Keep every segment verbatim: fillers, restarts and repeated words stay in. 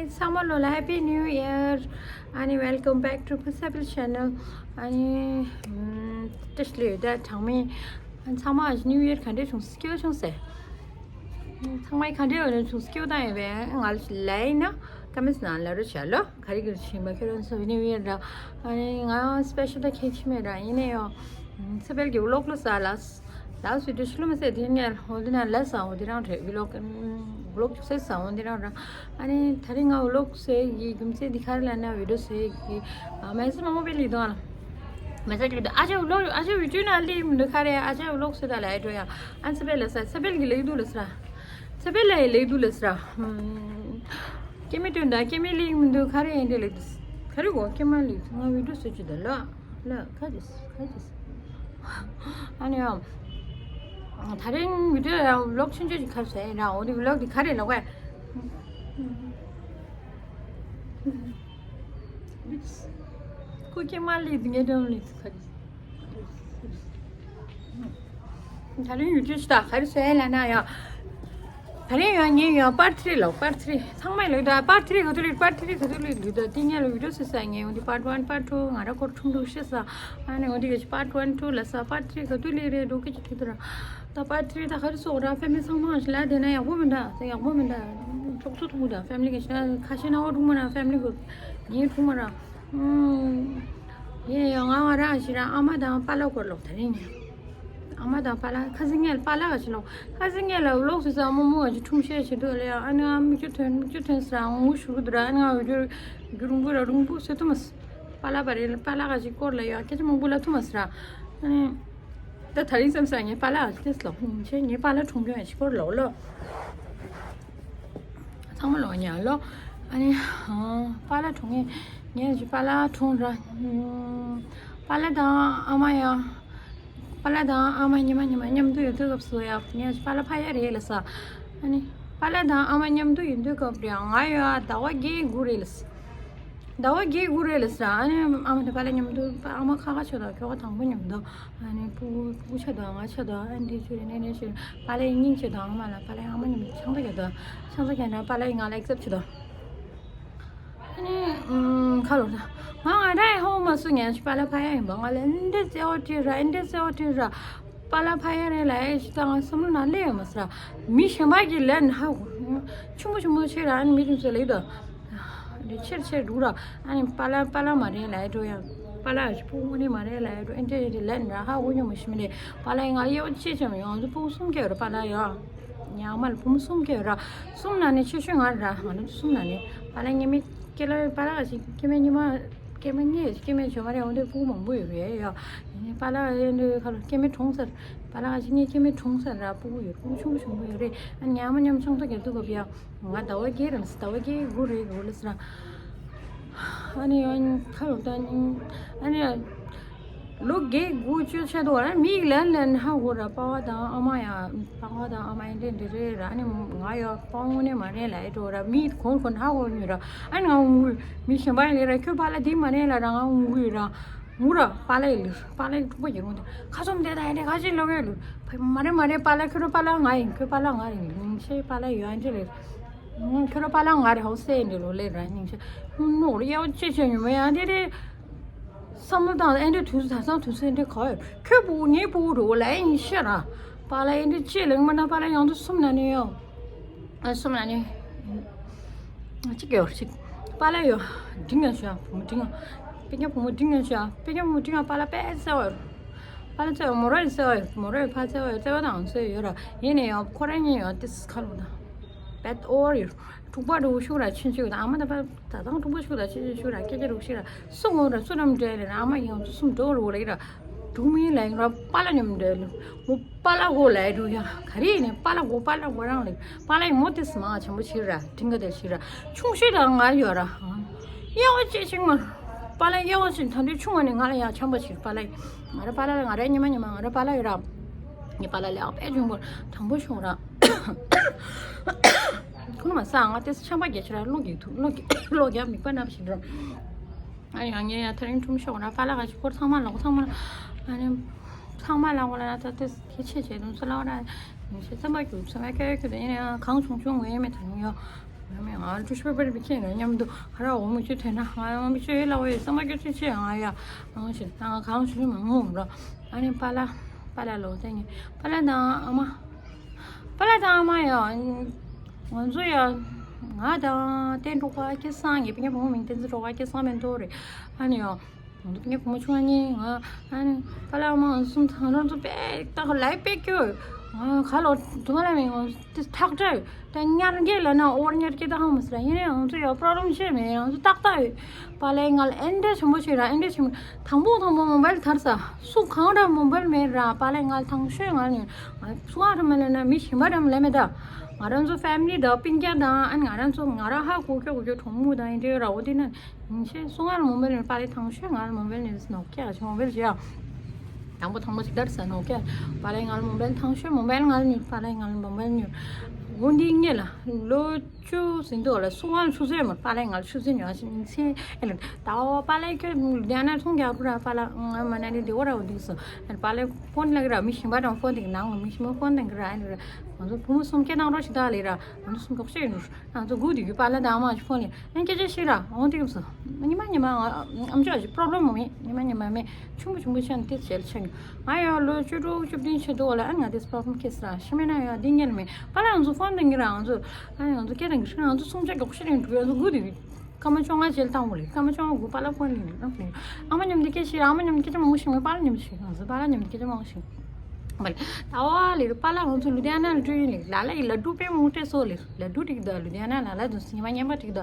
ཚང་མ་ལོ་ལ་Happy New Year. ཨ་ནི་welcome back to Phusabil channel. ཨ་ནི་བཀྲ་ཤིས་བདེ་ལེགས་ད་གྲངས་མེད། ཨ་ཚང་མ་New Year ག་འདྲས་བྱུང་སྐྱིད་པོ་བྱུང་ཟེར། ཚང་མ་ག་འདྲས་བྱུང་སྐྱིད་པོ་བཏང་ཡོད་པས་ང་ལ་ཡིན་ན་ཀ་མེས་ནང་ལ་རུ་བྱ་ལོ། ག་རེ་གི་ཕྱིན་པ་ཁྱོད་རང་ཚོ་New Year ད། ཨ་ནི་ང་special ད་ཁྱད་ཆེ་མེད་ར་ཡིན་ནའི་ཡོ། ཚེ་འཕེལ་གྱི་vlog ལ་ཟ་ལ། ལགས་སུ་དུ་ཤི་ལོ་མ་ཟེར་དེ་ངས་འོ་དེ་ན་ལ་ཟ་འོ་དེ་རང་རེད་vlog vlog ཅུ་ཟེར་ཟ་འོ་དེ་རང་ར། ཨ་ནི་ད་རིང་ང་vlog ཟེར་གི་རྒྱུ་མཚན་འདི་ག་རེ་ལ་ན་video ཟེར་གི་མ་ཟི་མ་མོ་པའི་ལི་དོ་ལ། མ་ཟ་གི་ཨ་ཅག་vlog ཨ་ཅག་video ན་ལི་མི་འདུག་ག་རེ་ཨ་ཅག་vlog ཟེར་ད་ལ་ཨེ་འགྲོ་ཡ། ཨ་ཚེ་འཕེལ་ལ་ཟ་ཚེ་འཕེལ་གི་ལི་དུ་ལ་ཟ། ཚེ་འཕེལ་ལ་ཡི་ལི་དུ་ལ་ཟ། སྐྱེ་མི་སྟོན་ད་སྐྱེ་མི་ལི་མི་འདུག་ག་རེ་ཨེ་འདྲ་ལི་དུ། ག་རེ་གོ་སྐྱེ་མ་ལི་དུ་ང་video ཟེར་ཅི་ད་ལ། ལ་ཁ་ཅིས་ཁ་ཅིས། ཨ་ནི་ཡང་། ད་རིང་video ཡང་vlog ཆུང་ཆུང་ཅིག་ཁར་བྱས་ཡིན་ར་འོ་དེ་vlog དེ་ག་རེ་ལོག་གས། ཁུ་ཁྱེད་མ་ལི་དེ་ངའི་འགྲམ་ལི་ཁ་ཅིས། ད་རིང་video ཞིག་ད་ག་རེ་བྱས་ལ་ན་ཡང་། ད་རིང་ཡང་ངས་ཡང་part three ལ་part three ཚང་མས་ལོས་ད་part three ག་ཚོད་ལོས་part three ག་ཚོད་ལོས་ལོས་ད་དེ་ངས་ལ་video ཟེར་ས་ངས་འོ་དེ་part one part two ང་ར་སྐོར་ཁྲུམ་ཁྲུམ་ཤེས་ས། ཨ་ནི་འོ་དེ་ག་part one two ལ་ས་part three ག་ཚོད་ལོས་རེད་འགྲོ་གི་ཅི་ཐུག་ད་ར། ད་part three ད་ག་རེ་སོགས་ར་family ཚང་མ་ཞིག་ལ་དེ་ན་ཡག་པོ་མི་འདྲ་དེ་ཡག་པོ་མི་འདྲ་ཅོག་ཚོ་ཐུག་ད་family གི་ཞིག་ཁ་ཤས་ན་འོ་ཐུག་མ་ར་family གི་ངས་ཐུག་མ་ར། ཡེ་ཡོ་ང་ང་རང་ཞིག་ར་ཨ་མ་དང་པཱ་ལགས་སྐོར་ལོག་ད་རིང་ངས། ཨ་མ་དང་པཱ་ལགས་ཁ་སང་ངས་པཱ་ལགས་ཀྱི་ལོག་ཁ་སང་ངས་ལ་ལོག་སུ་ས་མོ་མོ་ཅིག་ཁྲུམ་བཤད་བྱེད་འདུག་ལ་ཡ་ཨ་ནི་ང་མིག་ཆུ་ཐོན་མིག་ཆུ་ཐོན་ས་ངུ་ཞུ་གི་འདུག་ར་ཨ་ནི་ང་འོ་རྒྱུ་རྒྱུ་རུང་པོ་ར་རུང་པོ་ཟེར་ཐུབ་མ་སོང་། པཱ་ལགས་པ་རེད་པཱ་ལགས་ཀྱི་སྐོར་ལ་ཡ་སྐད་ཆ་མང་པོ་ལ་ཐུབ་མ་སོང་ར། ཨ་ནི་ད་ད་རིང་བསམ་ས་ངས་པཱ་ལགས་ཀྱི་སྐད་ལོག་ཆེ་ངས་པཱ་ལགས་གྲོངས་རྒྱུ་ཡ་ཞིག་སྐོར་ལོག་ལོ། ཚང་མ་ལོག་ཉལ་ལོ། ཨ་ནི་པཱ་ལགས་གྲོངས་ངས་ངས་ཞིག་པཱ་ལགས་གྲོངས་ར། པཱ་ལགས་དང་ཨ་མ་ཡ། པཱ་ལགས་དང་ཨ་མ་ཉི་མ་ཉི་མ་མཉམ་དུ་ཡོད་དུས་སྐབས་སུ་ཡ་ངས་པཱ་ལགས་ཕ་ཡ་རེད་ལ་ས། ཨ་ནི་པཱ་ལགས་དང་ཨ་མ་མཉམ་དུ་ཡིན་དུས་སྐབས་རེད་ང་ཡོད་ཨ་ཟླ་བ་བརྒྱད་དགུ་རེད་ལ་ས། ཟླ་བ་བརྒྱད་དགུ་རེད་ལ་ས་ཨ་ནི་ཨ་མ་དང་པཱ་ལགས་མཉམ་དུ་ཨ་མ་ཁ་ཁ་ཆོད་དང་ཁྱོ་ག་དང་པོ་མཉམ་དུ་ཨ་ནི་ཕྲུ་གུ་ཕྲུ་གུ་ཆད་དང་ང་ཆད་དང་ཨ་འདི་ཆུ་རེ་ནས་ནས་ཆུ་པཱ་ལགས་སྙིང་ཆད་དང་ཨ་མ་ལ་པཱ་ལགས་ཨ་མ་མཉམ་དུ་ཆང་ས་རྒྱག་དང་ཆང་ས་རྒྱག་ན་པཱ་ལགས་ང་ལ་ཨེག་སེབ་ཆད་དང་། ཨ་ནི་ཁ་ལོ་ད་ང་ང་རའི་ཧོ་མ་སུ་ངན་ཞིག་པཱ་ལགས་ཕ་ཡ་ཡིན་པ་ང་ལ་ཨ་འདི་རྩེ་བ་བྲིས་ར་ཨ་འདི་རྩེ་བ་བྲིས་ར། པཱ་ལགས་ཕ་ཡ་རེད་ལ་ཨེ་ཞིག་ད་ང་བསམ་བློ་ནང་སླེབས་ཡོད་མ་སོང་ར། མི་གཞན་པ་གིས་ལན་ཧ་གོ་ཆུང་མོ་ཆུང་མོ་ཆེ་ར་ཨ་ནི་མི་རིང་ཚོ་ལེགས་དང་། འདི་ཆེར་ཆེར་འདུག་ར་ཨ་ནི་པཱ་ལགས་པཱ་ལགས་མ་རེད་ལ་ཨེ་འགྲོ་ཡ། པཱ་ལགས་ཞིག་ཕྲུ་གུ་དངོས་གནས་མ་རེད་ལ་ཨེ་འགྲོ་ཨེ་འདྲ་ཨེ་འདྲ་ལན་ར་ཧ་གོ་ཉོ་མ་ཤི་མི་ལེ། པཱ་ལགས་ང་ལ་དབྱེ་བ་ཕྱེ་ཆེ་མ་ཡོང་ཚོ་ཕྲུ་གུ་གསུམ་སྐྱེ་ར་པཱ་ལགས་ཡ། ཉག་མ་ལ་བུ་མོ་གསུམ་སྐྱེ་ར། གསུམ་ནང་ནས་ཆེ་ཤོས་ང་ར་ང་རང་ཚོ་གསུམ་ནང་ནས་པཱ་ལགས་སྐྱེ་དམན་སྐྱེ་ལ་པཱ་ལགས་ཞིག་སྐྱེ་དམན་ཉི་མ་སྐྱེ་དམན་ངས་སྐྱེ་དམན་བྱོས་མ་རེད་འོན་ཏེ་ཕྲུ་གུ་མང་པོ་ཡོད་རེད་ཡ། ཡིན་ནའི་པཱ་ལགས་ཨེ་འདྲ་ཁ་ལོ་སྐྱེ་དམན་གྲོངས་ཚར། པཱ་ལགས་ཞིག་ངས་སྐྱེ་དམན་གྲོངས་ཚར་ར་ཕྲུ་གུ་ཡོད་ཕྲུ་གུ་ཆུང་ཆུང་པོ་ཡོད་རེད་ཨ་ཉག་མ་ཉམ་ཆུང་ཐོག་གི་དུ་གོ་བ་ཡ། ང་ཟླ་བ་བརྒྱད་རེད་ཟླ་བ་བརྒྱད་དགུ་རེད་འོ་ལ་ཟེར། ཨ་ནི་ཡང་ཁ་ལོ་ད་ཨ་ནི་ལོ་བརྒྱད་དགུ་བཅུ་ཆེད་དུ་ཨ་མིག་ལན་ལན་ཧ་གོ་ར་པ་བ་དང་ཨ་མ་ཡ་པ་བ་དང་ཨ་མ་ཡ་འདྲེ་འདྲེ་རེད་ར་ཨ་ནི་ང་ཡ་པ་དངོས་གནས་མ་རེད་ལ་ཨེ་འགྲོ་ར་མིག་གོང་གོང་ཧ་གོ་ཉོས་ར་ཨ་ནི་ང་ངུ་མི་གཞན་པ་ཡ་ལེ་ར་ཁྱོད་པ་ལ་འདི་མ་རེད་ལ་ར་ང་ངུ་ཡོད་ར། ངུ་ར་པཱ་ལགས་ཡིན་ལུས་པཱ་ལགས་ཡིན་ཐུག་པ་ཡིན་རུང་དེ་ཁ་ཚོམ་དེ་དང་ཡིན་དེ་ཁ་ཅིག་ལོག་ཡོད་ལུས། མ་རེད་མ་རེད་པཱ་ལགས་ཁྱོད་ར་པཱ་ལགས་ང་ཡིན་ཁྱོད་པཱ་ལགས་ང་རེད་ལུས་ཉིན་ཤས་པཱ་ལགས་ཡོད་ཨ་འདྲེ་ལེ། ཁྱོད་ར་པཱ་ལགས་ང་རེད་ཧོ་སེ་ཡིན་དེ་ལོ་ལེ་ར་ཉིན་ཤས་ནོ་ར་ཡ་ཅེ་ཅེ་ཉུ་མ་ཡ་དེ་རེད། བསམ་བློ་བཏང་ཨེ་འདྲེ་དུས་ད་སང་དུས་ཚོད་འདྲེ་ག་ཡོད་ཁྱོད་པུ་ངའི་པུ་རུ་ལ་ཨེ་ཡིན་ཤ་ར། པཱ་ལགས་ཨེ་འདྲེ་ཅེ་ལེང་མ་ན་པཱ་ལགས་ཡང་དུ་སུམ་ན་ནི་ཡོད། ཨ་གསུམ་ལ་ནི། གཅིག་ཡོད་གཅིག་པཱ་ལགས་ཡོད། འབྲིང་ཡང་ཤོད་བུ་མོ་འབྲིང་ཡང་། པེ་ཀྱང་བུ་མོ་འབྲིང་ཡང་ཤོད་པེ་ཀྱང་བུ་མོ་འབྲིང་ཡང་པཱ་ལགས་དཔེ་བརྩེ་བ་ཡོད། པཱ་ལགས་བརྩེ་བ་མོ་ར་ཡི་བརྩེ་བ་ཡོད་མོ་ར་ཡི་ཕ་བརྩེ་བ་ཡོད་བརྩེ་བ་དང་བརྩེ་ཡོད་ར་ཡིན་ནས་ཡང་ཁོ་རང་གཉིས་ཡང་ཏིས་ཁ་ལོ་དང་། བེད་ཨོར་ཡོད། དྲུག་པ་རུ་ཤུགས་ར་ཆུན་ཆུན་དང་ཨ་མ་དང་པ་ད་དང་དྲུག་པ་ཤུགས་ར་ཆུན་ཆུན་ཤུགས་ར་སྐད་ཆ་རུ་ཤིག་ར་སུ་ངོ་ར་སུ་རམ་འདྲེ་རེ་ར་ཨ་མ་ཡང་ཚོ་སུམ་འགྲོ་རུ་ལ་ཡི་ར། དུ་མི་ལ་ཡིན་ར་པཱ་ལགས་མཉམ་འབྲེལ། མོ་པཱ་ལགས་གོ་ལ་ཡི་རུ་ཡ། ག་རེ་ཡིན་ནས་པཱ་ལགས་གོ་པཱ་ལགས་གོ་རང་ལ་ཡི། པཱ་ལགས་ཡིན་མོ་དེ་སི་མ་ཆེན་པོ་ཆེ་ར་དྲིན་ག་དེ་ཆེ་ར། ཆུང་ཤོས་དང་ང་ཡོད་ར། དབྱེ་བ་ཅེ་ཆིང་མ། པཱ་ལགས་དབྱེ་བ་ཅིག་ད་འདི་ཆུང་བ་ནས་ང་ལ་ཡ་ཆམ་པ་ཆེ་པཱ་ལགས་ཡིན། ང་ར་པཱ་ལགས་ལ་ང་ར་ཉི་མ་ཉི་མ་ང་ར་པཱ་ལགས་ཡོད་ར། ངའི་པཱ་ལགས་ལ་ཡ་དཔེ་ཆུང་པོ་དང་པོ་ཆུང་ར། ཁོ་ན་མ་ས་ང་དེ་སི་ཆམ་པ་རྒྱ་ཆེ་ར་བློ་རྒྱག་ཐུབ་བློ་རྒྱག་བློ་རྒྱག་མིག་པ་ནམ་ཞིག་ར། ཨ་ཡང་ངས་ཡང་ཐ་རིང་ཁྲུམ་ཤོག་ན་པཱ་ལགས་ཀ་ཅིག་སྐོར་ཚང་མ་ལག་ཚང་མ་ཨ་ནི་ཚང་མ་ལག་ལ་ན་ད་ཏེ་སི་ཁྱི་ཆེ་ཆེ་དུང་ཚོ་ལག་ན་ཡིན་ཤེས་བསམ་པ་རྒྱུག་བསམ་པ་ཁྱོད་ཁྱོད་དུ་ཡིན་ཡང་གང་བྱུང་བྱུང་ངོས་ཡིན་མེད་ད་ཡོང་ཡོ། ང་ང་ཀྲུ་ཤོ་པར་མི་ཁྱེད་ང་མཉམ་དུ་ཧ་ར་འོ་མི་ཁྱེད་ཐོན་ན་ང་ཡང་མི་ཁྱེད་ཡོད་ལ་འོ་ཡོད་བསམ་པ་ཁྱོད་ཚོས་ཆེ་ང་ཡ་ང་ཞིག་ད་ང་གང་ཞིག་མ་ངུ་རོ། ཨ་ནི་པཱ་ལགས་པཱ་ལགས་ལོ་ཟེར་ངེས་པཱ་ལགས་དང་ཨ་མ། པཱ་ལགས་དང་ཨ་མ་ཡ། ང་ཚོ་ཡ། ང་དང་བསྟན་འགྲོ་ཁ་སྐྱེ་སང་ངེས་པ་ཉེ་བུ་མིང་བསྟན་འཛིན་འགྲོ་ཁ་སྐྱེ་སང་མེད་འདོ་རེད། ཨ་ནི་ཡ། ང་ཚོ་ངའི་བུ་མོ་ཆུང་བ་གཉིས་ང་ཨ་ནི་པཱ་ལགས་མ་ང་གསུམ་ཚང་རང་ཚོ་དཔེ་ཏག་ལའི་དཔེ་སྐྱོ། ང་ག་ལོ་དུ་མ་ལ་མི་ང་དེ་ཐག་བྲལ་ད་ཉར་འགེལ་ལ་ན་ཨོར་ཉར་སྐྱེ་ད་ཧང་མ་སི་ར་ཡིན་ནའི་ང་ཚོ་ཡ་པྲོབ་ལེམ་ཆེ་མེད་ང་ཚོ་ཏག་ཏག་ཡོད། པཱ་ལགས་ང་ལ་ཨེན་འདྲ་ཆེན་པོ་ཆེ་ར་ཨེན་འདྲ་ཆེན་པོ་དང་པོ་དང་པོ་མོ་བལ་ཐར་ས་སུ་གང་འདྲ་མོ་བལ་མེད་ར་པཱ་ལགས་ང་ལ་ཐང་ཤོས་ང་ལ་ཉོ་ང་སུ་གང་འདྲ་མ་ལས་ན་མི་གཞན་པ་འདྲ་མ་ལས་མེད་ད། ང་རང་ཚོ་ཕེ་མི་ལི་དང་སྤུན་ཀྱག་དང་ཨ་ནི་ང་རང་ཚོ་ང་རང་ཧ་གོ་སྐྱོ་གོ་སྐྱོ་གྲོགས་མོ་དང་ཨེ་འདྲ་ར་འོ་དེ་ན། ཡིན་ཕྱིན་སུ་ང་ལ་མོ་བལ་ནི་པཱ་ལགས་ཐང་ཤོས་ང་ལ་མོ་བལ་ནི་ནོ་ཀྱ་ཆི་མོ་བལ་ཞིག་ཡ། དང་པོ་དང་པོ་ཞིག་དར་ས་ནོ་ཀྱ། པཱ་ལགས་ང་ལ་མོ་བལ་ཐང་ཤོས་མོ་བལ་ང་ལ་ཉོ་པཱ་ལགས་ང་ལ་མོ་བལ་ཉོ། འོ་འདི་ངེད་ལ་ལོ་བཅུ་ཟིན་དུས་ལ་སུ་ང་ལ་ཆུ་ཚོད་མོ་པཱ་ལགས་ང་ལ་ཆུ་ཚོད་ཉོ་ཞིག་ཡིན་ཕྱིན་ཨེ་ལ་ད་འོ་པཱ་ལགས་ཁྱོད་ལུ་དྷི་ཡ་ན་ཚོང་རྒྱག་རུ་ར་པཱ་ལགས་ང་མ་ན་ནི་དེ་འོ་ར་འོ་འདི་སོ་པཱ་ལགས་ཕོན་ལ་གི་ར་མི་གཞན་པ་དང་ཕོན་དེ་གི་ནང་ལ་མི་གཞན་པ་ཕོན་དང་གི་ར་ཨེ་ལ་ར་ང་ཚོ་བུ་མོ་གསུམ་སྐད་བཏང་རོགས་ཞིག་ད་ལས་ར་ང་ཚོ་གསུམ་གོག་ཤེས་ཡིན་རུ། ང་ཚོ་སྒུག་བསྡད་ཡོད་པཱ་ལགས་དང་ཨ་མ་ཅིག་ཕོན་ལས་ཨ་སྐད་ཆ་བཤད་ར་འོང་དེ་གི་སོ། ཉི་མ་ཉི་མ་ང་ཨམ་ཅོག་ཅིག་པྲོབ་ལེམ་མ་མེད་ཉི་མ་ཉི་མ་མེད་ཆུང་བུ་ཆུང་བུ་ཆགས་ནས་དེ་བྱས་ལ་ཆགས་ཡོད། ང་ཡང་ལོ་བཅུ་དྲུག་བཅུ་བདུན་ཆགས་འདུག་ལ་ཨ་ང་དེ་པྲོབ་ལེམ་སྐྱེས་སོང་ཤི་མེད་ན་ཡང་འདི་ཉལ་མེད་པཱ་ལགས་ང་ཚོ་ཕོན་དང་གི་ར་ང་ཚོ་ཨ་ང་ཚོ་སྐད་དང་གི་ང་ཚོ་སུམ་ཆ་གོག་ཤེས་རིང་འགྲོ་ཡ་ཚོ་སྒུག་བསྡད་ཡོད། སྐར་མ་བཅོ་ལྔ་རྗེས་བཏང་བ་རེད། སྐར་མ་བཅོ་ལྔ་དགུ་པཱ་ལགས་ཕོན་ལེན་རེད། ཨ་མ་མཉམ་དུ་སྐད་ཆ་བཤད་ར་ཨ་མ་མཉམ་དུ་སྐད་ཆ་མང་པོ་བཤད་མེད་པཱ་ལགས་མཉམ་དུ་བཤད་ང་ཚོ་པཱ་ལགས་མཉམ་དུ་སྐད་ཆ་མང་པོ་བཤད། བ་ལེ། ད་བ་ལེ་རུ་པཱ་ལགས་ང་ཚོ་ལུ་དྷི་ཡ་ན་ལ་འགྲོ་ཡིན་ལེ། ལ་ལ་ཡི་ལ་ཌུ་དཔེ་མང་སྤྲད་སོ་ལེ། ལ་ཌུ་ཏིག་ད་ལུ་དྷི་ཡ་ན་ལ་ལ་དུ་སི་ཉི་མ་ཉན་པ་ཏིག་ད།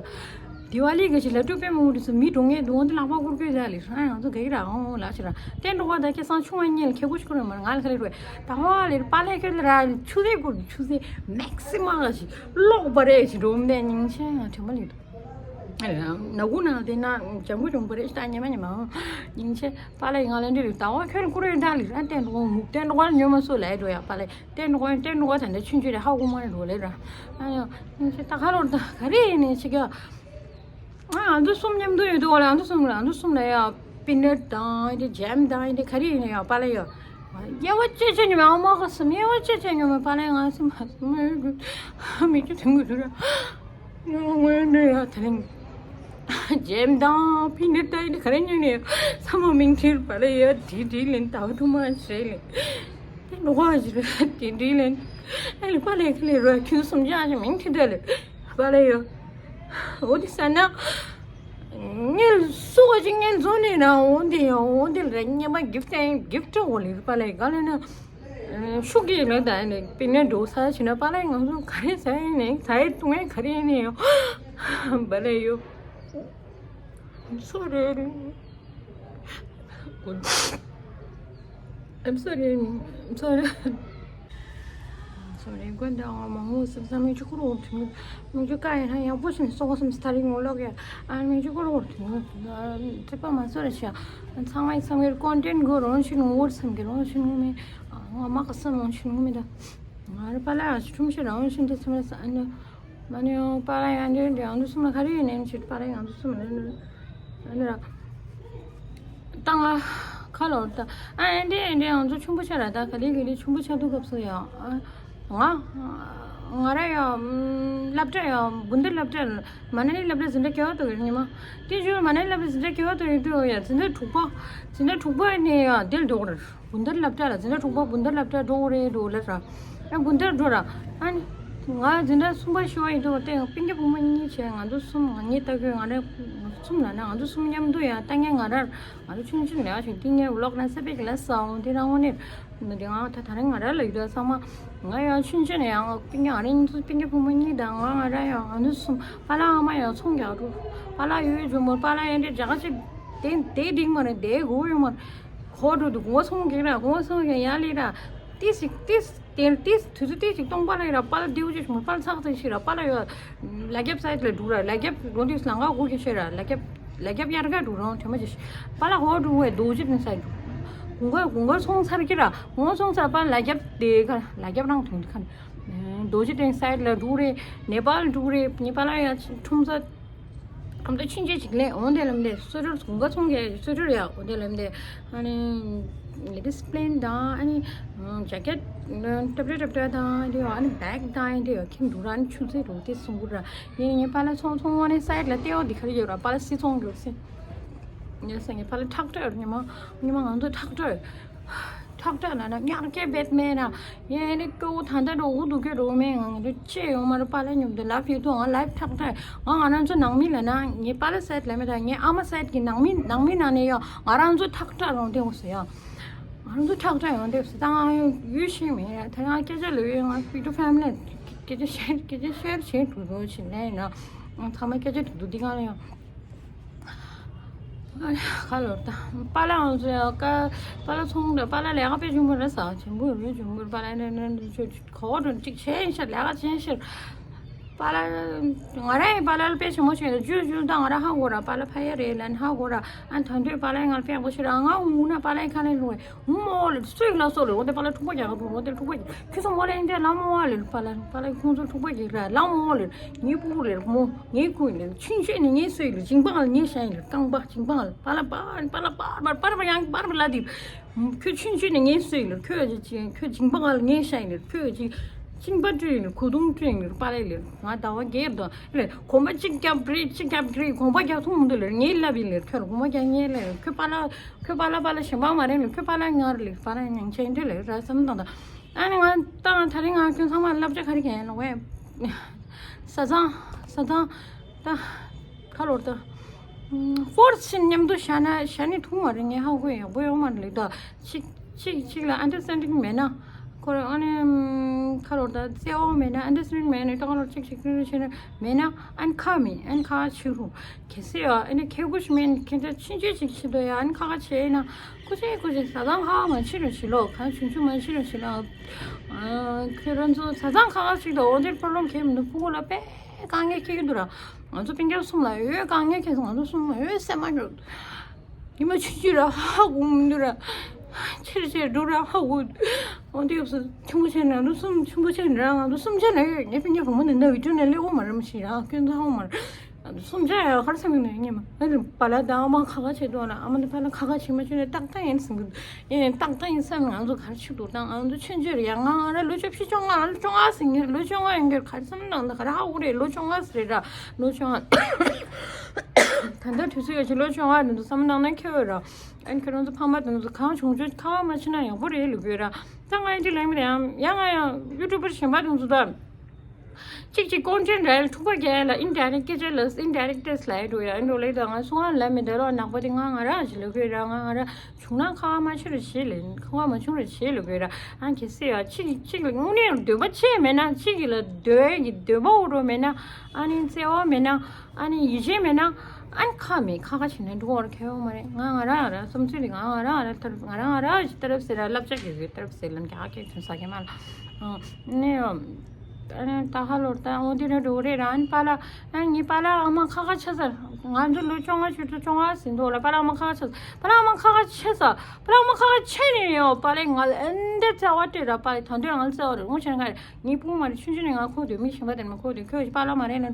དི་ཝ་ལི་གི་ཞིག་ལ་ཌུ་དཔེ་མང་འདུག་སོ་མི་འགྲོ་ངེས་འདུག་འོང་དུ་ལག་པ་ཀུར་ཀུར་ད་ལེ། ཨ་ང་ཚོ་ག་གི་ར་འོང་ལ་ཞིག་ར་བསྟན་འགྲོ་བ་ད་ཁྱེད་སང་ཆུང་བ་ཉིད་ལ་ཁེ་པོ་ཞིག་ཁུར་མ་ང་ལ་ཁ་ལེ་རུ། ད་བ་ལེ་རུ་པཱ་ལགས་ཁྱོད་ལ་ར་ཆུ་ཚོད་ཀུར་ཆུ་ཚོད་མེག་སི་མ་ག་ཞིག་ལོག་པ་རེ་ཞིག་འགྲོ་མི་འདུག་སྙིང་རྗེ་ང་དྲན་པ་ལེ་འདུག་ནག་ཁུང་ནང་དེ་ན་ལྗང་གུ་ལྗང་གུ་རེད་ད་ཉི་མ་ཉི་མ། སྙིང་རྗེ་པཱ་ལགས་ང་ལ་འདྲི་རེད་ད་བ་ཁྱོད་ཀུ་རེ་འདྲ་ལི་ར་བསྟན་འགྲོ་མུག་བསྟན་འགྲོ་ཉོ་མ་སོ་ལ་འགྲོ་ཡ་པཱ་ལགས་བསྟན་འགྲོ་བསྟན་འགྲོ་ད་འདྲ་ཆུན་ཆུན་རེད་ཧ་གོ་མ་རེད་འགྲོ་ལེ་ར། ཨ་ཡ་སྙིང་རྗེ་ད་ག་རོ་ད་ག་རེ་ཡིན་ནས་ཆི་ག་ང་ང་ཚོ་གསུམ་མཉམ་དུ་ཡོད་དུས་ང་ཚོ་གསུམ་ང་ཚོ་གསུམ་ལ་ཡ་པི་ནཊ་དང་ཨེ་འདྲ་ཇེམ་དང་ཨེ་འདྲ་ག་རེ་ཡིན་ན་ཡ་པཱ་ལགས་ཡ། དབྱེ་བ་ཕྱེ་ཕྱེ་ཉོ་མ་ཨ་མ་ག་སུམ་དབྱེ་བ་ཕྱེ་ཕྱེ་ཉོ་མ་པཱ་ལགས་ང་སུམ་མ་སུམ་མ་ཡོད་དུས་མི་ཆུ་དུང་གི་དུས་ར། ང་ངོས་ནས་ཡ་དེ་རིང་ཇེམ་དང་པི་ནཊ་དང་ཨེ་འདྲ་ག་རེ་ཉོས་ནས་ཚང་མ་མིང་ཁྲིར་པཱ་ལགས་ཡ་དྲིས་དྲིས་ལན་ད་བ་ཐུ་མ་བྱས་ལན། དེ་ནོ་ག་ཞིག་རེད་དེ་འདྲི་ལན། ཨ་ལེ་པཱ་ལགས་ཁ་ལས་རོ་ཁྱོད་སུམ་ཅུ་ཨ་ཅེ་མིང་ཁྲི་འདྲ་ལེ། པཱ་ལགས་ཡོ། འོ་དེ་ས་ན། ངེད་སུ་ག་ཅིག་ངེད་འཛོམས་ནས་ན་འོ་དེ་ཡོ་འོ་དེ་ལ་རྙེད་པ་གིབ་ཏེ་གིབ་ཏེ་འོ་ལེ་པཱ་ལགས་ག་ལེ་ན། ཤུགས་ཀྱིས་ལེ་ད་ནི་པི་ནེ་འགྲོ་ས་ཕྱིན་ན་པཱ་ལགས་ང་ཚོ་ག་རེ་ཟ་ཡིན་ནས་ཟ་ཡི་བཏུང་ཡི་ག་རེ་ཡིན་ནས་ཡོ། པཱ་ལགས་ཡོ། I'm sorry. I'm sorry. I'm sorry. I'm sorry. དགོན་དང་མང་པོ་སེམས་བསམ་མི་ཆུ་ཁུར་འོར་ཐུང་། མི་ཆུ་ཀ་ཡིན་ཧ་ཡག་པོ་ཞིག་སོགས་སེམས་སྟ་རིང་ངོ་ལོག་ཡ། ཨ་མི་ཆུ་ཁུར་འོར་ཐུང་། ཚེ་པ་མ་སོ་ར་ཤ། ཚང་མའི་བསམ་གྱི་ཀོན་ཊེན་གོ་རོང་ཤིན་འོར་སེམས་ཀྱི་རོང་ཤིན་ངོ་མི། ང་མ་ག་སེམས་རོང་ཤིན་ངོ་མི་ད། ང་ར་པཱ་ལགས་ཨ་ཆུ་ཁྲུམ་ཤི་རོང་ཤིན་དེ་སེམས་ར་ས་ཨ་ནི། མ་ནི་ཡང་པཱ་ལགས་ཡང་འདྲེ་འདྲེ་ང་ཚོ་གསུམ་ལ་ག་རེ་ཡིན་ནའི་ཕྱིར་པཱ་ལགས་ང་ཚོ་གསུམ་ལ་ནི་ནི་ར། ཏང་ཨ་ཁ་ལོར་ཏ་ཨ་ཨེ་འདྲེ་ཨེ་འདྲེ་ང་ཚོ་ཆུང་པོ་ཆ་ར་ད་ག་ལེ་ག་ལེ་ཆུང་པོ་ཆ་དུས་སྐབས་སུ་ཡང་ཨ་ང་ང་ར་ཡང་སློབ་གྲྭ་ཡང་བུན་དར་སློབ་གྲྭ་མ་ན་ལི་སློབ་གྲྭ་འཛིན་གྲྭ་སྐྱེ་བ་དུ་ཡོད་ཉི་མ་དེ་བཞུགས་མ་ན་ལི་སློབ་གྲྭ་འཛིན་གྲྭ་སྐྱེ་བ་དུ་ཡོད་དུ་ཡང་འཛིན་གྲྭ་དྲུག་པ་འཛིན་གྲྭ་དྲུག་པ་ནས་ཡང་དེར་འགྲོ་གི་རེད། བུན་དར་སློབ་གྲྭ་ལ་འཛིན་གྲྭ་དྲུག་པ་བུན་དར་སློབ་གྲྭ་འགྲོ་རེད་འགྲོ་ལ་ར། ཨ་བུན་དར་འགྲོ་ར། ཨ་ནི། ང་འཛིན་གྲྭ་གསུམ་པ་བཞི་པ་ཡིན་དུས་དེ་སྤུན་ཀྱག་བུ་མོ་གཉིས་བྱས་ང་ཚོ་གསུམ་ང་གཉིས་ལྟ་གོས་ང་རེ་ང་ཚོ་གསུམ་ལ་ན་ང་ཚོ་གསུམ་མཉམ་དུ་ཡང་ལྟ་ངན་ང་ར་ང་ཚོ་ཆུང་ཆུང་ལས་ཞིག་ཏིང་ངེ་ལོག་ན་ས་པེག་ལ་ས་འོང་དེ་རང་འོང་ནས་འདི་ང་ད་ད་རེ་ང་ར་ལ་ཡོད་ས་མ་ང་ཡང་ཆུང་ཆུང་ནས་ཡང་སྤུན་ཀྱག་ང་རེ་ང་ཚོ་སྤུན་ཀྱག་བུ་མོ་གཉིས་དང་ང་ང་ར་ཡང་ང་ཚོ་གསུམ་པཱ་ལགས་ཨ་མ་ཡང་ཚོང་རྒྱག་འགྲོ་པཱ་ལགས་ཡོད་ཡོད་ཇོ་མོ་པཱ་ལགས་ཡང་འདྲེ་རྒྱ་ག་ཅིག་དེ་དེ་འགྲིག་མ་རེད་དེ་དགོས་ཡོད་མ་རེད། ཁོ་འགྲོ་དུས་གོང་སོང་གི་ར་གོང་སོང་གི་ཡ་ལི་ར། ཏིས་ཤིག་ཏིས་དེ་ཏིས་དུས་ཚོད་ཏིས་ཤིག་སྟོང་པ་ལ་ཡི་ར་པཱ་ལགས་དེའུ་ཅིག་བྱུང་པཱ་ལགས་ཚགས་ཚིག་ཤི་ར་པཱ་ལགས་ཡོད། ལ་རྒྱབ་སའིད་ལ་འགྲོ་ར་ལ་རྒྱབ་རོ་འདུས་ལང་ག་གོ་གི་ཤི་ར་ལ་རྒྱབ་ལ་རྒྱབ་ཡར་ག་འགྲོ་རང་དེ་མ་ཅིག་པཱ་ལགས་ཧོ་འགྲོ་བའི་རྡོ་རྗེ་ནི་སའིད་འགྲོ། གུང་ག་གུང་ག་སོང་ཚར་གི་ར་གུང་ག་སོང་ཚར་པཱ་ལགས་ལ་རྒྱབ་དེ་ག་ལ་རྒྱབ་རང་དུང་དེ་ག་རྡོ་རྗེ་གདན་སའིད་ལ་འགྲོ་རེ་ནེ་པཱལ་འགྲོ་རེ་ནེ་པཱལ་ཡ་ཁྲོམ་ས། ཨམ་ད་ཕྱིན་ཆད་ཅིག་ལེན། འོ་དེ་ལམ་དེ་སུ་ཊར་དགུན་ཁ་ཚོང་རྒྱག་སུ་ཊར་ཡ། འོ་དེ་ལམ་དེ་ཨ་ནི་ལེ་ཌིས་པི་ལེན་དང་ཨ་ནི་ཇེ་ཀེཊ་ཏྲབ་ཏྲབ་ཏྲབ་ཏྲབ་དང་དེ་ཡོད། ཨ་ནི་བེག་དང་དེ་ཡོད། ཁྱིམ་འདུག་ར། ཨ་ནི་ཆུ་ཚོད་རུ་དེ་སུང་གུ་ར། ངས་ངའི་པཱ་ལགས་ཚོང་ཚོང་བ་ནི་སའིཌ་ལ་ལྟེ་བ་འདི་ག་རེ་ཡོད་ར། པཱ་ལགས་སི་ཚོང་རྒྱུགས་སི། ངས་ངའི་པཱ་ལགས་ཁྲག་ཁྲག་ཉི་མ་ཉི་མ་ང་ཚོ་ཁྲག་ཁྲག་ཁྲག་ཁྲག་ན་ན་ཉག་སྐད་བེད་མེད་ན། ཡེ་ནི་ཀོ་ད་ལྟ་འགྲོ་འུ་དུ་ཀེ་འགྲོ་མེད། ང་ཚོ་ཅི་ཡོང་མ་རུ་པཱ་ལགས་མཉམ་དུ་ལབ་ཡོད་དུ། ང་ལའིབ་ཁྲག་ཁྲག་ང་ང་རང་ཚོ་ནང་མི་ལ་ན་ངའི་པཱ་ལགས་སའིཌ་ལ་མེད། ད་ངའི་ཨ་མ་སའིཌ་གི་ནང་མི་ནང་མི་ནང་ནས་ཡོད། ང་རང་ཚོ་ཁྲག་ཁྲག་རང་དེ་འོ་སོ་ཡ། ང་རང་ཚོ་ཁྲག་ཁྲག་ཡོང་དེ་སོ། ད་ང་ཡོད་ཤེས་མེད་ཡ། ད་ང་སྐད་ཆ་ལོས་ཡོད། ང་སྤི་ཏུ་ཕེ་མི་ལི་སྐད་ཆ་ཤེར་སྐད་ཆ་ཤེར་བྱེད་འགྲོ་འགྲོ་བྱེད་ལས་ཡིན་ན། ང་ཚང་མ་སྐད་ཆ་འགྲོ་འགྲོ་འདི་གང་ལ་ཡོང་། ཁ་ལོར་ད་པཱ་ལགས་ང་ཚོ་ཡང་ཀ་པཱ་ལགས་ཚོང་འདྲ་པཱ་ལགས་ལས་ཀ་དཔེ་ཆུང་མོ་རེད་ཟ། ཆེན་པོ་རེད། ཆུང་པོ་པཱ་ལགས་ནས་ནས་ཆུ་གོ་འགྲོ་གཅིག་ཆེན་ཤར་ལས་ཀ་ཆེན་ཤར། པཱ་ལགས་ང་རང་ཡང་པཱ་ལགས་དཔེ་ཆེན་མོ་ཆེ་ཡོད། ཇུ་ཇུ་ད་ང་རང་ཧ་གོ་ར། པཱ་ལགས་ཕ་ཡ་རེད་ལན་ཧ་གོ་ར། ཨ་ད་འདོད་པཱ་ལགས་ང་ལ་དཔེ་ཡག་པོ་ཤེས་ར། ང་འུ་ན་པཱ་ལགས་ཁ་ལས་ལུང་བས་འུ་མོ་ལེ་སུས་ལ་སོ་ལེ། འོ་དེ་པཱ་ལགས་ཕྲུ་གུ་རྒྱག་ག་འདུག་འོ་དེ་ཕྲུ་གུ་ཁྱོད་ཚོ་མོ་ལེ་འདྲ་ལ་མོ་ལེ། པཱ་ལགས་པཱ་ལགས་ཁྱོད་ཚོ་ཕྲུ་གུ་རྒྱག་ར་ལ་མོ་ལེ། ངའི་ཕྲུ་གུ་ལེ་མོ། ངའི་ཁུངས་ལེ། ཆུང་ཆུང་ནས་ངའི་སྲོག་ལེ། ཇིང་པ་ལ་ངའི་ཤ་ཡིན་ལེ། རྐང་པ་ཇིང་པ་ལ་པཱ་ལགས་པཱ་པཱ་ལགས་པཱ་པཱ་པཱ་པཱ་ཡང་པཱ་པཱ་ལ་དེ། ཁྱོད་ཆུང་ཆུང་ནས་ངའི་སྲོག་ལེ། ཁྱོད་ཅི་ཁྱོད་ཇིང་པ་ལ་ངའི་ཤ་ཡིན་ལེ། ཁྱོད་ཅི་ཇིང་པ་སྤྲོད་ཡིན་ལེ། གོ་དུང་སྤྲོད་ཡིན་ལེ། པཱ་ལགས་ལེ། ང་ཟླ་བ་བརྒྱད་དང་ལེ་གོམ་པ་གཅིག་རྒྱབ་རེད། གཅིག་རྒྱབ་རེད། གོམ་པ་རྒྱག་ཐུབ་མི་འདུག་ལེ། ངའི་ལབ་ཡིན་ལེ། ཁྱོད་གོམ་པ་རྒྱག་ངའི་ལེ། ཁྱོད་པཱ་ལགས་ཁྱོད་པཱ་ལགས་པཱ་ལགས་གཞན་པ་མ་རེད་ལེ། ཁྱོད་པཱ་ལགས་ང་རེད་ལེ། པཱ་ལགས་ཉང་ཆེན་འདྲ་ལེ་ར་བསམ་བློ་བཏང་དང་། ཨ་ནི་ང་ཏང་ད་རིང་ང་ཁྱོད་ཚང་མ་བསླབ་བྱ་ག་རེ་གན་ལོ་བས། བཟའ་ཚང་བཟའ་ཚང་ད་ཁ་ལོར་ད། ཧྥོར་སི་མཉམ་དུ་བཞག་ན་བཞག་ནི་ཐུང་བ་རེད། ངས་ཧ་གོ་ཡག་པོ་ཡོང་མ་རེད་ད། གཅིག་གཅིག་གཅིག་ལ་ཨན་ཌར་སི་ཊེན་ཌིང་མེད་ན། ཁོ་རང་ཨ་ནི་ཁ་ལོར་ད་བརྩེ་བ་མེད་ན། ཨན་ཌར་སི་ཊེན་ཌིང་མེད་ན་ཏང་ལོར་གཅིག་གཅིག་ཏུ་བྱས་ན་མེད་ན་ཨན་ཁ་མི་ཨན་ཁ་ཆུ་རུ། གལ་སྲིད་ཡ་ཨ་ནི་ཁེ་གུ་ཤི་མེན་ཁེ་ད་ཕྱིན་ཆད་ཅིག་ཤི་དོ་ཡ་ཨ་ནི་ཁ་ཁ་ཆེ་ན་ཁུ་ཆེ་ཁུ་ཆེ་ཟ་ཚང་ཁ་ཁ་མ་ཆི་རུ་ཆི་ལོ། ཁ་ཆུང་ཆུང་མ་ཆི་རུ་ཆི་ལོ། ཁྱོད་རང་ཚོ་ཟ་ཚང་ཁ་ཁ་ཞིག་དང་འོ་དེར་ཕོ་ལོང་ཁེ་མི་འདུག་ཕུ་གུ་ལ་དཔེ་དཀའ་ངལ་ཁེ་གི་འདུག་ར། ང་ཚོ་སྤུན་ཀྱག་གསུམ་ལ་ཡོད་དཀའ་ངལ་ཁེ་སོང་། ང་ཚོ་གསུམ་ལ་ཡོད་སེམས་མ་འགྱོད། ཉི་མ་ཆུང་ཆུང་ར་ཧ་གོ་མི་འདུག་ར། ཆེར་ཆེར་འགྲོ་ར་ཧ་གོ། འོ་དེ་ཡོད་ས་ཆུང་པོ་ཆེ་ན་ང་ཚོ་གསུམ་ཆུང་པོ་ཆེ་ན་ར་ང་ཚོ་གསུམ་ཆ་ལ་ཡོད། ངའི་སྤུན་ཀྱག་བུ་མོ་ནི་ན་བི་ཀྲུ་ནས་སླེབས་འོང་མ་ར་མ་ཤི་ར་ཁྱོད་ཚོ་ཧ་གོ་མ་ར། ང་ཚོ་གསུམ་ཆ་ཡ་གར་སེམས་ནས་ཉི་མ་ང་ཚོ་པཱ་ལགས་དང་ཨ་མ་ཁ་ཁ་བྱེད་དོ་ན་ཨ་མ་དང་པཱ་ལགས་ཁ་ཁ་བྱེད་མ་བྱུང་ན་ཏག་ཏག་ཡིན་སེམས་གི་ཡིན་ཏག་ཏག་ཡིན་སེམས། ང་ཚོ་གར་ཆུ་འདུག་དང་ང་ཚོ་ཆུང་ཆུང་རེད་ཡ། ང་ང་ར་ལོ་ཆུང་བཅུ་བཅོ་ལྔ་ལོ་བཅོ་ལྔ་ཟིན་ངེར་ལོ་བཅོ་ལྔ་ཡིན་གེར་གར་སེམས་ནང་ད་གར་ཧ་འུ་རེད། ལོ་བཅོ་ལྔ་ཟེར་ར་ལོ་བཅོ་ལྔ། ད་ལྟ་དུས་ཚོད་ཡོད་ཆེ་ལོ་བཅོ་ལྔ་རེད་འདུག་བསམ་ནང་ན་ཁྱེར་འོས་ར། ཨན་ཁྱེད་རང་ཚོ་ཕ་མ་དེ་ཚོ་གང་བྱུང་བྱུང་ཁ་བ་མ་ཕྱིན་ན་ཡག་པོ་རེད་ལུག་ཡོད་ར། ད་ང་ཡིན་དེ་ལན་མི་རེད་ཡང་ཡང་ང་ཡང་ཡུ་ཊུབ་པར་གཞན་པ་དེ་ཚོ་ད། གཅིག་གཅིག་ཀོན་ཊེན་ཊི་རེད་ལ་ཐུག་པ་རྒྱག་ཡ་ལ་ཨིན་ཌའི་རེག་སྐད་ཆ་ལ་ཨིན་ཌའི་རེག་ཏེ་སི་ལ་ཡ་འགྲོ་ཡ་འགྲོ་ལེ། ད་ང་སུ་ང་ལ་མི་འདོད་ལོ་ནག་པོ་དེ་ང་ང་ར་ཞིག་ལ་གོས་ར། ང་ང་ར་བྱུང་ན་ཁ་བ་མ་ཆུ་རུ་བྱེད་ལེ། ཁ་བ་མ་ཆུ་རུ་བྱེད་ལེ་གོས་ར། ཨ་གལ་སྲིད་ཡ་གཅིག་གཅིག་ལ་དངོས་གནས་འདོད་པ་ཆེ་མེད་ན་གཅིག་གི་ལ་འདོད་ཀྱི་འདོད་པ་འུ་རོ་མེད་ན་ཨ་ནི་བརྩེ་བ་མེད་ན་ཨ་ནི་ཡིད་ཆེས་མེད་ན་ཨ་ནི་ཁ་མེད་ཁ་ཁ་བྱེད་ན་འགྲོ་བར་ཁེ་བ་མ་རེད། ང་ང་ར་ང་ར་བསམ་ཚུལ་དེ་ང་ང་ར་ང་ར་ལྟར་ང་ར་ང་ར་ལྟར་ཟེར་ར་བསླབ་བྱ་གི་གི་ལྟར་ཟེར་ལམ་རྒྱག་གི་ཚུན་ས་གི་མ་ལ་ནི། ཨ་ནི་ད་ཧ་ལོར་ད་འོ་དེ་ར་འགྲོ་རེད་ར། ཨ་ནི་པཱ་ལགས་ཨ་ནི་ངའི་པཱ་ལགས་ཨ་མ་ཁ་ཁ་ཆེ་ས། ང་ཚོ་ལོ་བཅོ་ལྔ་བཅུ་དྲུག་བཅོ་ལྔ་ཟིན་འདུག་ལ། པཱ་ལགས་ཨ་མ་ཁ་ཁ་ཆེ་ས། པཱ་ལགས་ཨ་མ་ཁ་ཁ་ཆེ་ས། པཱ་ལགས་ཨ་མ་ཁ་ཁ་ཆེ་ནས་ཡོད། པཱ་ལགས་ང་ལ་ཨེ་འདྲ་བརྩེ་བ་སྤྲད་ར། པཱ་ལགས་ད་དུང་ང་ལ་བརྩེ་བ་རེད། ངོ་ཤེས་ན་ཁ་རེད། ངའི་སྤུན་མ་རེད། ཆུང་ཆུང་ནས་ང་ཁོ་དུས་མི་གཞན་པ་དེར་མ་ཁོ་དུས་ཁོས་པཱ་ལགས་མ་རེད་ན།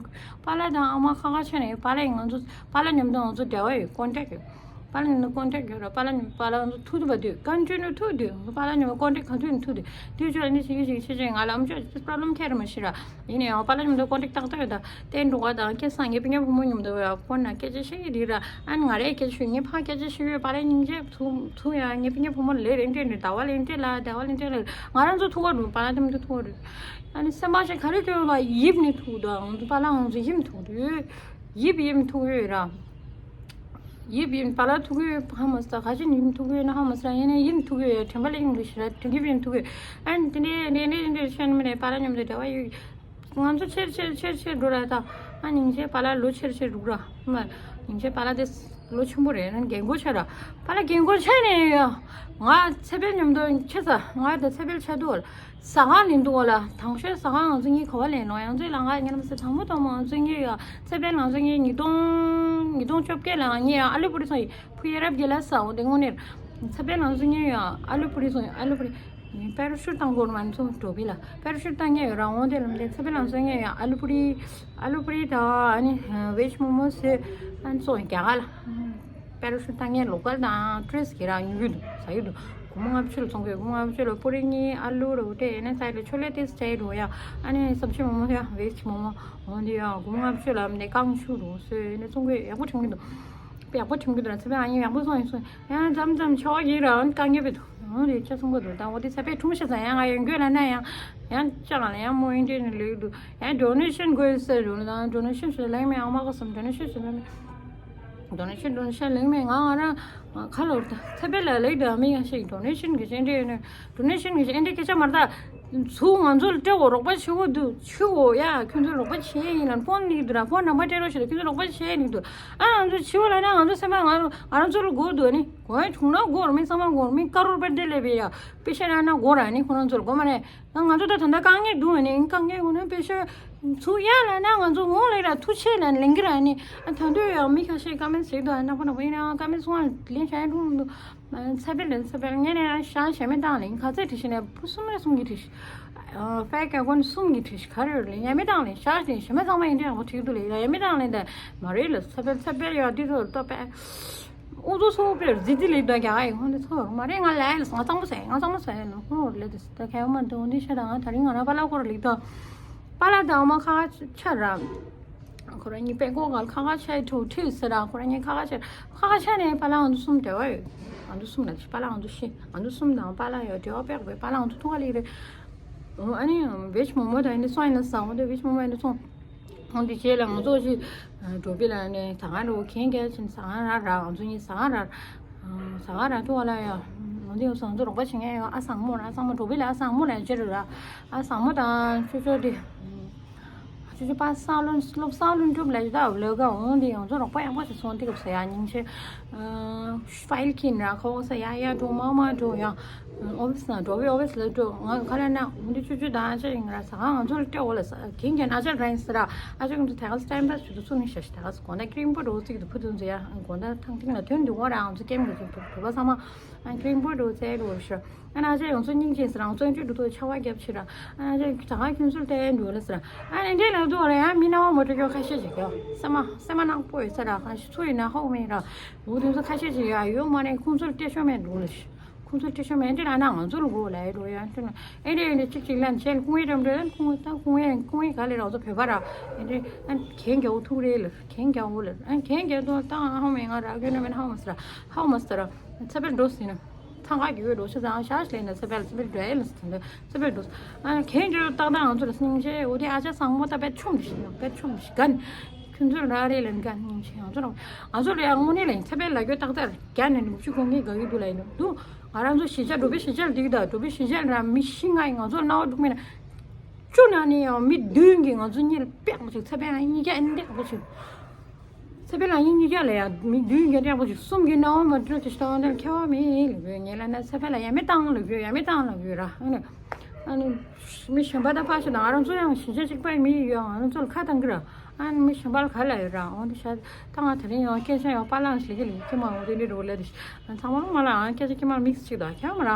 པཱ་ལགས་དང་ཨ་མ་ཁ་ཁ་ཆེ་ནས་ཡོད། པཱ་ལགས་ང་ཚོ་པཱ་ལགས་མཉམ་དུ་ང་ཚོ་འབྲེལ་བ་ཡོད། ཀོན་ཊེག་ཡོད། པཱ་ལགས་མཉམ་དུ་ཀོན་ཊེག་ཡོད་ར། པཱ་ལགས་མཉམ་པཱ་ལགས་ང་ཚོ་ཐུག་ཐུབ་པ་དུས་ཀོན་ཊི་ནུ་ཐུག་དུས་པཱ་ལགས་མཉམ་པ་ཀོན་ཊེག་ག་དུས་ནས་ཐུག་དུས་དུས་ཆོད་ནི་ཞིག་ཞིག་ཆེ་ཆེ་ང་ལ་ཨམ་ཅོག་ཅི་པྲོབ་ལེམ་ཁྱེར་མ་ཤི་ར། ཡིན་ནའང་པཱ་ལགས་མཉམ་དུ་ཀོན་ཊེག་ཏག་ཏག་ཡོད། ད་བསྟན་འགྲོ་བ་དང་ཁེ་སང་ངའི་སྤུན་ཀྱག་བུ་མོ་མཉམ་དུ་ཡ་ཕོན་ན་སྐད་ཆ་བཤད་ཀྱི་རེད་ར། ཨ་ནི་ང་རའི་སྐད་ཆ་ཤོད་ངའི་ཕ་སྐད་ཆ་ཤོད་པཱ་ལགས་སྙིང་རྗེ་ཐུག་ཐུག་ཡ། ངའི་སྤུན་ཀྱག་བུ་མོ་ལས་རེད་འདྲེ་འདྲེ་ཟླ་བ་ལས་འདྲེ་ལ་ཟླ་བ་ལས་འདྲེ་ལ་ང་རང་ཚོ་ཐུག་པ་འགྲོ། པཱ་ལགས་མཉམ་དུ་ཐུག་པ་འགྲོ། ཨ་ནི་སེམས་པ་ཞིག་ག་རེ་སྐྱོ་ལ་ཡིབ་ནི་ཐུག་ད་ང་ཚོ་པཱ་ལགས་ང་ཚོ་ཡིབ་ཐུག་དུས་ཡིབ་ཡིབ་ཐུག་ཡོད་ར། ཡིབ་ཡིབ་པཱ་ལགས་ཐུག་ཡོད་ཧ་མ་སི་ད་ག་ཅི་ཡིབ་ཐུག་ཡོད་ན་ཧ་མ་སི་ར། ཡིན་ནའི་ཡིབ་ཐུག་ཡོད་ཡ། དྲན་པ་ལས་ཡིན་འདུག་ཞེ་ར་དྲན་གྱི་ཡིབ་ཐུག་ཡོད། ཨ་ནི་དེ་འདྲའི་འདྲེ་འདྲེ་འདྲེ་ཤན་མི་ནས་པཱ་ལགས་མཉམ་དུ་འབྲེལ་བ་ཡོད། ང་ཚོ་ཆེར་ཆེར་ཆེར་ཆེར་འགྲོ་ར་ད། ཨ་སྙིང་རྗེ་པཱ་ལགས་ལོ་ཆེར་ཆེར་འགྲོ་ར་མ། སྙིང་རྗེ་པཱ་ལགས་དེ་ལོ་ཆེན་པོ་རེད་ན་རྒན་གོག་ཆགས་ར། པཱ་ལགས་རྒན་གོག་ཆགས་ནས་ཡ། ང་ཚེ་འཕེལ་མཉམ་དུ་ཆེ་ས་ང་དང་ཚེ་འཕེལ་ཆགས་འདུག་ལ། ཟ་ཁང་ལེན་འདུག་བ་ལ། དང་ཤོས་ཟ་ཁང་ང་ཚོ་གཉིས་ག་བ་ལེན་ནོ། ཡང་ཚོའི་ལ་ང་ཉེ་རམ་སེ་དང་མོ་དང་མོ་ང་ཚོ་གཉིས་ཡ། ཚེ་འཕེལ་ང་ཚོ་གཉིས་ཉིས་སྟོང་ཉིས་སྟོང་བཅོ་བརྒྱད་ལ་ང་གཉིས་ཡ་ཨ་ལུ་པུ་རི་སོང་ཡི་ཕུ་ཡེ་རབ་རྒྱལ་ལ་ས་འོ་དེ་དངོས་གནས། ཚེ་འཕེལ་ང་ཚོ་གཉིས་ཡ་ཨ་ལུ་པུ་རི་སོང་ཡི་ཨ་ལུ་པུ་རི། པེ་ར་ཤུཊ་བཏང་དགོས་མ་ཚོ་འགྲོ་བི་ལ། པེ་ར་ཤུཊ་བཏང་ངེས་ཡོད་ར། འོང་དེ་ལམ་དེ་ཚ་བེ་ལང་ཚོ་ངེས་ཡོད། ཨ་ལུ་པུ་རི། ཨ་ལུ་པུ་རི་དང་ཨ་ནི་བེཇ་མོ་མོ་སེ་ཨ་ནི་ཚོ་རྒྱ་གར་ལ། པེ་ར་ཤུཊ་བཏང་ངེས་ལོ་ཀལ་དང་ཊི་རེས་གི་ར་ཉུ་གུ་དུ་ཟ་ཡུ་དུ། སྒོར་མོ་ལྔ་བཅུ་ལ་ཚོང་གི། སྒོར་མོ་ལྔ་བཅུ་ལ་པུ་རི་གཉིས། ཨ་ལུ་རུ་ཏེ་ཨ་ནི་ཚ་ཡི་ཆོ་ལེ་ཏིས་ཅའི་རུ་ཡ། ཨ་ནི་སབ་ཇི་མོ་མོ་ཡ། བེཇ་མོ་མོ། འོང་དེ་ཡ་སྒོར་མོ་ལྔ་བཅུ་ལ་ཨ་ནི་རྐང་ཆུ་རུ་སོ་ཨ་ནི་ཚོང་གི་ཡག་པོ་ཁྲིམས་གི་འདུག་ཡག་པོ་ཁྲིམས་ཀྱི་འདུག་ན་ཚེ་བའི་ཨ་ཡིན་ཡག་པོ་སོང་ཡིན་སོང་། ཡང་མཚམས་མཚམས་ཆོག་གི་ར་ཨང་དཀའ་ངལ་བེད་དོ། ཨང་རེ་ཆ་སོང་གི་འདུག་ད་འོ་དེ་ཚ་བའི་ཁྲུམ་ཤ་ཚ་ཡང་ང་ཡང་དགོས་ལ་ན་ཡང་། ཡང་ཅག་ལ་ཡང་མོ་ཡིན་དྲན་ནས་ལུས་འདུག་ཡང་ཌོ་ནེ་ཤན་དགོས་ཟེར་འདུག་ལ་ད་ཌོ་ནེ་ཤན་ཞུ་ལེང་མེ་ཨང་མ་གོ་སམ་ཌོ་ནེ་ཤན་ཞུ་ལེང་མེ། ཌོ་ནེ་ཤན་ཌོ་ནེ་ཤན་ལེང་མེ་ང་ང་རང་ཁ་ལོར་ད་ཚ་བའི་ལ་ལེགས་འདུག་མི་ཡང་ཞིག་ཌོ་ནེ་ཤན་གི་ཅན་འདྲེ་ཡོད་ནས། ཌོ་ནེ་ཤན་གི་ཅན་འདྲེ་སྐད་ཆ་མར་ད། ཚུར་ང་ཚོ་ལ་སྤྲད་འོ་རོགས་པ་བྱེད་འོ་འདུག་བྱེད་འོ་ཡ། ཁྱོད་ཚོ་རོགས་པ་བྱེད་ཡིན་ལ་ཕོན་ལིག་འདུག་ར། ཕོན་ནམ་བར་སྤྲད་རོགས་བྱེད་ལ་ཁྱོད་ཚོ་རོགས་པ་བྱེད་ཡིན་འདུག་ཨ་ང་ཚོ་བྱེད་འོ་ལ་ན་ང་ཚོ་སེམས་པ་ང་ང་རང་ཚོ་ལ་དགོས་འདུག་ཨ་ནི་གོ་ཡ་བྱུང་ན་དགོས་ར། མི་ཚང་མ་དགོས་ར། མི་ཀ་རོར་པ་དེ་ལས་པའི་ཡ་པེ་ཤ་ར་ན་དགོས་ར། ཨ་ནི་ཁོ་རང་ཚོ་ལ་དགོས་མ་རེད། ང་ང་ཚོ་ད་ད་ལྟ་དཀའ་ངལ་འདུག་ཨ་ནི་དཀའ་ངལ་དགོས་ན་པེ་ཤ་ཚུར་ཡ་ལ་ན་ང་ཚོ་ངོ་ལ་ར་ཐུག་ཆེ་ལ་ལེང་གི་ར། ཨ་ནི་ཨ་ད་དུང་ཡ་མི་ཁ་ཤས་ཀ་མེན་བྱེད་འདུག་ཨ་ནག་པོ་ནག་པོ་ཡིན་ན་ཀ་མེན་སོང་ལེན་བྱ་ཡ་འགྲོ་འདུག་ཚ་བེ་ལེན་ཚ་བེ་ལེན་ངས་ནས་ཤང་ཞེ་མེ་དང་ལེན་ག་ཚད་བྲིས་ཤི་ནས་བུ་གསུམ་རེ་གསུམ་གྱི་བྲིས་ཤི། ཕའི་ཀ་གོན་གསུམ་གྱི་བྲིས་ཤི་ག་རེ་ལེན་ཡ་མེ་དང་ལེན་ཤང་ཞེ་མེ་ཚང་མ་ཡིན་དུས་ཡག་པོ་བྲིས་འདུག་ལེ། ཡ་མེ་དང་ལེན་དེ་མ་རེད་ལ། ཚ་བེ་ཚ་བེ་ཡ་དུས་ཚོད་ལྟོ་པས་ཨུ་ཚོ་སོ་པེར་ཟི་ཟི་ལེ་དོ་རྒྱ་ག་ཡི་ཧོན་དེ་ཚོ་མ་རེད། ང་ལ་ཡ་ལ་ང་གཙང་པོ་ཟེར་ང་གཙང་པོ་ཟེར་ལ་ཧོན་ལེ་དེ་ད་ཁ་ཡོ་མ་འདུག་འདི་ཤ་དང་ང་ད་རིང་ང་ར་པ་ལ་སྐོར་ལེགས་དོ། པ་ལ་དང་མ་ཁ་ཆ་ར། ཁོ་རང་གཉིས་པད་ཀོ་ག་ཁ་ཁ་ཆ་ཐུག་ཐུག་ཟེར་ར། ཁོ་རང་གཉིས་ཁ་ཁ་ཆ་ཁ་ཁ་ཆ་ནས་པ་ལ་ང་ཚོ་གསུམ་འབྲེལ་བ་ཡོད། ང་ཚོ་གསུམ་ལ་ཅི་པ་ལ་ང་ཚོ་ཤི་ང་ཚོ་གསུམ་དང་པ་ལ་ཡོད་འབྲེལ་བ་པད་ཀོ་པ་ལ་ང་ཚོ་ཐུག་ག་ལེགས་རེད། ཨ་ནི་བེཇ་མོ་མོ་དང་ཡིན་ནི་སོང་ཡིན་ན་སང་བ་དེ་བེཇ་མོ་མོ་ཡིན་ནི་སོང་། ཁོང་དེ་རྗེས་ལ་ང་ཚོ་ཅི་འགྲོ་བི་ལ་ནས་ཟ་ཁང་རུ་གན་གལ་ཆེན་ཟ་ཁང་ར་ར་ང་ཚོ་གཉིས་ཟ་ཁང་ར། ཟ་ཁང་ར་ཐུག་བ་ལ་ཡ། ང་ཚོ་ཡོད་ས་ང་ཚོ་རོགས་པ་བྱེད་མཁན་ཡོད། ཨ་སང་མོ་ར་ཨ་སང་མོ་འགྲོ་བི་ལ་ཨ་སང་མོ་ལ་ཅི་རུ་ར། ཨ་སང་མོ་དང་ཅོ་ཅོ་དེ། ཅོ་ཅོ་པ་སང་ལོན་སློབ་སང་ལོན་གྲུབ་ལ་ཡོད་ད་ལོ་ག་འོང་དེ་ང་ཚོ་རོགས་པ་ཡག་པོ་ཞིག་སོང་དེ་སྐབས་ས་ཡ་སྙིང་རྗེ། ཕའིལ་ཁྱེར་ནས་ཁ་འོག་ས་ཡ་ཡ་འགྲོ་མ་མ་འགྲོ་ཡ། ཨོ་ཕི་སི་ན་འགྲོ་བའི་ཨོ་ཕི་སི་ལ་འགྲོ་ང་ག་ལ་ན་འོན་ཏེ་ཆུ་ཆུ་དང་ཨ་ཅག་ཡིན་ར་ཟ་ཁང་ང་ཚོ་ལ་སྤྲད་འོ་ལ་ཟ་གིན་གྱན་ཨ་ཅག་ར་ཡིན་ཟེར་ར། ཨ་ཅག་ང་ཚོ་ད་ག་ས་ཊའིམ་པ་སི་ཞུ་དུ་སུ་ནི་ཤ་ཤི་ད་ག་ས་དགོང་དག་ཀྲིང་པོ་འགྲོ་ཚིག་དུ་ཕུ་དུ་ཟེར་ཡ་དགོང་དག་ཐང་ཐིང་ལ་དོན་འདུག་བ་ར་ང་ཚོ་ཀེམ་གི་ཚིག་དུ་བུ་བ་ཚང་མ་ཀྲིང་པོ་འགྲོ་ཚེ་འགྲོ་ཤ། ཨ་ན་ཨ་ཅག་ང་ཚོ་སྙིང་རྗེ་ཟེར་ར་ང་ཚོ་འཇུ་འགྲོ་དུ་ཆ་བ་རྒྱབ་ཆེ་ར། ཨ་ཅག་ད་ག་ཁྱོད་ཚོ་ལྟ་ཡ་འགྲོ་ལ་ཟེར་ར། ཨ་ནི་འདྲེ་ལ་འདུག་ར་ཡ་མི་ན་བ་མོ་ཏྲ་ཀྱོ་ཁ་ཤས་ཤིག་ཡོ་སེ་མ་སེ་མ་ནག་པོ་ཡོད་ས་ར་ཁ་ཤས་ཚོ་ཡིན་ན་ཧོ་མེ་ར། འོ་དེ་ཚོ་ཁ་ཤས་ཤིག་ཡ་ཡོད་མ་རེད། ཁོང་ཚོར་སྐད་ཤོད་མེད་འགྲོ་ལ་ཤི། ཁོང་ཚོར་སྐད་ཤོད་མེད་འདི་ལ་ན་ང་ཚོར་དགོས་ལ་ཡ་འགྲོ་ཡ་འདི་ལ་ཨེ་འདྲ་ཡོད་འདྲ་གཅིག་གཅིག་ལ་ནི་བྱས་ལ་ཁོང་ཡེ་འགྲམ་འདྲ་ལ་ཁོང་ད་ཁོང་ཡེ་ཁོང་ཡེ་ག་ལེ་ར་ང་ཚོ་བོད་པ་ར་ཨེ་འདྲ་ཨ་གན་རྒྱ་བོ་ཐུག་རེད་ལ་གན་རྒྱ་བོ་ལ་ཨ་གན་རྒྱ་དོ་ད་ཧ་མེ་ང་ར་གོ་ན་མེད་ཧ་མ་སི་ར་ཧ་མ་སི་ར་ཚ་བེར་འགྲོ་སི་ན་ཚང་ག་གི་འོས་འགྲོ་ཤ་ཚང་ཤ་ཤ་ལེ་ན་ཚ་བེར་ཚ་བེར་འགྲོ་ཡ་ལ་སི་ད་ཚ་བེར་འགྲོ་ཨ་གན་རྒྱ་ཏག་ཏག་ང་ཚོ་ལ་སྙིང་རྗེ་འོ་དེ་ཨ་ཅག་སང་མོ་ད་བེར་ཆོམ་ཤི་ན་བེར་ཆོམ་ཤི་གན། ཁྱོད་ཚོ་ར་རེ་ལན་ག་སྙིང་རྗེ་ང་ཚོ་ར་ང་ཚོ་ར་ཡ་དངོས་གནས་ལ་ཚ་བེར་ལ་གོ་ཏག་ཏག་རྒྱ་ནས་ནུབ་ཆུ་ཁོང་གི་ག་གི་འདུག་ལ་ཡིན་འདུག་ང་རང་ཚོ་གཞིས་ཆགས་འགྲོ་བའི་གཞིས་ཆགས་འདི་གི་ད་འགྲོ་བའི་གཞིས་ཆགས་ར་མི་ཤི་ང་ཡི་ང་ཚོ་རྣ་བ་འགྲུག་མེད་ན། བཅུ་ནང་ནས་ཡང་མི་བདུན་གྱིས་ང་ཚོ་གཉིས་ལ་པེག་པོ་ཅིག་ཚ་བེར་ཡང་གཉིས་ཀ་ཨེ་འདྲ་པོ་ཅིག་ཚ་བེར་ལ་ཡང་གཉིས་ཀ་ལ་ཡང་མི་བདུན་གྱིས་འདྲ་པོ་ཅིག་གསུམ་གྱིས་རྣ་བ་མ་འགྲུག་ཅིག་ཤི་ཏང་དེར་ཁྱད་པར་མེད་ལ་བོས་ངེད་ལ་ན་ཚ་བེར་ལ་ཡང་མི་བཏང་ལ་བོས་ཡང་མི་བཏང་ལ་བོས་ར་ཨ་ནི་ཨ་ནི་མི་གཞན་པ་དང་ཕ་ཤི་དང་ང་རང་ཚོ་ཡང་གཞིས་ཆགས་གཅིག་པའི་མི་ཡོད་ང་རང་ཚོ་ལ་ཁ་བཏང་གི་ར། ཨ་ནི་མི་གཞན་པ་ལ་ག་ལ་ཡོད་ར་འོང་དེ་ཤ་ད་ང་དེ་རིང་ཡང་སྐད་ཆ་ཡང་པཱ་ལགས་ལ་ཀྱི་ལ་ཀྱི་མ་འོང་དེ་འདྲི་འགྲོ་ལ་དེ་ཤ་ཚང་མ་ལ་མ་ལ་ཨ་སྐད་ཆ་ཀྱི་མ་མིག་སི་གཅིག་དང་ཁྱད་མ་ར།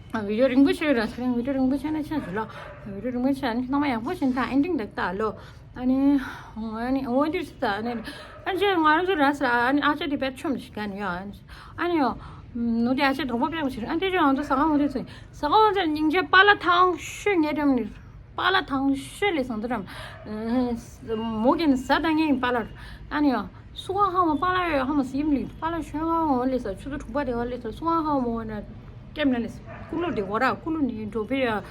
ཨ་བི་ཌིའོ་རིང་པོ་ཆེ་ཡོད་ར་དེ་རིང་བི་ཌིའོ་རིང་པོ་ཆེ་ན་ཆ་ཞུ་ལ་བི་ཌིའོ་རིང་པོ་ཆེ་ཨ་ནི་ཚང་མ་ཡག་པོ་བྱིན་ད་ཨེན་ཌིང་དག་ད་ལོ། ཨ་ནི་ཨ་ནི་འོ་དེ་ཤ་ད་ཨ་ནི་ཨ་ཅེ་ང་རང་ཚོ་ར་ས་ཨ་ནི་ཨ་ཅེ་དེ་པད་ཆོམ་ཞིག་ག་ནི་ཡོད་ཨ་ནི་ཨ་ནི་ཡོ་ནུ་དེ་ཨ་ཅེ་གྲོགས་པོ་པད་མོ་ཞིག་ཨ་དེ་ཅོ་ང་ཚོ་ས་ག་འོ་དེ་ཚོ་ས་ག་འོ་ཚོ་སྙིང་རྗེ་པཱ་ལགས་ཐང་ཤོད་ངེད་འགྲམ་ནི། པཱ་ལགས་ཐང་ཤོད་ལས་སང་དུ་རམ། མོ་གན་ཟ་ད་ངེ་ཡིན་པཱ་ལགས། ཨ་ནི་ཡ། སུ་ག་ཧ་མ་པཱ་ལགས་ཡོད་ཧ་མ་སིམ་ལི་པཱ་ལགས་ཤོད་ང་འོ་ལས་ས་ཆུ་ཚོད་དྲུག་པ་དེ་བ་ལས་ས་སུ་ག་ཧ་མ་འོ་ན། ཀེམ་ན་ལས་ས་ཀུ་ལུ་དེ་གོ་ར་ཀུ་ལུ་ནི་འགྲོ་པི་ཡ།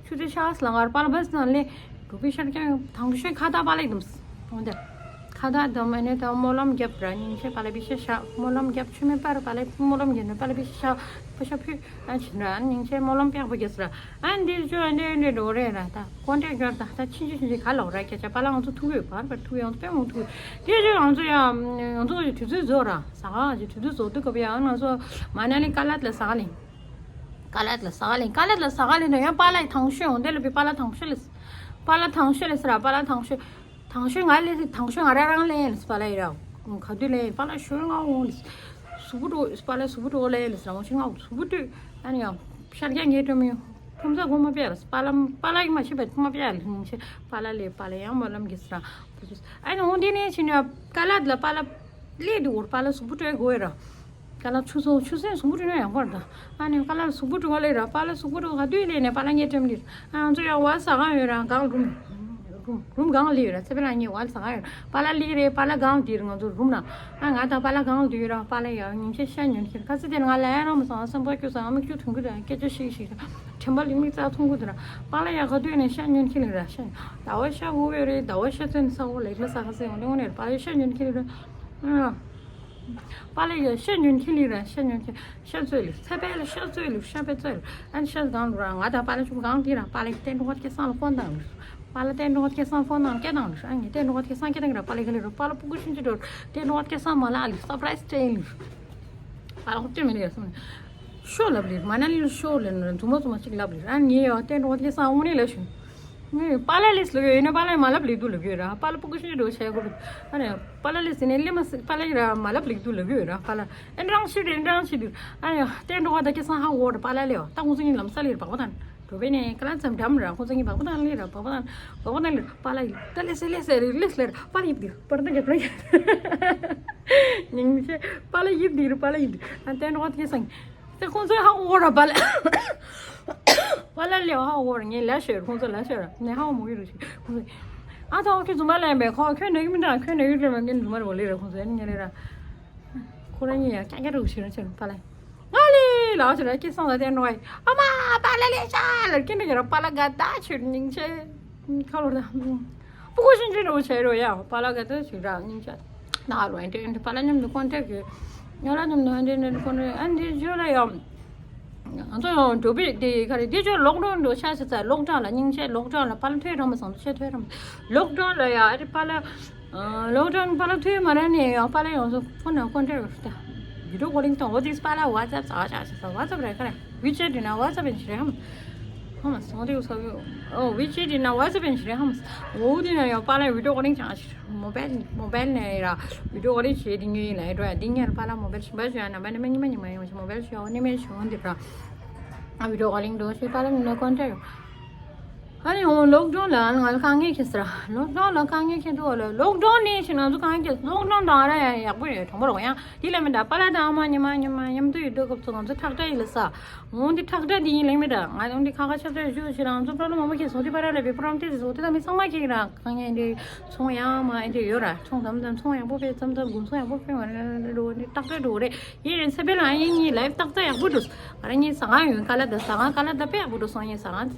ཆུ་ཚོད་ཤ་ས་ལ་ངར་པཱ་ལགས་བས་ན་ལས་འགྲོ་པི་ཤར་ཀྱང་ཐང་ཤོད་ཁ་ད་པཱ་ལགས་དུམ་ས་འོ་འདི། ཁ་ད་དུམ་ཨ་ནི་ད་སྨོན་ལམ་རྒྱབ་ར་སྙིང་རྗེ་པཱ་ལགས་པི་ཤ་ཤ་སྨོན་ལམ་རྒྱབ་ཆུ་མེ་པར་པཱ་ལགས་སྨོན་ལམ་རྒྱབ་ནི་པཱ་ལགས་པི་ཤ་ཤ་པ་ཤ་ཕུ། ཨ་ཕྱིན་ར་སྙིང་རྗེ་སྨོན་ལམ་པེག་པོ་རྒྱབ་ས་ར། ཨ་འདི་ཅོ་ཨ་འདི་འདི་འགྲོ་རེད་ར་ད་ཀོན་ཊེག་ཡོད་ད་ད་ཕྱིན་ཅི་ཕྱིན་ཅི་ག་ལོག་ར་སྐད་ཆ་པཱ་ལགས་ང་ཚོ་ཐུག་ཡོད་བར་བར་ཐུག་ཡོང་པེ་མོ་ཐུག་དེ་ཅོ་ང་ཚོ་ཡ་ང་ཚོ་ཡི་དུས་ཚོད་རྫོགས་ར་ཟ་ཁང་གི་དུས་ཚོད་རྫོགས་དུས་སྐབས་ཡ་ང་ཚོ་མ་ན་ལི་ཀ་ལད་ལ་ཟ་ཁང་ལིང་། ཀ་ལད་ལ་ཟ་ཁང་ལིང་། ཀ་ལད་ལ་ཟ་ཁང་ལིང་དང་ཡང་པཱ་ལགས་ཐང་ཤོད་འོང་དེ་ལ་བི་པཱ་ལགས་ཐང་ཤོད་ལས། པཱ་ལགས་ཐང་ཤོད་ལས་ཟེར་ར་པཱ་ལགས་ཐང་ཤོད། ཐང་ཤོད་ང་ལས་ཐང་ཤོད་ང་ར་རང་ལས་ཡིན་པཱ་ལགས་ཡིན་ར། ག་དུས་ལས་ཡིན་པཱ་ལགས་ཤོད་ང་འོང་ལས། གཟུགས་པོ་འགྲོ་པཱ་ལགས་གཟུགས་པོ་འགྲོ་ལས་ཡིན་ལས་ཟེར་ར་འོང་ཤོད་ང་གཟུགས་པོ་འགྲོ། ཨ་ནི་ཡང་ ཤར་རྒྱག་ངས་སྤྲོད་མི་ཡོང་། ཁྲོམ་ས་གོ་མ་པ་ཡ་ར་པཱ་ལགས་པཱ་ལགས་ཡིན་མ་ཤེས་པ་ཁོ་མ་པ་ཡ་ལ་ངས་པཱ་ལགས་ལས་པཱ་ལགས་ཡང་མ་ལམ་གྱི་སྲ། ཨ་ནི་འོང་དེ་ནས་ཕྱིན་ཡ་ཀ་ལ་ལ་པཱ་ལགས་ལས་འདུག་འོར་པཱ་ལགས་གཟུགས་པོ་སྤྲོད་དགོས་ཡ་ར། ཀ་ལ་ཆུ་ཚོད་ཆུ་ཚོད་གཟུགས་པོ་སྤྲོད་ན་ཡག་པོ་ར་ད། ཨ་ནི་ཀ་ལ་གཟུགས་པོ་སྤྲོད་ག་ལས་ར་པཱ་ལགས་གཟུགས་པོ་སྤྲོད་ག་དུས་ལས་ནས་པཱ་ལགས་ངས་སྤྲོད་མི་འདུག་ཨ་ང་ཚོ་ཡ་ཝལ་ཟ་གང་ཡོད་ར་གང་རུམ། རུམ་རུམ་གང་ལས་ཡོད་ར་ཚེ་འཕེལ་ལགས་ངས་ཝལ་ཟ་གང་ཡོད་ར་པཱ་ལགས་ལས་རེད་པཱ་ལགས་གང་དེ་ར་ང་ཚོ་རུམ་ན། ཨ་ང་དང་པཱ་ལགས་གང་དུས་ར་པཱ་ལགས་ཡ་ཉིན་ཤས་ཤ་ཉོན་ཁྱེར་ཁ་ཚི་དེ་ང་ལ་ཡ་རང་མ་སང་སེམས་པ་སྐྱོ་སང་མིག་ཆུ་ཐུང་གི་དང་སྐད་ཆ་ཤིག་ཤིག་དང་དྲན་པ་ལིག་མིག་རྩ་ཐུང་གི་དང་པཱ་ལགས་ཡ་ག་དུས་ནས་ཤ་ཉོན་ཁྱེར་ལེ་ར་ཤ་ཟླ་བ་ཤ་འུ་བའི་རེད་ཟླ་བ་ཤ་ཚོན་ས་འོ་ལེགས་ལ་ས་ཁ་སེ་འོ་ནི་འོ་ནི་པཱ་ལགས་ཤ་ཉོན་ཁྱེར་ལེ་ར། པཱ་ལགས་ཡ་ཤ་ཉོན་ཁྱེར་ལེ་ར་ཤ་ཉོན་ཁྱེར་ཤ་ཚོད་ལེ་ཚ་པའི་ལ་ཤ་ཚོད་ལེ་ཤ་པའི་ཚོད་ལེ་ཨ་ནི་ཤ་གང་ལུ་ར་ང་དང་པཱ་ལགས་ཆུང་གང་དེ་ར་པཱ་ལགས་ཀྱི་བསྟན་འགྲོ་བ་སྐལ་བཟང་ལ་ཁོང་དང་ལུ། པཱ་ལགས་བསྟན་འགྲོ་བ་སྐལ་བཟང་ཁོང་དང་སྐད་བཏང་ལུ་ཨ་ནི་བསྟན་འགྲོ་བ་སྐལ་བཟང་སྐད་བཏང་གི་ར་པཱ་ལགས་ག་ལེ་ར་པཱ་ལགས་སྤུ་གུ་ཆུང་ཆུང་འགྲོ་བསྟན་འགྲོ་བ་སྐལ་བཟང་མ་ལགས་ལེ་སར་པ་རའི་སི་སྤྲད་ལེ། པཱ་ལགས་ཁོང་སྤྲད་མི་ལེ་ར་སོང་ནས་ཤོ་ལབ་ལེ་མ་ན་ལེ་ཤོ་ལེ་ན་རྫུན་མ་རྫུན་མ་ཅིག་ལབ་ལེ་ཨ་ནི་ངས་ཡ་བསྟན་འགྲོ་བ་སྐལ་བཟང་དངོས་གནས་ལབ་ཞུ། ངས་པཱ་ལགས་ལེས་ལབ་ཡོད་ཡིན་ན་པཱ་ལགས་མ་ལབ་ལེ་འདུག་ལབ་ཡོད་ར་པཱ་ལགས་སྤུ་གུ་ཆུང་ཆུང་འགྲོ་བྱས་དགོས་ལབ་ཨ་ནི་པཱ་ལགས་ལེས་ཟེར་ནས་ལེ་མ་སི་པཱ་ལགས་ར་མ་ལབ་ལེ་འདུག་ལབ་ཡོད་ར་པཱ་ལགས་ཨེ་འདྲ་ཞིག་རེད་འདྲ་ཞིག་འདུག་ཨ་ནི་བསྟན་འགྲོ་བ་ད་སྐལ་བཟང་ཧ་གོ་ར་པཱ་ལགས་ལེ་ད་ཁོང་ཚོ་གཉིས་ལམ་ས་ལེ་ར་བག་པ་དང་འགྲོ་བས་ནས་ཀ་ལ་ཙམ་འགྲམ་ར་ཁོང་ཚོ་གཉིས་བག་པ་དང་ལེ་ར་བག་པ་དང་བག་པ་དང་ལེ་ར་པཱ་ལགས་ཡིན་ད་ལེ་སེ་ལེ་སེ་རེ་ལེ་སེ་ར་པཱ་ལགས་ཡིན་འདུག་པར་ད་རྒྱབ་ར་ཡིན། ཉིན་ཤས་པཱ་ལགས་ཡིན་འདུག་ར་པཱ་ལགས་ཡིན་འདུག་ཨ་བསྟན་འགྲོ་བ་སྐལ་བཟང་། དེ་ཁོང་ཚོས་ཧ་གོ་ར་པཱ་ལགས། པཱ་ལགས་ལས་ཧ་གོ་ར་ངས་ལ་ཤོད་ཁོང་ཚོ་ལ་ཤོད་ར་ནས་ཧ་གོ་མོ་གི་རུ་ཞིག་ཁོང་ཚོས། ཨ་ཐོག་ཁྱོད་རྫུན་མ་ལན་པས་ཁོ་ཁྱོད་ནས་གི་མི་འདྲ་ཁྱོད་ནས་གི་འདྲ་མ་ངས་རྫུན་མ་རེད་བ་ལེ་ར་ཁོང་ཚོས་ཨ་ནི་ངས་ལེ་ར། ཁོ་རང་ཉིད་ཡང་ཀྱག་ཀྱག་རུ་ཞིག་ར་ཆེ་ར་པཱ་ལགས། ང་ལས་ལ་ཤོད་ར་སྐྱེ་སོང་ལ་བསྟན་འགྲོ་བ་ཡིན་ཨ་མ་པཱ་ལགས་ལས་ཤ་ལ་སྐྱེ་འདྲ་གི་ར་པཱ་ལགས་དགའ་ད་ཆོས་སྙིང་རྗེ། ཁ་ལོར་ད། སྤུ་གུ་ཤིན་ཅི་འགྲོ་བྱས་རོ་ཡ་པཱ་ལགས་ག་ཚོད་ཞིག་རག་སྙིང་རྗེ། ན་ལོ་ཨེ་འདྲེ་ཨེ་འདྲེ་པཱ་ལགས་མཉམ་དུ་ཁོང་ཁྲེག་གི། ཉོ་ལ་མཉམ་དུ་ཨེ་འདྲེ་ཨེ་འདྲེ་ཁོང་ཁྲེག་ཨེ་འདྲེ་བརྗོད་ལ་ཡ། ང་ཚོ་ཡང་འགྲོ་བི་དེ་ག་རེ་དེ་ཚོ་ལོག་ཌའོན་འགྲོ་ཤ་ཤ་ཚ་ལོག་ཌའོན་ལ་སྙིང་རྗེ་ལོག་ཌའོན་ལ་པཱ་ལགས་ཐོས་རང་མ་སང་ཤ་ཐོས་རང་མ། ལོག་ཌའོན་ལ་ཡ་ཨ་རེ་པཱ་ལགས། ལོག་ཌའོན་པཱ་ལགས་ཐོས་མ་ར་ནས་ཡང་པཱ་ལགས་ཡོང་སོང་ཁོང་ན་ཁོང་ཁྲེག་རུ་ཤ་ད། བི་ཌིའོ་ཀོ་ལིང་དང་འོ་དེ་པཱ་ལགས་ཝ་ཙབ་ཙ་ཝ་ཙབ་ཙ་ཝ་ཙབ་རེད་ག་རེ། ཝི་ཅེ་ཊི་ན་ཝ་ཙབ་ཡིན་ཞིག་རེད་ཧམ། ཧམ་སོང་དེ་ཚོ་ཨོ་ཝི་ཅེ་ཊི་ན་ཝ་ཙབ་ཡིན་ཞིག་རེད་ཧམ། འོ་དེ་ན་ཡང་པཱ་ལགས་བི་ཌིའོ་ཀོ་ལིང་བྱང་ཞིག་མོ་བེལ་མོ་བེལ་ནས་ར་བི་ཌིའོ་ཀོ་ལིང་བྱེད་དེ་ཉོས་ཡིན་ལ་ཡ་འགྲོ་ཡ་དེ་ཉེར་པཱ་ལགས་མོ་བེལ་ཞིམ་པ་ཞུ་ཡ་ན་མ་ནི་མ་ཉི་མ་ཉི་མ་ཞིག་མོ་བེལ་ཞུ་ཡ་འོ་ནི་མེད་ཞུ་འོ་འདི་ར། ཨ་བི་ཌིའོ་ཀོ་ལིང་འགྲོ་ཞིག་པཱ་ལགས་ནི་ནོ་ཀོན་ཊེག་ཨ་ནི་འོ་ལོག་ཌའོན་ལ་ང་ལ་དཀའ་ངལ་ཁེལ་ཟེར་ལོག་ཌའོན་ལ་དཀའ་ངལ་ཁེལ་འདུག་ལ་ལོག་ཌའོན་ནས་ཞིག་ང་ཚོ་དཀའ་ངལ་ཁེལ་ལོག་ཌའོན་དང་ར་ཡ་ཡག་པོ་ཡོད་གྲོང་པ་རོགས་ཡང་དེ་ལ་མི་འདྲ་པཱ་ལགས་དང་ཨ་མ་ཉི་མ་ཉི་མ་མཉམ་དུ་ཡོད་དུས་སྐབས་སུ་ང་ཚོ་ཁྲག་ཁྲག་ཡིན་ལ་ས། འོ་འདི་ཁྲག་ཁྲག་འདི་ཡིན་ལེགས་མི་འདྲ་ང་འོ་འདི་ཁ་ཁ་ཆབ་ཆབ་བཞུགས་ཞེས་རང་ཚོ་པྲོ་ལ་མང་པོ་ཁེལ་སོང་དེ་པ་ར་ལ་བི་པྲོམ་ཏེ་སོ་དེ་ད་མི་ཚང་མ་ཁེལ་ར་དཀའ་ངལ་འདི་ཚོང་ཡང་མ་འདི་ཡོད་ར་ཚོང་དམ་དམ་ཚོང་ཡག་པོ་སྤེལ་ཙམ་ཙམ་དགུན་ཚོང་ཡག་པོ་སྤེལ་མ་རེད་འདི་ཏག་ཏག་འགྲོ་རེད། ཡིན་རེད་ཚེ་འཕེལ་ལགས་ཡིན་ངའི་ལའེབ་ཏག་ཏག་ཡག་པོ་འགྲོ། ང་རང་ངའི་ཟ་ཁང་ཡོད་ཀ་ལ་ད་ཟ་ཁང་ཀ་ལ་ད་དཔེ་ཡག་པོ་འགྲོ་སོང་ངའི་ཟ་ཁང་།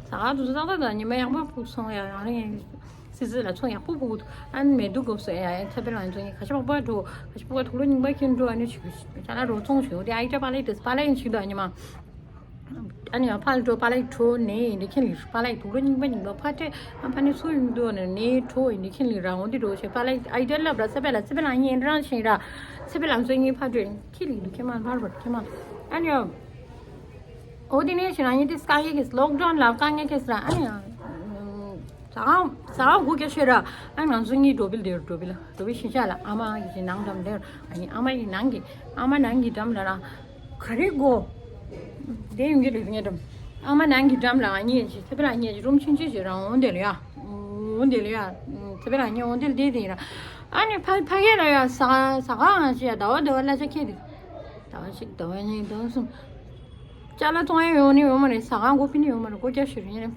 ཟ་ཁང་དུ་ཏག་ཏག་ད་ཉི་མ་ཡག་པོ་ཕུག་སོང་ཡ་ང་རང་ངའི་སི་སི་ལ་ཚོང་ཡག་པོ་ཕུག་འདུག་ཨ་ནི་མེད་འདུག་གོ་སོ་ཡ་ཡ་ཚེ་འཕེལ་ལགས་ཚོ་ངའི་ཁ་ཤ་པག་པ་འགྲོ་ཁ་ཤ་པག་པ་དུག་ལོ་རྙིང་པ་ཁྱེར་འགྲོ་ཨ་ནི་ཆུ་ཅ་ལག་རོ་ཚོང་ཞུ་དེ་ཨ་ཡི་ཏྲ་པ་ལ་ཡི་ཏེ་པ་ལ་ཡིན་ཞིག་འདུག་ཨ་ཉི་མ། ཨ་ནི་ཡང་ཕར་འགྲོ་པཱ་ལགས་གྲོ་ནས་འདི་ཁྱེད་ལ་པཱ་ལགས་དུག་ལོ་རྙིང་པ་རྙིང་པ་ཕ་ཏྲེ་ཨ་ཕ་ནི་སུ་ཡིན་འདུག་ནས་ནས་གྲོ་ཡིན་འདི་ཁྱེད་ལ་རང་འོང་འདི་འགྲོ་ཞེས་པཱ་ལགས་ཨའི་ཏྲ་ལབ་ར་ཚེ་འཕེལ་ལགས་ཚེ་འཕེལ་ལགས་ངའི་འདྲ་ཞིང་ར་ཚེ་འཕེལ་ལགས་ཚོ་ངའི་ཕ་ཏྲེ་ཁྱེད་ལ་འདུག་ཁྱེད་མ་ཕར་བར་ཁྱེད་མ་ཨ་ནི་ཡང་འོ་དེ་ནས་ཞིག་རང་ངའི་དེ་དཀའ་ངལ་གྱིས་ལོག་ཌའོན་ལ་དཀའ་ངལ་གྱིས་ར་ཨ་ནི་ཡང་ཟ་ཁང་ཟ་ཁང་སྒོ་རྒྱག་ཤོད་ར་ཨ་ནི་ང་ཚོ་གཉིས་འགྲོ་བིལ་དེ་འགྲོ་བིལ་འགྲོ་བིལ་ཤིང་ཤ་ལ་ཨ་མ་ཡི་ཞིག་ནང་འགྲམ་དེར་ཨ་ནི་ཨ་མ་ཡི་ནང་གི་ཨ་མ་ནང་གི་འགྲམ་ལ་ར། ག་རེ་གོ། དེ་ཡོང་གི་རེད་ངས་འགྲམ། ཨ་མ་ནང་གི་འགྲམ་ལ་ངས་ཅི་ཚེ་འཕེལ་ལགས་ངས་ཅི་རུམ་ཆུང་ཆུང་ཞིག་རང་འོང་དེ་ལ་ཡ། འོང་དེ་ལ་ཡ། ཚེ་འཕེལ་ལགས་ངས་འོང་དེ་ལ་བསྡད་དེ་ཡིན་ར། ཨ་ནི་ཕ་ཕ་གི་ལ་ཡ་ཟ་ཟ་ཁང་ཞིག་ཡ་ཟླ་བ་ཟླ་བ་གླ་ཆ་ཁྱེར་དེ། ཟླ་བ་གཅིག་ཟླ་བ་གཉིས་ཟླ་བ་གསུམ། ཅ་ལག་བཙོང་ཡ་ཡོང་ནི་ཡོད་མ་རེད་ཟ་ཁང་སྒོ་ཕྱེ་ནི་ཡོད་མ་རེད་སྒོ་རྒྱག་ཤོད་རེད།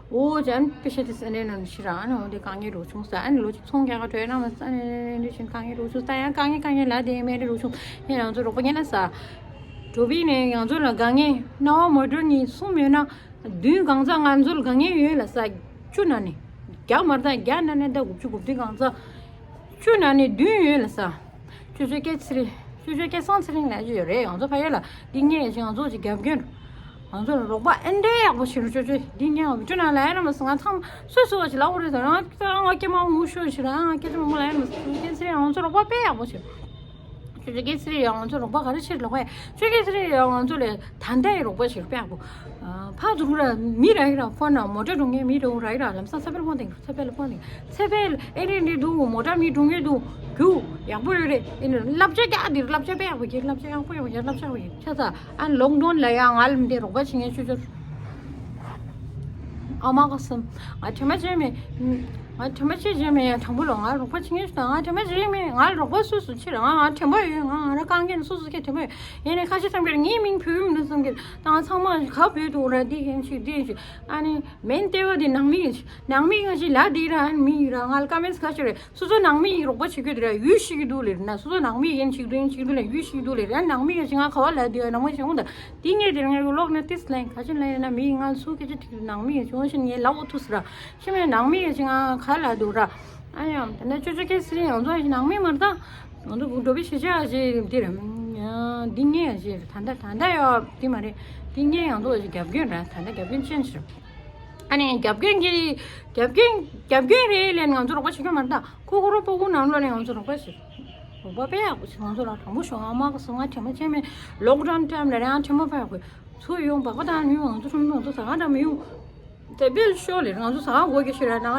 འོ་ཅན་པེ་ཤ་དེ་སེ་ནས་ནང་ཤི་ར་ཨ་ནི་འོ་དེ་དཀའ་ངལ་རོ་བྱུང་ས་ཨ་ནི་ལོ་གཅིག་ཚོང་རྒྱག་ག་གྲོས་ན་མ་ས་ནི་ནི་ཤིན་དཀའ་ངལ་རོ་བྱུང་ས་ཡང་དཀའ་ངལ་དཀའ་ངལ་ལ་དེ་མེད་རེ་རོ་བྱུང་ཡིན་ང་ཚོ་རོགས་པ་ཉན་ན་ས་གྲོ་བི་ནས་ང་ཚོ་ལ་དཀའ་ངལ་སྣང་བ་མ་གྲོལ་ནི་གསུམ་ཡོད་ན་བདུན་གང་ཚ་ང་ཚོ་ལ་དཀའ་ངལ་ཡོད་ལ་ས་བཅུ་ན་ནི་རྒྱག་མར་ད་རྒྱག་ན་ནི་ད་དགུ་བཅུ་དགུ་བདུན་གང་ཚ་བཅུ་ན་ནི་བདུན་ཡོད་ལ་ས། ཅོ་ཅོ་སྐད་ཚེ་རིང་། ཅོ་ཅོ་སྐལ་བཟང་ཚེ་རིང་ལབ་ཀྱི་ཡོད་རེད། ང་ཚོ་ཕ་ཡུལ་ལ་འདི་ངས་ང་ཚོ་ཅིག་རྒྱབ་སྐྱོར། ང་ཚོ་ལ་རོགས་པ་ཨེ་འདྲའི་ཡག་པོ་བྱེད་རོགས་ཅོ་ཅོ་འདི་ངས་བི་ཀྲུ་ན་ལ་ཡ་ན་མ་སི་ང་ཚང་སོ་སོ་བ་ཅིག་ལབ་དགོས་རེད་ཟེར་ང་ང་སྐྱེ་མ་མུ་ཤོ་ཞིག་ར་ང་སྐྱེ་ཚེ་མ་མུ་ལ་ཡ་ན་མ་སི་སྐལ་ཚེ་རིང་ང་ཚོ་རོགས་པ་དཔེ་ཡག་པོ་བྱེད། ཆོས་རྒྱལ་གེ་སར་ཡང་ང་ཚོ་རོགས་པ་ག་རེ་བྱེད་རོགས་པ་ཡ། ཆོས་རྒྱལ་གེ་སར་ཡང་ང་ཚོ་ལས་ད་ལྟའི་རོགས་པ་བྱེད་པས་ཨ་ཁུ། ཕ་ཟུར་ར་མི་ར་ཡི་ར་ཕོན་ན་མོ་ཊ་འགྲོ་ངེས་མི་ར་ར་ཡི་ར་ལམ་སང་ཚ་བེལ་ཕོན་དེང་ཚ་བེལ་ཕོན་དེང་ཚ་བེལ་ཨེ་རེད་འདི་འདུག་མོ་ཊ་མི་འགྲོ་ངེས་འདུག་རྒྱུ་ཡག་པོ་ཡོད་རེད། ཨེ་ནི་བསླབ་བྱ་རྒྱག་འདིར་བསླབ་བྱ་དཔེ་ཡག་པོ་གྱིས་བསླབ་བྱ་ཡག་པོ་ཡོད་ཡ་བསླབ་བྱ་ཡག་པོ་གྱིས་ཆ་ཚ་ཨ་ལོག་ཌའུན་ལ་ཡ་ང་ལམ་འདི་རོགས་པ་བྱེད་ངེས་ཆོས་ཆོས། ཨ་མ་ཁ་སང་ང་དྲན་པ་བརྗེད་མེད། ང་དྲན་པ་བརྗེད་བརྗེད་མེད་ཡང་དྲང་པོ་ལོ་ང་རོགས་པ་བྱེད་ངེས་ཤི་ད་ང་དྲན་པ་བརྗེད་མེད་ང་རོགས་པ་སུ་སུ་ཕྱིར་ང་ང་དྲན་པ་ཡོད་ང་ང་ར་རྐང་རྒྱན་སུ་སུ་ཁྱེད་དྲན་པ་ཡོད་ཡིན་ནའི་ཁ་ཤས་ཐམས་ཅད་ངའི་མིང་བོས་མི་འདུག་བསམ་གྱི་ད་ང་ཚང་མ་ག་བོས་འདུག་ར་འདི་ཡིན་ཞིག་འདི་ཡིན་ཞིག་ཨ་ནི་མེན་ལྟེ་བ་འདི་ནང་མི་ཡིན་ཞིག་ནང་མི་ཡིན་ཞིག་ལ་འདི་ར་ཨ་ནི་མི་ཡིན་ར་ང་ལ་ཀ་མེན་སི་ག་ཤོད་རེད། སོ་སོ་ནང་མི་ཡིན་རོགས་པ་བྱེད་རྒྱུ་དེ་ར་ཡུལ་ཤིག་གི་འདུག་ལེ་རེད་ན་སོ་སོ་ནང་མི་ཡིན་ཞིག་འདུག་ཡིན་ཞིག་འདུག་ལེ་ཡུལ་ཤིག་གི་འདུག་ལེ་རེད་ནང་མི་ཡིན་ཞིག་ང་ག་བ་ལ་འདི་ཡོད་ནང་མི་ཞིག་འོང་ད་འདི་ངས་དེ་རིང་ངས་ཀློག་ན་ཏིས་ལེན་ག་ཅིན་ལེན་ཡིན་ན་མི་ཡིན་ང་སུ་སྐད་ཆ་ཐིག་ནང་མི་ཡིན་ཞིག་འོང་ཞིག་ངས་ལ་འོ་ཐུག་སི་ར་ཤི་མེད་ནང་མི་ཡིན་ཞིག་ང་ག་ལ་འདུག་ར་ཨ་ཡང་ད་ན་ཅོ་ཅོ་ཁེ་སི་རིང་ང་ཚོ་ནང་མི་མ་རེད་ད་ང་ཚོ་འགྲོ་བའི་ཤེས་བྱ་ཞིག་འདི་ར་འདི་ངས་ཞིག་ད་ལྟ་ད་ལྟ་ཡོད་འདི་མ་རེད་འདི་ངས་ང་ཚོ་ཞིག་རྒྱབ་སྐྱོར་ར་ད་ལྟ་རྒྱབ་སྐྱོར་ཅན་ཞིག་ཨ་ནི་རྒྱབ་སྐྱོར་གྱི་རྒྱབ་སྐྱོར་རྒྱབ་སྐྱོར་རེད་ལན་ང་ཚོ་རོགས་པ་བྱེད་ཀྱི་མ་རེད་ད་ཁོ་ཁོ་རོ་པོ་ཁོ་ནང་ལོགས་ནས་ང་ཚོ་རོགས་པ་བྱེད་རོགས་པ་དཔེ་ཡག་པོ་བྱེད་ང་ཚོ་ལ་དྲང་པོ་ཤོག་ཨ་མ་ག་སོ་ང་དྲན་པ་བྱས་མེད་ལོག་ཌའུན་ཊའིམ་ལ་རེད་ཨ་དྲན་པ་དཔེ་ཡག་པོ་ཚུར་ཡོང་བག་པ་དང་ཉུང་ང་ཚོ་ཁྲོམ་ང་ཚོ་ཟ་ཁང་འདྲ་མི་ཡོང་དེ་དཔེ་ཤོག་ལེ་ང་ཚོ་ཟ་ཁང་སྒོ་གི་ཤི་ར་ནང་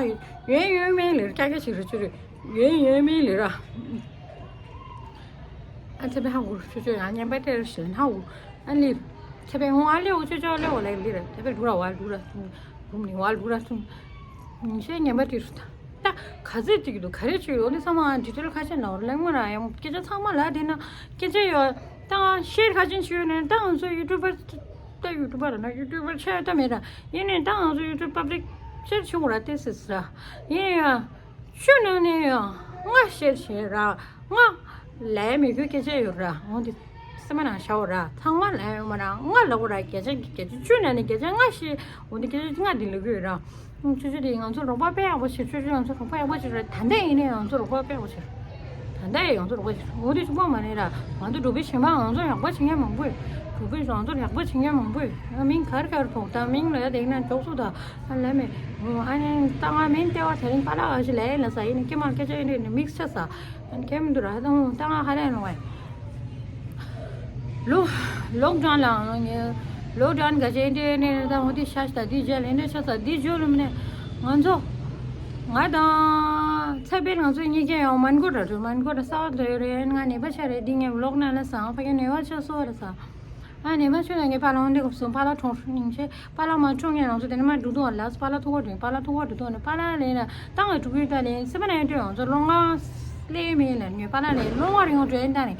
ཡོད་ཡོད་མེད་ལེ་ཀྱ་ཀྱ་ཞིག་རེད་ཅུ་རེད་ཡོད་ཡོད་མེད་ལེ་ར། ཨ་ཚེ་པའི་ཧ་གོ་ཆོས་ཆོས་ཡང་ཉན་པ་སྟེར་ཞེས་ཧ་གོ་ཨ་ལི། ཚེ་པའི་ཧོང་ཨ་ལེའོ་ཆོས་ཆོས་ཨ་ལེའོ་ལེ་ལི་ར་ཚེ་པའི་ལུ་ར་བ་ལུ་ར་སུང་། ལུ་མི་བ་ལུ་ར་སུང་། ཉིན་ཤས་ཉན་པ་སྟེར་སུ་ད། ད་ག་ཚོད་ཅིག་འདུག་ག་རེ་ཅིག་ཡོད་ནི་ཚང་མ་ཌི་ཊེལ་ཁ་ཤས་ན་འོར་ལེ་ངོ་ར་ཡང་སྐད་ཆ་ཚང་མ་ལ་དེ་ན་སྐད་ཆ་ཡོད་ད་ང་ཤེར་ཁ་ཅན་ཞུས་ནས་ད་ང་ཚོ་ཡུ་ཊུབ་པར་ད་ཡུ་ཊུབ་པར་ན་ཡུ་ཊུབ་པར་ཆགས་ད་མེད་ར་ཡིན་ནས་ད་ང་ཚོ་ཡུ་ཊུབ་པབ་ལིག་ཤེར་བྱུང་ར་ཏེ་སི་སི་ར་ཡིན་ཡང་། ཆུ་ནང་ནས་ཡང་ང་ཤེར་བྱེད་ར་ང་ལས་མི་དགོས་སྐད་ཆ་ཡོད་ར་འོང་དེ་སེམས་ནང་བཞག་ར་ཚང་མ་ལས་ཡོད་མ་ར་ང་ལ་འོ་ར་སྐད་ཆ་སྐད་ཆ་ཆུ་ནང་ནས་སྐད་ཆ་ང་ཤེར་འོང་དེ་སྐད་ཆ་ང་དེ་ལ་གོ་ར་ཆུ་ཆུ་དེ་ང་ཚོ་རོགས་པ་དཔེ་ཡག་པོ་བྱེད་ཆུ་ཆུ་ང་ཚོ་རོགས་པ་ཡག་པོ་བྱེད་ར་ད་ལྟ་ཡིན་ནས་ང་ཚོ་རོགས་པ་དཔེ་ཡག་པོ་བྱེད་ར་ད་ལྟ་ཡང་ང་ཚོ་རོགས་པ་བྱེད་ར་འོ་དེ་ཆུ་པོ་མ་རེད་ར་ང་ཚོ་འགྲོ་བའི་ཞེན་པ་ང་ཚོ་ཡག་པོ་བྱེད་མཁན་མང་པོ་ཡོད་གོ་གོ་ང་ཚོ་ཡག་པོ་བྱེད་མཁན་མང་པོ་ཡོད་ང་མིང་གར་གར་ཐོག་ད་མིང་ལ་ཡ་དེ་ན་འཇོག་སུ་ད། ཨ་ལ་མེ། ཨ་ནི་ད་ང་མིན་ལྟེ་བ་དེ་རིང་པཱ་ལགས་ཨ་ཞེ་ལས་ལ་ས་ཡིན་ནི་ཀེ་མ་སྐད་ཆ་ཡིན་རེད་ནི་མིག་ཆ་ས། ཨ་ནི་ཁྱེད་མི་འདུག་ར་ད་ད་ང་ཧ་ལས་ནོ་བས། ལོ། ལོག་ཌའུན་ལ་ང་ངས་ལོག་ཌའུན་ག་ཅེ་འདི་ནི་ད་ང་འདི་ཤ་ཤ་འདི་རྒྱལ་ལ་འདི་ཆ་ས་འདི་བརྗོད་ལུམ་ནས་ང་ཚོ། ང་དང་ཚེ་འཕེལ་ང་ཚོ་གཉིས་ཀས་ཡང་མན་གོ་ར་འགྲོ་མན་གོ་ར་ས་བ་འདྲ་ཡོད་རེད་ང་ནད་པ་ཆགས་རེད་འདི་ངས་ལོག་ན་ལ་ས་ཕ་གི་ནད་པ་ཆགས་སོ་ར་ས། ཨ་ནི་མ་ཆུ་ན་ངའི་པཱ་ལགས་འདི་གོ་སོང་པཱ་ལགས་གྲོངས་སོང་སྙིང་རྗེ། པཱ་ལགས་མ་གྲོངས་ངས་ང་ཚོ་དེ་ནས་མ་འགྲོ་དུས་ལ་པཱ་ལགས་ཐུག་པ་འགྲོ་པཱ་ལགས་ཐུག་པ་འགྲོ་དུས་ནས་པཱ་ལགས་ལས་ན་ཏང་གི་ཕྲུ་གུའི་ད་ནས་སེམས་པ་ནས་སྤྲོད་ང་ཚོ་སློང་ང་སླེ་མེད་ལ་ངའི་པཱ་ལགས་ལས་སློང་བ་རིང་བ་འགྲོ་ཡིན་ད་ནས་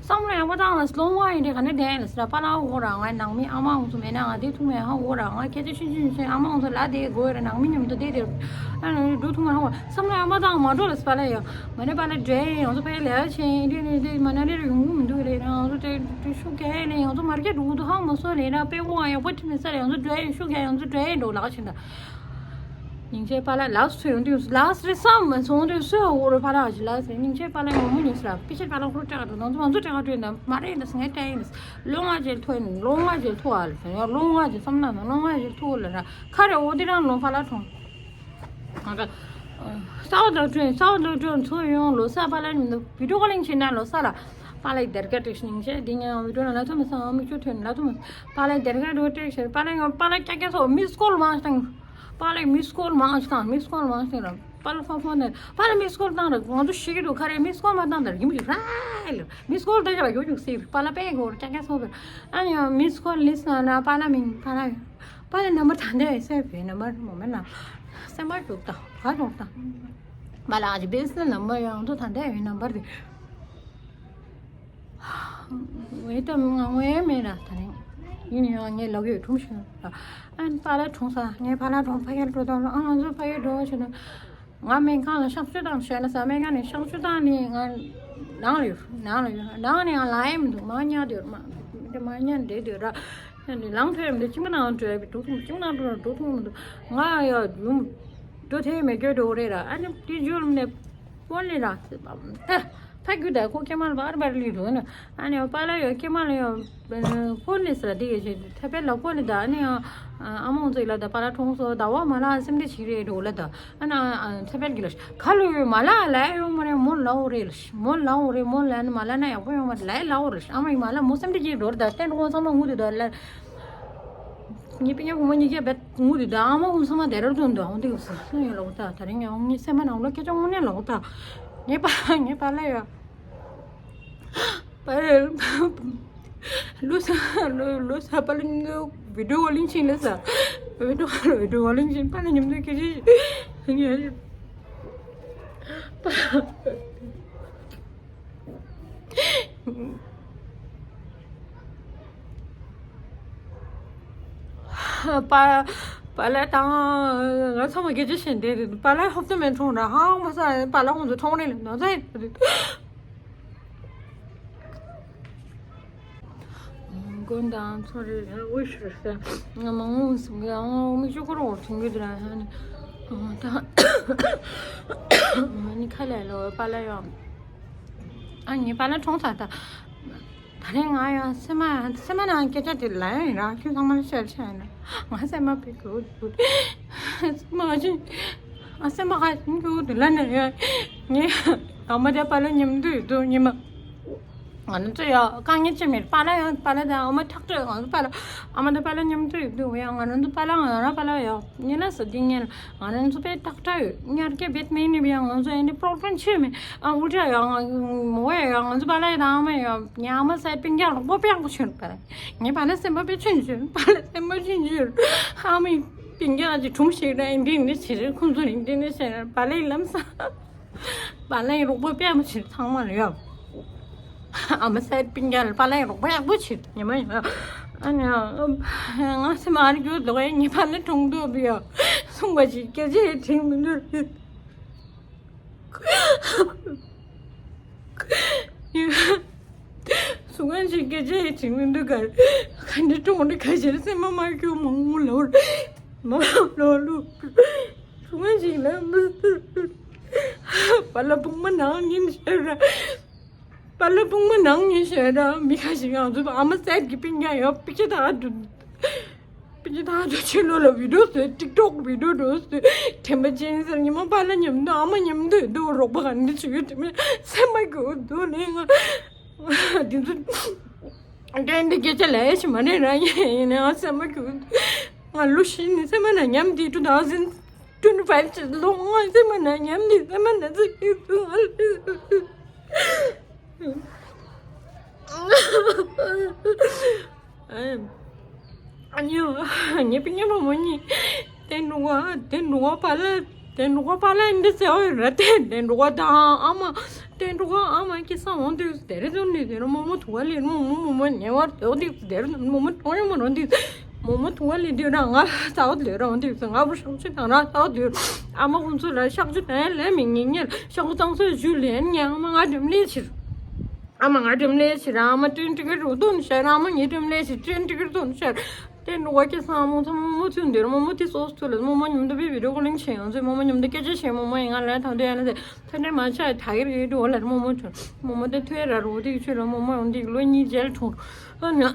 བསམ་བློ་ཡག་པོ་བཏང་ལ་སློང་བ་ཡིན་དེ་ག་ནས་བསྡད་ཡིན་ལ་ཟེར་པཱ་ལགས་འོ་ར་ང་ནང་མི་ཨ་མ་འོང་ཚོ་མེད་ན་ང་དེ་ཐུག་མེད་ཧ་འོ་ར་ང་སྐད་ཆ་ཤིན་ཤིན་ཤིན་ཨ་མ་འོང་ཚོ་ལ་དེ་དགོས་ར་ནང་མི་མཉམ་དུ་བསྡད་དེ་ཨ་ནི་འགྲོ་ཐུག་མ་ཧ་འོ་བསམ་བློ་ཡག་པོ་བཏང་མ་འགྲོ་ལ་ཟེར་པཱ་ལགས་ཡ། མ་ནེ་པཱ་ལགས་འདྲེ་ཡང་ཚོ་ཕའི་ལས་ཆེན་འདི་ནི་འདི་མ་ན་རེ་རེ་ཡོང་གི་མི་འདུག་ལས་ཡང་ཚོ་དེ་དེ་ཤུགས་རྒྱག་ལས་ཡང་ཚོ་མར་གྱི་འགྲོ་གི་འདུག་ཧང་མ་སོ་ལས་ན་དཔེ་དབང་ཡག་པོ་ཁྲིད་མི་ས་ལས་ཡང་ཚོ་འདྲེ་ཡང་ཤུགས་རྒྱག་ཡང་ཚོ་འདྲེ་ཡང་འགྲོ་ལག་ཆེན་ད། སྙིང་རྗེ་པཱ་ལགས་ལགས་སུ་ཡོང་དུས་ལགས་རེ་བསམ་མ་སོང་དུས་སུ་ཡང་འོ་རེ་པཱ་ལགས་ཀྱི་ལགས་སེ་སྙིང་རྗེ་པཱ་ལགས་ཡང་མོ་ཉིས་སི་ར་པི་ཆེ་པཱ་ལགས་ཁོ་སྐྲག་འདུག་ང་ཚོ་ང་ཚོ་སྐྲག་འདུག་ན་མ་རེད་ད་ངས་སྐྲག་ཡིན་ལོ་ལྔ་ཅིག་ཐོ་ཡིན་ལོ་ལྔ་ཅིག་ཐོ་ཨ་ལ་ཡང་ལོ་ལྔ་ཅིག་བསམ་ན་ལོ་ལྔ་ཅིག་ཐོ་ལ་ར་ཁ་རེ་འོ་དེ་རང་ལོ་པཱ་ལགས་གྲོངས། ང་ད། ས་འོག་ལོ་ཀྲོན་ས་འོག་ལོ་ཀྲོན་ཚོ་ཡོང་ལོ་ས་པཱ་ལགས་ཉིན་དུ་བི་ཌིའོ་ཀོ་ལིང་བྱེད་ན་ལོ་ས་ལ་པཱ་ལགས་སྡེར་ཁ་སྤྲད་ཤིང་བྱས་འདི་ངས་བི་ཌིའོ་ན་ལ་ཐོ་མི་སང་མིག་ཆུ་ཐོན་ལ་ཐོ་མི་པཱ་ལགས་སྡེར་ཁ་འགྲོ་སྤྲད་ཤེར་པཱ་ལགས་ཡང་པཱ་ལགས་ཀྱ་ཀྱ་སོ་མིས་ཀོལ་མང་ཞིག་བཏང་། པཱ་ལགས་མིས་ཀོལ་མང་ཞིག་བཏང་མིས་ཀོལ་མང་ཞིག་བཏང་ར་པཱ་ལགས་ཧྥོན་ཧྥོན་ནས་པཱ་ལགས་མིས་ཀོལ་བཏང་ར་ང་ཚོ་ཤི་གི་འདུག་ཁ་རེ་མིས་ཀོལ་མ་བཏང་དར་གི་མི་ཞིག་ར་ལེར་མིས་ཀོལ་ད་ཡག་ཡོད་ཅུག་སེ་པཱ་ལགས་པས་གོ་ཀྱ་ཀྱ་སོ་བེར་ཨ་ཡང་མིས་ཀོལ་ལིས་ན་ར་པཱ་ལགས་མིང་པཱ་ལགས། པཱ་ལགས་ནམ་བར་ད་འདས་སེ་བའི་ནམ་བར་མོ་མེད་ན། སེམས་པ་འདུག་དང་ག་འདུག་དང་། པཱ་ལགས་ཀྱི་བེས་ནམ་བར་ཡང་དུ་ད་འདས་བའི་ནམ་བར་དེ། ཝེ་ཏམ་ང་ངོ་ཡང་མེད་ན་ད་རིང་། ཡིན་ཡང་ངས་ལོག་ཡོད་ཁྲུམ་ཞིག་ལ། ཨན་པཱ་ལགས་གྲོངས་ས་ངས་པཱ་ལགས་གྲོངས་ཕ་གིར་འགྲོ་དང་ལ་ཨང་ང་ཚོ་ཕ་གིར་འགྲོ་བ་ཞིག་ན། ང་སྨན་ཁང་ལ་གཤག་བཅོས་བཏང་བྱས་ན་ས་སྨན་ཁང་ནས་གཤག་བཅོས་བཏང་ནས་ང་ནང་ལ་ཡོད་ནང་ལ་ཡོད་ནང་ནས་ང་ལ་ཡེ་མི་འདུག་མ་ཉལ་དེ་མ་མ་ཉལ་འདྲེ་དེ་ར་ལང་ཐོས་མི་འདུག་ཁྱིམ་ནང་འགྲོ་ཡ་འགྲོ་ཐུབ་ཁྱིམ་ནང་འགྲོ་འགྲོ་ཐུབ་མི་འདུག་ང་ཡ་ཡུམ་འགྲོ་ཐེ་མེད་རྒྱུ་འགྲོ་རེད་ར་ཨ་ནི་དེ་རྒྱུ་ནས་དཔོན་ལས་ར་ད་ ཕ་རྒྱུད་ད་ཁོ་ཀྱེ་མ་ལ་བར་བར་ལི་རུ་ན། ཨ་ནི་པཱ་ལགས་ཡོད་ཀྱེ་མ་ལ་ཡོད། ཕོན་ལས་སི་དེ་གི་ཐེ་པེ་ལ་ཕོན་ལས་ད་ཨ་ནི་ཨ་མ་འོང་ཚོ་ལ་ད་པཱ་ལགས་གྲོངས་སོ་ད་བ་མ་ལ་སེམས་དེ་ཆི་རེད་འགྲོ་ལ་ད། ཨ་ན་ཐེ་པེ་གི་ལ་ཁ་ལོ་ཡོད་མ་ལ་ལ་ཡོད་མ་རེད་མོ་ལ་འོ་རེད་ལ་མོ་ལ་འོ་རེད་མོ་ལ་ནི་མ་ལ་ན་ཡག་པོ་ཡོང་མ་ལ་ལ་འོ་རེད། ཨ་མ་ཡི་མ་ལ་མོ་སེམས་དེ་གི་འགྲོ་ད་བསྟན་འགྲོ་ཚང་མ་ངུ་དེ་ད་ལ། ངའི་པི་ཉ་བུ་མོ་གཉིས་ཀས་བེད་ངུ་དེ་ད་ཨ་མ་ཧུན་སོང་མ་དེ་ར་དུ་འདུག་ཨང་དེ་གི་སོ་སོ་ཡོད་ལོག་ད་ད་རིང་ཡང་ངའི་སེམས་པ་ནང་ལོ་སྐད་ཅོ་དངོས་གནས་ལོག་ད། ངའི་པ་ངའི་པཱ་ལགས་ཡོད། པ་ལོ་ས་ལོ་ལོ་ས་པ་ལ་ཉིན་བི་ཌིའོ་ཀོ་ལིང་ཕྱིན་ལ་ས་བི་ཌིའོ་ཀོ་ལ་བི་ཌིའོ་ཀོ་ལིང་ཕྱིན་པ་ལ་ཉིན་དུ་ཁྱེད་ཀྱིས་ངས་པ་པ་པཱ་ལགས་དང་ང་ཚང་མ་སྐད་ཆ་བཤད་བསྡད་རེད། པཱ་ལགས་ཧོབ་ཏེ་མེད་གྲོངས་ར་ཧང་མ་ས་པཱ་ལགས་ཁོང་ཚོ་གྲོངས་རེད་ལ་ན་ཚ་ཡིན་རེད། དགོན་དང་ཚོ་རེ་དབུས་ཤོར་ས་ང་མང་མོ་སུ་ང་མིག་ཆུ་ཁོ་རང་འོར་ཐུང་གི་དེ་ར་ཧ་ནི་ད་ནི་ཁ་ལས་ལོ་པཱ་ལགས་ཡོང་ཨ་ནི་པཱ་ལགས་གྲོངས་ཚར་ད། ད་རེས་ང་ཡང་སེམས་མ་སེམས་མ་ནང་སྐད་ཆ་དེ་ལ་ཡང་རང་ཁྱོད་ཚང་མ་ལ་ཤར་ཆ་ཡིན་ན་ང་སེམས་མ་ཕི་གུ་དུ་སེམས་མ་ཅི་ང་སེམས་མ་ཁ་ཅིག་གུ་དུ་ལ་ནས་ཡང་ངས་ཨ་མ་དེ་པཱ་ལགས་མཉམ་དུ་ཡོད་དུ་ཉི་མ་ང་ནི་ཚོ་ཡང་དཀའ་ངལ་ཅི་མེད་པཱ་ལགས་ཡང་པཱ་ལགས་དང་ཨ་མ་ཐག་གྲོད་ང་ཚོ་པཱ་ལགས་ཨ་མ་དང་པཱ་ལགས་མཉམ་དུ་ཡོད་དུ་ཡང་ང་རང་ཚོ་པཱ་ལགས་ང་རང་པཱ་ལགས་ཡང་ཉེ་ལ་ས་དེ་ཉེ་ལ་ང་རང་ཚོ་དཔེ་ཏག་ཏག་ཡོད། ཉར་གེ་བེད་མེད་ནི་ཡང་ང་ཚོ་ཨེ་འདྲ་པོ་རོ་བི་ལེམ་ཆེ་མེད། ཨ་འུ་ཏྲ་ཡང་མོ་ཡང་ང་ཚོ་པཱ་ལགས་དང་ཨ་མ་ཡང་ཉ་ཨ་མ་སའི་པིན་རྒྱ་རོགས་པོ་དཔེ་ཡག་པོ་ཆེ་རེད་པ། ངའི་པཱ་ལགས་སེམས་པ་དཔེ་ཆུང་ཆུང་པཱ་ལགས་སེམས་པ་ཆུང་ཆུང་ཨ་མའི་པིན་རྒྱ་ཅིག་གྲུམ་ཞིག་རེད། འདི་འདི་བྱེད་རེད། ཁོང་ཚོ་རིང་འདི་འདི་བྱེད་རེད། པཱ་ལགས་ལམ་སང་པཱ་ལགས་རོགས་པོ་དཔེ་མོ་ཆེ་ཚང་མ་ལ་ཡོད། ཨ་མ་སའི་པིན་རྒྱ་པཱ་ལགས་རོགས་པོ་ཡག་པོ་ཆེ་ཉི་མ་ཡོད། ཨ་ནི་ང་སེམས་ཨ་རི་རྒྱུ་ལོག་ཡ་ངའི་པཱ་ལགས་གྲོངས་འདུག་བི་ཡ་གསུང་པ་ཅིག་སྐད་ཆ་དྲན་མི་འདུག་སུ་གང་ཞིག་སྐད་ཆ་ཡི་དྲི་མི་འདུག་ག་ག་འདྲ་གྲོངས་འདྲ་ག་ཞེར་སེམས་མ་མ་སྐྱོ་མང་མོ་ལོར་མ་ལོར་ལུ་སུ་གང་ཞིག་ལ་མི་པཱ་ལགས་བུ་མོ་ནང་ཉིན་ཤར་ར་པཱ་ལགས་བུ་མོ་ནང་ཉིན་ཤར་ར་མི་ཁ་ཞིག་ང་ཚོ་ཨ་མ་སད་ཀྱི་པིན་ཀྱང་ཡོད་པི་ཅི་ད་འདུག་པི་ཅི་ཐང་ཆོས་ཆོས་ལོ་ལ་བི་ཌིའོ་བཟོས། ཊིག་ཊོག་བི་ཌིའོ་འགྲོ་བཟོས། དྲན་པ་ཅན་ཟེར་ཉི་མ་པཱ་ལགས་མཉམ་དུ་ཨ་མ་མཉམ་དུ་ཡོད་དུ་རོགས་པ་ག་འདི་བྱེད་ཡོད་དྲན་པས་སེམས་མ་སྐྱོ་འདུག་ལས་ང་འདི་ཚོ་འདྲེན་འདི་སྐད་ཆ་ལས་ཞིག་མ་རེད་ར་ཡིན་ནའང་སེམས་མ་སྐྱོ་འདུག་ང་ལོ་ཤི་ནི་སེམས་མ་ན་ཉམས་འདི་two thousand twenty five ལོ་ང་སེམས་མ་ན་ཉམས་འདི་སེམས་མ་ན་ཚ་སྐྱིད་འདུག་ང་། ཨ་ནི་ངའི་པི་ཉ་བུ་མོ་གཉིས་དེ་འགྲོ་ག་དེ་འགྲོ་ག་པཱ་ལགས་དེ་འགྲོ་ག་པཱ་ལགས་འདི་ཟེར་བ་ཡོད་ར། དེ་དེ་འགྲོ་ག་དང་ཨ་མ་དེ་འགྲོ་ག་ཨ་མ་ཁྱེད་ས་འོང་དུས་དེ་རེ་ཚོ་ནི་དེ་རུ་མོ་མོ་ཐུག་ག་ལེ་མོ་མོ་མོ་མོ་ཉེ་བར་དེ་འོ་དུས་དེ་རུ་མོ་མོ་གྲོངས་ཡ་མ་རུང་དུས་མོ་མོ་ཐུག་ག་ལེ་དུས་ར་ང་ས་འོ་དེ་རུ་འོང་དུས་ང་བུ་ཤོག་ཆུ་དང་ར་ས་འོ་དུས་ཨ་མ་ཁོང་ཚོ་ལ་ཤག་ཆུ་དང་ལེ་མི་ཉིན་ཉེར་ཤག་ཆུ་གཙང་སོ་ཞུ་ལེན་ཉེ་ཨ་མ་ང་འགྲིམ་ལེ་ཕྱིར། ཨ་མ་ང་འགྲིམ་ལེ་ཕྱིར། ཨ་མ་ཏྲེན་ཏི་ཀེ་ཊི་རུ་དོན་ཤར། ཨ་མ་ངའི་འགྲིམ་ལེ་ཕྱིར་ཏྲེན་ཏི་ཀེ་ཊི་དོན་ཤར། དེ་འགྲོ་བ་སྐྱེ་སང་མོ་ཚོ་མོ་མོ་ཚུན་དེར་མོ་མོ་དེ་སོ་སོ་ལ་མོ་མོ་མཉམ་དུ་བི་ཌིའོ་ཀོ་ལིང་བྱེད། ང་ཚོས་མོ་མོ་མཉམ་དུ་སྐད་ཆ་བཤད། མོ་མོ་ཡིན་ང་ལ་ཐང་དུ་ཡ་ན་ཟེར་ཐ་ནས་མ་ཆ་ཐ་གིར་གི་འགྲོ་ལ་མོ་མོ་ཚུན་མོ་མོ་དེ་ཐོས་ར་རོ་དེ་ཆུ་ལ་མོ་མོ་ཡོང་དེ་ལོ་གཉིས་རྗེས་ལ་གྲོངས། ཨ་ནི།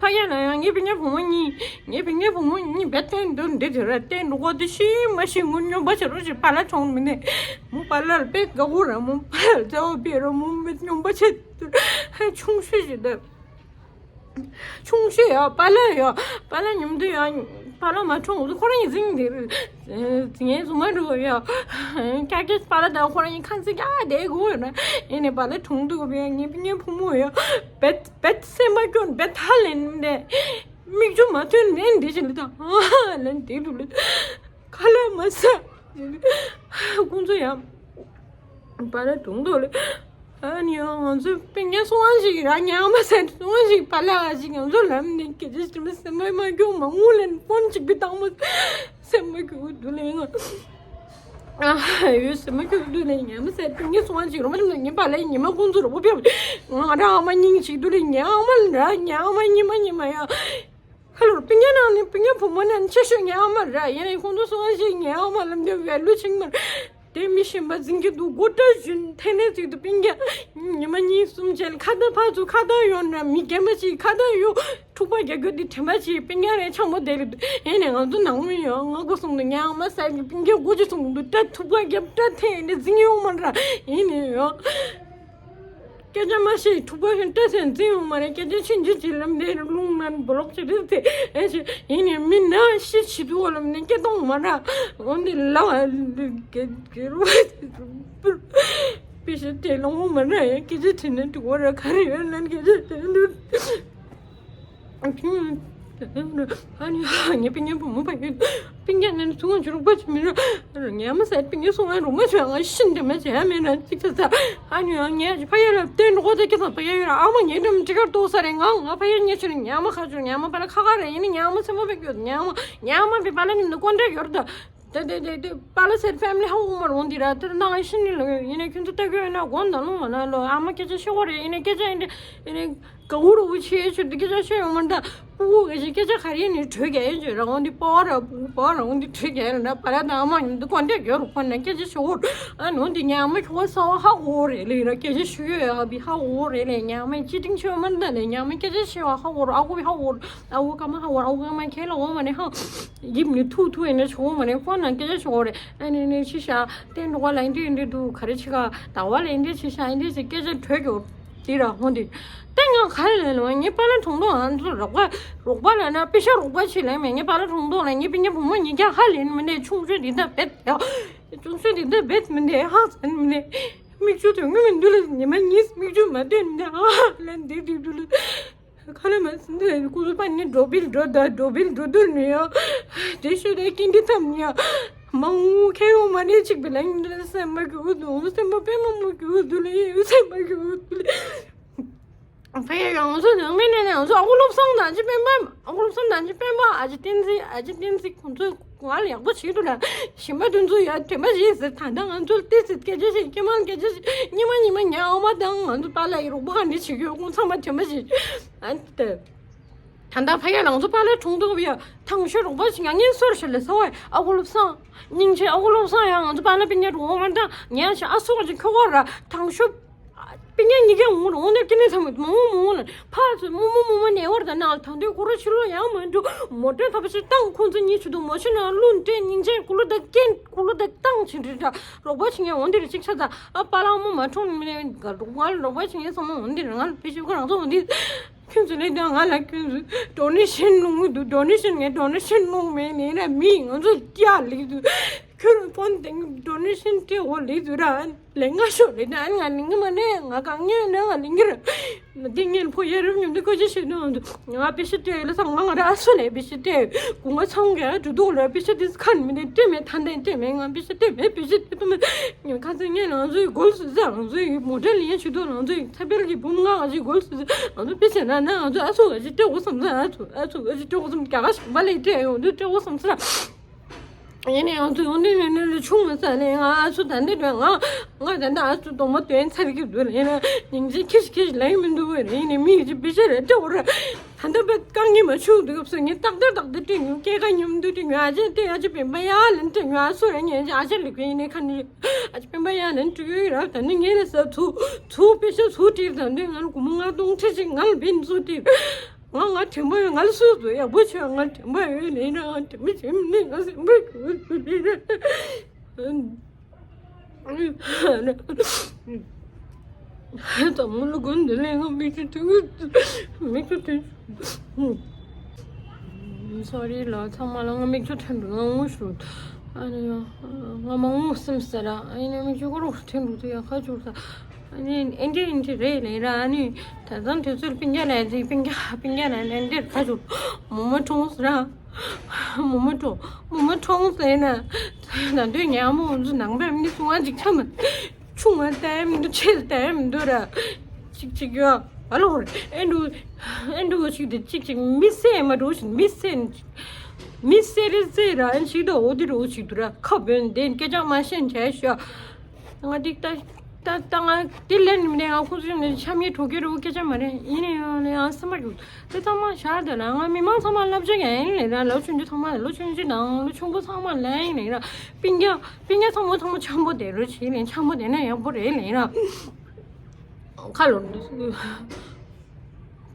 ཕ་གི་ལ་ཡང་ངའི་བུ་ངའི་བུ་མོ་གཉིས་ངའི་བུ་ངའི་བུ་མོ་གཉིས་བེད་ཐེན་དུ་འདི་དེ་ར་བསྟན་འགྲོ་གོ་དེ་ཤི་མ་ཤི་ངུ་སྨྱོན་པ་བྱེད་རོགས་ཞེས་པཱ་ལགས་གྲོངས་མི་ནས་མོ་པཱ་ལགས་ལ་དཔེ་དགའ་བོ་ར། མོ་པཱ་ལགས་ལ་བརྩེ་བ་དཔེ་ར། མོ་མི་སྨྱོན་པ་བྱེད་དུ་ཧ་ཆུང་ཤོས་ཞིག་འདི་ཆུང་ཤོས་ཡ་པཱ་ལགས་ཡ་པཱ་ལགས་མཉམ་དུ་ཡ་པཱ་ལགས་མ་གྲོངས་ཁོ་རང་ཡིན་ཟིན་འདི་ངའི་བཟུང་མ་འགྲོ་ཡ་ཀྱ་ཀྱ་པཱ་ལགས་དང་ཁོ་རང་ཡིན་ཁ་ཚིག་ཀྱ་བསྡད་དགོས་ཡོད་ན་ཡིན་ནས་པཱ་ལགས་གྲོངས་འདུག་ཡ་ངའི་བུ་ངའི་བུ་མོ་ཡ་བེད་བེད་སེམས་པ་སྐྱོན་བེད་ཧ་ལེན་ནས་མིག་ཆུ་མ་ཐོན་ནས་འདི་བཞིན་ལ་དང་ཧ་ལེན་འདི་འདུག་ལ་ཁ་ལག་མ་ཟ་ཁོང་ཚོ་ཡང་པཱ་ལགས་གྲོངས་འདུག་ལ་ཨ་ནི་ཡང་ང་ཚོ་སྤུན་ཀྱག་སོང་བ་ཞིག་ར་ཉག་མ་ཟ་སོང་བ་ཞིག་པཱ་ལགས་ཞིག་ང་ཚོ་ལམ་ནས་སྐད་ཆ་ཞིག་མ་སེམས་པ་མ་སྐྱོ་མ་ངུ་ལེན་ཕོན་ཅིག་གི་བཏང་མ་སེམས་པ་སྐྱོ་འདུག་ལ་ང་། ཡོད་སེམས་མ་སྐྱོ་དུས་ནས་ཉལ་མ་ཟད་དུས་ངས་སོང་བ་ཅིག་རོ་མ་ཅིག་ནས་ངའི་པཱ་ལགས་ཉི་མ་ཁོང་ཚོ་རོ་པོ་ཕེབས། ང་རང་ཨ་མ་སྙིང་ཞིག་དུས་ནས་ངའི་ཨ་མ་ལ་ར་ངའི་ཨ་མ་ཉི་མ་ཉི་མ་ཡ། ཁ་ལོར་སྤུན་ཀྱག་ནང་ནས་སྤུན་ཀྱག་བུ་མོ་ནང་ཆེ་ཤོས་ངའི་ཨ་མ་ར་ཡིན་ནས་ཁོང་ཚོ་སོང་བ་ཅིག་ངའི་ཨ་མ་ལ་འདི་བའི་ལུས་ཆིང་མར། དེ་མི་གཞན་པ་འཛིན་གྱི་འདུག་སྒོ་བཀྲ་ཤིས་ཐེངས་གཅིག་ཏུ་སྤུན་ཀྱག་ཉི་མ་གཉིས་གསུམ་རྗེས་ཁ་བརྡ་ཕར་ཚུར་ཁ་བརྡ་ཡོང་ན་མི་རྒན་པ་ཞིག་ཁ་བརྡ་ཡོང་འཁྲུག་པ་རྒྱག་རྒྱུ་དེ་དྲན་པ་ཞིག་སྤུན་ཀྱག་རེད་ཆང་པོ་དེ་རེད་འདུག་ཡིན་ནས་ང་ཚོ་ནང་མི་ཡོང་ང་སྒོ་སོང་དུ་ཉག་མ་ཟ་གི་སྤུན་ཀྱག་སྒོ་ཅི་སོང་དུ་སྐྲ་ཐུག་པ་རྒྱབ་སྐྲ་ཐེངས་ནས་འཛིན་ཡོང་མ་ར་ཡིན་ནས་ཡོང་། སྐད་ཆ་མ་བཤད་འཁྲུག་པ་ཤིན་ཏུ་སེམས་འཛིན་ཡོང་མ་རེད། སྐད་ཆ་ཕྱིན་ཅི་ཅི་ལམ་དེ་རླུང་ནང་སྦོ་ལོག་ཅི་རེད་དེ་ཨེ་ཅི་ཡིན་ནས་མི་ན་ཤི་ཆི་དུ་བ་ལམ་ནས་སྐད་གཏོང་མ་ར་འོན་ཏེ་ལ་བ་གེ་གེ་རུ་པི་ཤི་དེ་ལོང་མ་ར་ཡ་སྐད་ཆ་དྲིས་ན་འགྲིག་བ་ར་ག་རེ་ཡོད་ལན་སྐད་ཆ་དྲིས་ན་འགྲིག་ཨ་ནི་ཨ་ངའི་སྤུན་ཀྱག་བུ་མོ་ཕ་གི་སྤུན་ཀྱག་ནི་ཚུར་ང་ཆུ་རུག་པ་ཆུ་མི་རུ་ཉལ་མ་ཟད་སྤུན་ཀྱག་སོང་ང་རུག་མ་ཆུ་ང་ཤིན་དེ་མ་བྱས་མེད་ན་ཅིག་ཆ་ས་ཨ་ནི་ཨ་ངའི་ཕ་ཡ་ལ་བསྟན་འགྲོ་ད་ཀྱི་ས་ཕ་ཡ་ཡོད་ར་ཨ་མ་ངའི་འགྲམ་ཅི་གར་ཏོག་ས་རེད། ང་ང་ཕ་ཡ་ཉལ་ཆུ་རེད། ཉལ་མ་ཁ་ཆུ་ཉལ་མ་པ་ལ་ཁ་ཁ་རེད། ཡིན་ནི་ཉལ་མ་ཚེ་མ་བེག་ཡོད། ཉལ་མ་ཉལ་མ་བེ་པ་ལ་ཉིན་དུ་ཀོན་ཏྲེག་ཡོད་ད། དེ་དེ་དེ་དེ་པཱ་ལགས་ཟེར་ཕེ་མི་ལི་ཧ་གོ་མར་འོང་འདི་ར་དེར་ནང་ཤི་ནི་ལོ་ཡིན་ནས་ཁྱོད་ཚོ་ལྟ་གི་ཡོད་ན་དགོངས་དག་ལུང་ང་ན་ལོ་ཨ་མ་སྐད་ཆ་ཤོད་གོ་རེད། ཡིན་ནས་སྐད་ཆ་ཡིན་དེ་ཡིན་ནས་ག་འུ་རུ་འུ་ཆེ་ཆེ་དེ་སྐད་ཆ་ཤོད་ཡོང་མར་ད་སྤུ་གུ་ག་ཞིག་སྐད་ཆ་ག་རེ་ཡིན་ནས་གྲོས་རྒྱ་ཡིན་ཅེས་ར་འོང་འདི་པོ་ར་པོ་ར་འོང་འདི་གྲོས་རྒྱ་ཡིན་ན་པཱ་ལགས་དང་ཨ་མ་ཡིན་འདི་ཀོན་ཏྲེག་ཡོད་རུ་ཁོ་ན་སྐད་ཆ་ཤོད་གོ་ཨ་ནོ་འདི་ཉག་མ་ཁྱོད་ས་བ་ཧ་གོ་རེད་ལེ་ར་སྐད་ཆ་ཤོད་ཡོད་ཨ་བི་ཧ་གོ་རེད་ལེ། ཉག་མ་ཅི་ཏིང་ཤོད་མར་ད་ལེ་ཉག་མ་སྐད་ཆ་ཤོད་བ་ཧ་གོ་རུ་ཨ་གོ་བི་ཧ་གོ་རུ་ཨ་གོ་ཀ་མ་ཧ་གོ་རུ་ཨ་གོ་ཀ་མ་ཁྱེད་ལ་འོ་མ་ནས་ཧ། ཡིབ་ནི་ཐུག་ཐུག་ཡིན་ན་ཆོག་མ་རེད། ཁོ་ན་སྐད་ཆ་ཆོག་རེད། ཨ་ནི་ནི་ཕྱི་ཤ་བསྟན་འགྲོ་བ་ལ་འདི་འདི་འདུག་ག་རེ་ཆི་ག་ཟླ་བ་ལ་འདི་ཕྱི་ཤ་འདི་ཞིག་སྐད་ཆ་གྲོས་ཀྱོ་དེ་ར་ཧོ་འདི་ཏེ་ང་ག་རེ་ལེན་ལོ་ངའི་པཱ་ལགས་གྲོང་དུ་ང་ཚོ་རོགས་པ་རོགས་པ་ལ་ན་པེ་ཤ་རོགས་པ་ཆི་ལེན་མེད། ངའི་པཱ་ལགས་གྲོང་དུ་ལ་ངའི་པི་ཉ་བུ་མོ་ཉི་རྒྱ་ཧ་ལེན་མི་ནས་ཆུང་ཆུང་འདི་འདྲ་བེད་ཡ་ཆུང་ཆུང་འདི་འདྲ་བེད་མི་ནས་ཧ་ཟན་མི་ནས་མིག་ཆུ་དོན་ངུ་མི་འདུག་ལ་ཉི་མ་གཉིས་མིག་ཆུ་མ་བཏོན་ནས་ཧ་ལེན་འདི་འདི་འདུག་ལ། ཁ་ལ་མ་སྲིན་དེ་ཀུ་སུ་པ་ནི་འགྲོ་བིལ་འགྲོ་ད་འགྲོ་བིལ་འགྲོ་དུ་ནི་ཡ། དེ་ཤོད་དེ་ཀིན་དི་ཐམ་ནི་ཡ། མང་ཁེ་ཡོ་མ་ནི་ཅིག་བི་ལ་ནི་སེམས་མ་གི་འུ་དུ་འུ་སེམས་མ་པེ་མ་མ་གི་འུ་དུ་ལི་འུ་སེམས་མ་གི་འུ་དུ་ལི། ཕ་ཡ་ཡང་སོ་ནང་མི་ནི་ནང་སོ་ཨ་ཁུ་སློབ་སང་ནང་ཅི་པེན་པ་ཨ་ཁུ་སློབ་སང་ནང་ཅི་པེན་པ་ཨ་ཅི་བསྟན་འཛིན་ཨ་ཅི་བསྟན་འཛིན་ཁོང་ཚོ། ང་ལ་ཡག་པོ་བྱེད་འདུག་ལ། གཞན་པ་དེ་ཚོ་ཡ་དྲན་པ་བྱེད་ཟེར། ད་ལྟ་ང་ཚོ་ལྟས་ཟེར་སྐད་ཆ་བཤད་སྐྱེ་མང་སྐད་ཆ་བཤད་ཉི་མ་ཉི་མ་ཉག་མ་དང་ང་ཚོ་པཱ་ལགས་ཡི་རོགས་པ་ག་འདྲ་བྱེད་ཀྱི་ཡོད་ཁོང་ཚང་མ་དྲན་པ་བྱེད། ཨ་ནི་ད་ད་ལྟ་ཕ་ཡ་ང་ཚོ་པཱ་ལགས་གྲོང་དུ་ཡ་ཐང་ཤོད་རོགས་པ་བྱེད་ང་ངན་སོར་ཤོད་ལ་ས་བ་ཨ་ཁུ་བློ་བཟང་སྙིང་རྗེ་ཨ་ཁུ་བློ་བཟང་ཡ་ང་ཚོ་པཱ་ལགས་པི་ཉ་རོགས་པ་མ་འདང་ཉ་ཞིག་ཨ་སོགས་ཀྱི་ཁྱོ་ག་ར་ཐང་ཤོད། པི་ཉ་ཉི་ག་འུ་རོ་འོང་ནས་ཀི་ནས་ཚང་མ་མོ་མོ་མོ་ལ་ཕ་ཚོ་མོ་མོ་མོ་མོ་ནས་བར་དང་ནང་ལ་ཐང་དུས་ཁོ་ར་ཕྱི་ལོགས་ཡང་མ་འགྲོ། མོ་ཊ་ཐ་པ་ཞིག་བཏང་ཁོང་ཚོ་གཉིས་ཆུ་དུ་མོ་ཆུ་ནང་བླུགས་སྤྲད་སྙིང་རྗེ་ཀུ་ལུ་དག་སྐྱེན་ཀུ་ལུ་དག་བཏང་ཕྱིན་རེད་འདྲ། རོགས་པ་བྱེད་མཁན་འོང་འདི་རེད་ཅིག་ཆ་ཚ་ཨ་པ་ལགས་མོ་མ་གྲོངས་ནི་མིན་ང་རོགས་པ་བྱེད་མཁན་ཚང་མ་འོང་འདི་རེད། ང་ལ་ཕི་ཤི་ཁོ་རང་ཚོ་འོང་འདི་ཁྱོད་ཚོ་ལས་ཀྱང་ང་ལ་ཁྱོད་ཚོ་ཌོ་ནེ་ཤན་སློང་གི་འདུག་ཌོ་ནེ་ཤན་ངས་ཌོ་ནེ་ཤན་སློང་མེད་ནི་ར་མི་ང་ཚོ་སྐྱ་ལིག་འདུག་ཁྱོད་རང་ཕོན་དེང་ཌོ་ནེ་ཤན་སྤྲད་འོ་ལིག་འདུག་ར། ལས་ང་ཤོར་རེད་ན་ང་ལིང་གི་མ་ནས་ང་གང་ཉོས་ན་ང་ལིང་གི་ར། མ་དེ་ངན་ཕོ་ཡ་རབས་ཉུང་དུ་ཀོ་ཅི་ཤེས་ནོ་འདུག་ང་པེ་ཤི་སྤྲད་ལ་སང་ང་ང་ར་ཨ་སུ་ལས་པེ་ཤི་སྤྲད་གུ་ང་ཚང་ག་འགྲོ་འདུག་ལ་པེ་ཤི་དེ་ཁན་མི་ནས་སྤྲད་མེད་ཐན་ཏན་སྤྲད་མེད་ང་པེ་ཤི་སྤྲད་མེད་པེ་ཤི་སྤྲད་མེད་ཁ་ཚན་ངན་ང་ཚོའི་གོལ་སུ་ཟ་ང་ཚོའི་མོ་ཊ་ལེན་ཆུ་དོ་ང་ཚོའི་ཚ་པེལ་གྱི་བུམ་ང་ང་ཚོའི་གོལ་སུ་ཟ་ང་ཚོ་པེ་ཤི་ན་ན་ང་ཚོ་ཨ་སུ་ག་ཅི་སྤྲད་གོ་བསམ་ས་ཨ་སུ་ཨ་སུ་ག་ཅི་སྤྲད་གོ་བསམ་རྒྱ་ག་ཞིག་པ་ལས་སྤྲད་ཡོང་དུས་སྤྲད་གོ་བསམ་ས། ཡིན་ནའི་ང་ཚོ་ཡོང་དུས་ནས་ནས་ཆུང་མ་ས་ནས་ང་ཨ་ཚོ་ད་འདི་འདྲ་ང་ང་ད་ལྟ་ཨ་ཚོ་གདོང་མ་སྟོན་ཚར་གི་འདུག་ཡིན་ན་སྙིང་རྗེ་ཁྱི་ཞིག་ཁྱི་ཞིག་ལ་ཡིན་མི་འདུག་བས་ཡིན་ནའི་མི་ཡི་ཅི་བི་ཤ་རེ་སྤྲད་འོ་ར། ད་ལྟ་བས་དཀའ་ངལ་མ་བྱུང་དུས་སྐབས་སུ་ངས་ཏག་ཏག་ཏག་ཏག་སྤྲད་ཉོ་སྐྱེས་ཀ་ཉོ་མི་འདུག་སྤྲད་ཉོ་ཨ་ཅེ་སྟེ་ཨ་ཅེ་པེན་པ་ཡ་ལན་སྤྲད་ཉོ་ཨ་སུ་ར་ངས་ཨ་ཅེ་ལིག་པའི་ཡིན་ནའི་ཁ་ནི་ཨ་ཅེ་པེན་པ་ཡ་ལན་སྤྲད་ཡོད་ར། ད་ནི་ངས་ལ་ས་ཚུ་ཚུ་པེ་ཤ་ཚུ་སྤྲད་ད་འདི་ང་ལ་སྒོར་མོ་ལྔ་སྟོང་ཁྲི་གཅིག་ང་ལ་བིན་ཚུ་སྤྲད། ང་ང་དྲན་པ་ཡོད། ང་ལ་སུས་སུ་ཡག་པོ་བྱས། ང་དྲན་པ་ཡོད་ལེ་ན་ང་དྲན་པ་བྱས་མི་ནི་ང་སེམས་པ་གི་འུ་ཚུ་ལེ་ན། ཙམ་མོ་ལ་དགོན་འདི་ལས་ང་མིག་ཆུ་ཐོན་གི་མིག་ཆུ་ཐོན། སོ་རི་ལ་ཚང་མ་ལ་ང་མིག་ཆུ་ཐོན་འདུག་ང་ངུ་ཤོར། ཨ་ནི་ང་མ་ངུ་སེམས་ཟེར་ར་ཨ་ནི་མིག་ཆུ་ཁོ་རོ་ཐོན་འདུག་དུ་ཡ་ཁ་ཆུར་ས། ཨ་ནི་ཨེ་འདྲ་ཨེ་འདྲ་རེད་ལེ་ར། ཨ་ནི་ད་ཙམ་དུས་ཚོད་སྤུན་ཀྱག་ལ་ཡ་ཅིག་སྤུན་ཀྱག་སྤུན་ཀྱག་ལ་ཡ་འདྲ་ཁ་ཆུར་མོ་མ་གྲོངས་ཟེར་ར། མོ་མ་གྲོངས། མོ་མ་གྲོངས་ཟེར་ན་ད་དུང་ཉག་མོ་ང་ཚོ་ནང་པའི་མི་སུ་ང་ཅིག་ཆ་མ་ཆུང་ང་ལྟ་ཡ་མི་འདུག་ཆེ་ལྟ་ཡ་མི་འདུག་ར། ཅིག་ཅིག་ཡོད་ཨ་ལོ་ཨེ་འདུག་ཨེ་འདུག་ཅིག་དེ་ཅིག་ཅིག་མི་སེ་མ་འགྲོ་ཞིག་མི་སེ་མི་སེ་རེ་ཟེར་ར་ཨན་ཞིག་ད་འོ་དེ་རོ་ཞིག་འདུག་ར། ཁ་བོན་དེ་སྐད་ཆ་མ་ཤེས་བྱས་ཤོག་ང་འདི་ལྟ་ ད་ད་ང་དེ་ལན་མི་ནས་ང་ཁོང་ཚོ་ནས་འཆམ་ཉེས་གྲོགས་ཀྱི་རུ་སྐད་ཆ་མ་རེད། ཡིན་ནས་ཡང་ལས་ཡང་སེམས་པ་རྒྱུག་དེ་ཚང་མ་ཤར་དེ་ལ་ང་མི་མང་ཚང་མ་བསླབ་བྱ་ཡིན་ལས་ད་ལོ་ཆུང་ཆུང་ཚང་མ་ལོ་ཆུང་ཆུང་དང་ལོ་ཆུང་པོ་ཚང་མ་ལས་ཡིན་ལས་ད་སྤུན་ཀྱག་སྤུན་ཀྱག་ཚང་མ་ཚང་མ་འཆམ་པོ་དེ་རུ་བྱེད་ལས་འཆམ་པོ་དེ་ན་ཡག་པོ་རེད་ལས་ད་ཁ་ལོ།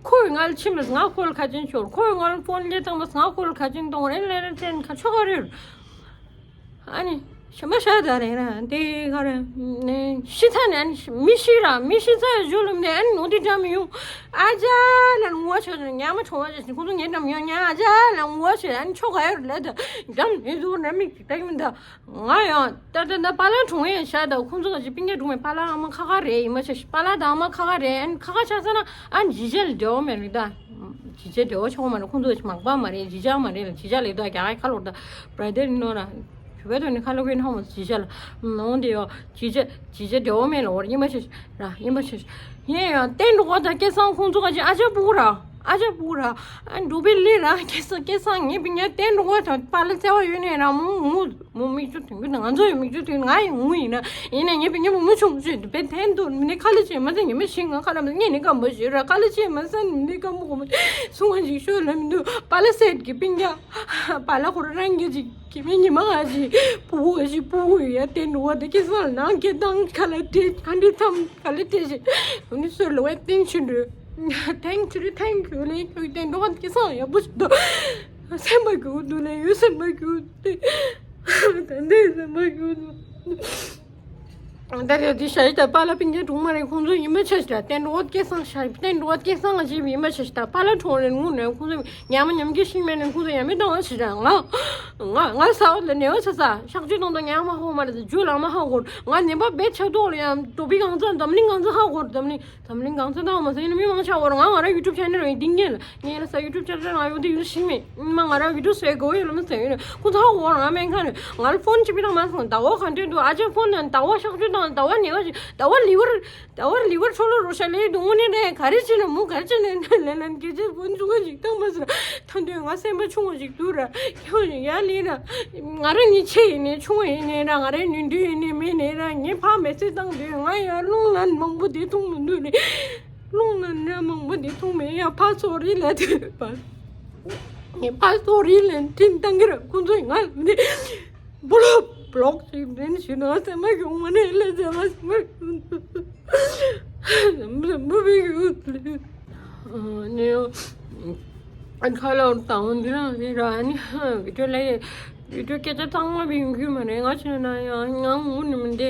ཁོས་ང་ལ་ཕྱིན་པས་ང་ཁོ་ལ་ཁ་ཆེན་ཤོར། ཁོས་ང་ལ་ཕོན་ལས་བཏང་པས་ང་ཁོ་ལ་ཁ་ཆེན་གཏོང་རེད་ལས་རེད་ཅན་ཁ་ཆོ་ག་རེད། ཨ་ནི་ཞེ་མ་ཤ་ད་རེད་ར་དེ་ག་རེད་ནས་ཤི་ཚ་ནས་ཨ་ནི་མི་ཤི་ར་མི་ཤི་ཚ་ཞུ་ལུམ་ནས་ཨ་ནི་ནོ་དེ་འགྲམ་ཡོང་ཨ་ཅག་ལ་ངོ་ཆོད་ནས་ཉ་མ་ཆུང་བ་ཅིག་ཁོང་ཚོ་ངའི་འགྲམ་ཡོང་ཉ་ཨ་ཅག་ལ་ངོ་ཆོད་ཨ་ནི་ཆོ་ག་ཡོད་ལས་ད་འགྲམ་ནས་ཟུར་ནས་མིག་ཅིག་ལྟ་གི་མི་འདུག་ང་ཡང་ད་ལྟ་ན་པཱ་ལགས་གྲོངས་ཡས་ཤ་ད་ཁོང་ཚོ་ག་ཅིག་སྤུན་ཀྱག་གྲོངས་མེད་པཱ་ལགས་ཨ་མ་ཁ་ཁ་རེད་ཡིན་མ་ཤ་པཱ་ལགས་དང་ཨ་མ་ཁ་ཁ་རེད་ཨ་ནི་ཁ་ཁ་ཆགས་ས་ན་ཨ་ནི་ཇི་ཇ་ལ་འབྲེལ་བ་མེད་རེད་ད། ཇི་ཇ་འབྲེལ་བ་ཆོག་མ་རེད་ཁོང་ཚོ་ག་ཅིག་མག་པ་མ་རེད་ཇི་ཇ་མ་རེད་ལ་ཇི་ཇ་ལས་ད་རྒྱ་གར་ཁ་ལོར་ད་བྲ་དེ་ནོ་ན་བོད་དོན་ནི་ཁ་ལོ་གི་ནོ་མ་ཇི་ཇ་ལ་ནོ་དེ་ཡོ་ཇི་ཇ་ཇི་ཇ་འབྲེལ་བ་མེད་ལ་འོར་ཡིན་མ་ཤ་ར་ཡིན་མ་ཤ་ཡིན་ཡང་བསྟན་འགྲོ་བ་ད་སྐལ་བཟང་ཁོང་ཚོ་ག་ཅིག་ཨ་ཅག་སྤུ་གུ་ར་ཨ་ཅག་སྤུ་གུ་ར་ཨ་འགྲོ་བི་ལི་ར་སྐལ་བཟང་སྐལ་བཟང་ངས་བི་ཉ་བསྟན་འགྲོ་བ་ད་པཱ་ལགས་བརྩེ་བ་ཡོད་ནས་ར་མོ་ངུ། མོ་མིག་ཆུ་ཐོན་གི་ང་ཚོ་ཡི་མིག་ཆུ་ཐོན་ང་ཡི་ངུ་ཡིན་ན་ཡིན་ན་ངའི་བུ་ངའི་བུ་མོ་ཆུང་ཆུང་དུ་བས་ཐན་དུ་མི་ནི་ཁ་ལི་ཆེ་མ་ཟ་ཉི་མ་ཤིང་ང་ཁ་ལ་མ་ཟ་ངས་ནི་སྐམ་པོ་ཞིག་ར་ཁ་ལི་ཆེ་མ་ཟ་ནི་ནི་སྐམ་པོ་གོ་མ་སུ་ང་ཞིག་ཤོད་ལ་མི་འདུག་པཱ་ལ་སེད་ཀྱི་སྤུན་ཀྱག་པཱ་ལ་ཁོ་ར་རང་གི་ཅིག་གི་མི་ཉི་མ་ང་ཞིག་ཕུ་བོ་ཞིག་ཕུ་བོ་ཡ་དེ་འགྲོ་བ་དེ་ཁྱེད་ཚང་ལ་ནང་སྐད་བཏང་ཁ་ལ་སྤྲད་ཁ་འདྲི་ཐམ་ཁ་ལ་སྤྲད་ཞིག་འུ་ནི་སུ་ལ་བས་བསྟན་ཆུ་འགྲོ། Thank you, thank you ལེ་ཁྱོད་དེ་འགྲོ་བ་དེ་ཁྱེད་ཚང་ཡག་པོ་ཞིག་འདུག་སེམས་པ་གྱུར་འདུག་ལེ་ཡོད་སེམས་པ་གྱུར་འདུག་ད་འདི་ཟ་མ་གྱུར་འདུག་ད་རེད་དེ་ཤ་ཡི་ད་པཱ་ལགས་སྤུན་ཀྱག་གྲོངས་མ་རེད། ཁོང་ཚོ་ཡིན་མ་ཆ་ཞིག་ད་བསྟན་འགྲོ་བ་སྐལ་བཟང་ཤ་བསྟན་འགྲོ་བ་སྐལ་བཟང་ང་ཅིག་ཡིན་མ་ཆ་ཞིག་ད་པཱ་ལགས་གྲོངས་རེད་ངུ་ནས་ཁོང་ཚོ་ཉམས་ཉམས་ཀྱི་ཤིང་མེད་ནས་ཁོང་ཚོ་ཡ་མི་གཏོང་བ་ཞིག་ད་ང་ང་ང་ས་འོག་ལ་ནེ་བ་ཆ་ས་ཤག་ཅུ་གཏོང་དང་ཉམས་མ་ཧོ་མ་རེད་ད་རྒྱུ་ལ་མ་ཧ་གོ་ང་ནེ་བ་བེད་ཆགས་ཏོག་ལ་ཡང་དོ་པི་གང་ཚ་འཛམ་གླིང་གང་ཚ་ཧ་གོ་འཛམ་གླིང་། འཛམ་གླིང་གང་ཚ་དང་མ་ཟེར་ནི་མི་མང་ཆ་བོར་ང་ང་རང་ཡུ་ཊུབ་ཆེ་ནལ་རང་ཡིན་ཏིང་ངེ་ལ་ངེ་ལ་ས་ཡུ་ཊུབ་ཆེ་ནལ་རང་ཡོད་དེ་ཡུ་ཤི་མེད་མ་ང་རང་ཡུ་ཊུབ་སེ་གོ་ཡོད་ལ་མི་ཟེར་ཡོད་ཁོ་ཚ་བོར་ང་མེད་ཁ་ནས་ང་ལ་ཕོན་ཅི་པི་རང་མ་སོང་ཟླ་བ་ག་འདྲེ་འདུག་ཨ་ཅག་ཕོན་ནང་ཟླ་བ་ཤག་ཆུ་དང་ཟླ་བ་ཉེ་བ་ཞིག་ཟླ་བ་ལི་ཝར་ཟླ་བ་ལི་ཝར་ཆོ་ལོ་རོ་ཤ་ལེ་དུང་ནི་རེད་ག་རེ་ཅི་ལ་མུ་ག་རེ་ཅི་ལ་ནི་ལེ་ལ་གི་ཅི་ཕོན་ཆུང་ང་ཞིག་བཏང་མ་ཟེར། ད་དུང་ང་སེམས་པ་ཆུང་བ་ཞིག་འདུག་ར། ཁྱོད་ཡ་ལི་ར། ང་རང་ཉིད་ཆེ་ཡིན་ནའི་ཆུང་བ་ཡིན་ནའི་ར་ང་རའི་ནུས་མཐུ་ཡིན་ནའི་མིན་ནའི་ར་ངས་ཕ་མེ་ཚེ་བཏང་དུས་ང་ཡང་རླུང་ལན་མང་པོ་དེ་འཐུང་མི་འདུག་རེད། རླུང་ལན་ར་མང་པོ་དེ་འཐུང་མེད་ཡ་ཕ་སོ་རི་ལ་དུས་པ། ངས་ཕ་སོ་རི་ལན་དྲིན་བཏང་གི་ར་ཁོང་ཚོས་ང་ལ་འདི་བློག་བློག་ཅིག་འདྲེན་ཞུ་ན་སེམས་མ་གྱོང་མ་ནས་ལས་སེམས་མ་སེམས་མ་གྱོང་། ནེའོ། ཨ་ཁ་ལོར་དང་འདི་རང་རེད་ར་ཨ་ནི་བི་ཌིའོ་ལ་བི་ཌིའོ་སྐད་ཆ་ཚང་མ་བི་ཡོང་གི་མ་རེད་ང་ཆེ་ན་ཡང་ངང་ངུ་ནི་མི་འདི་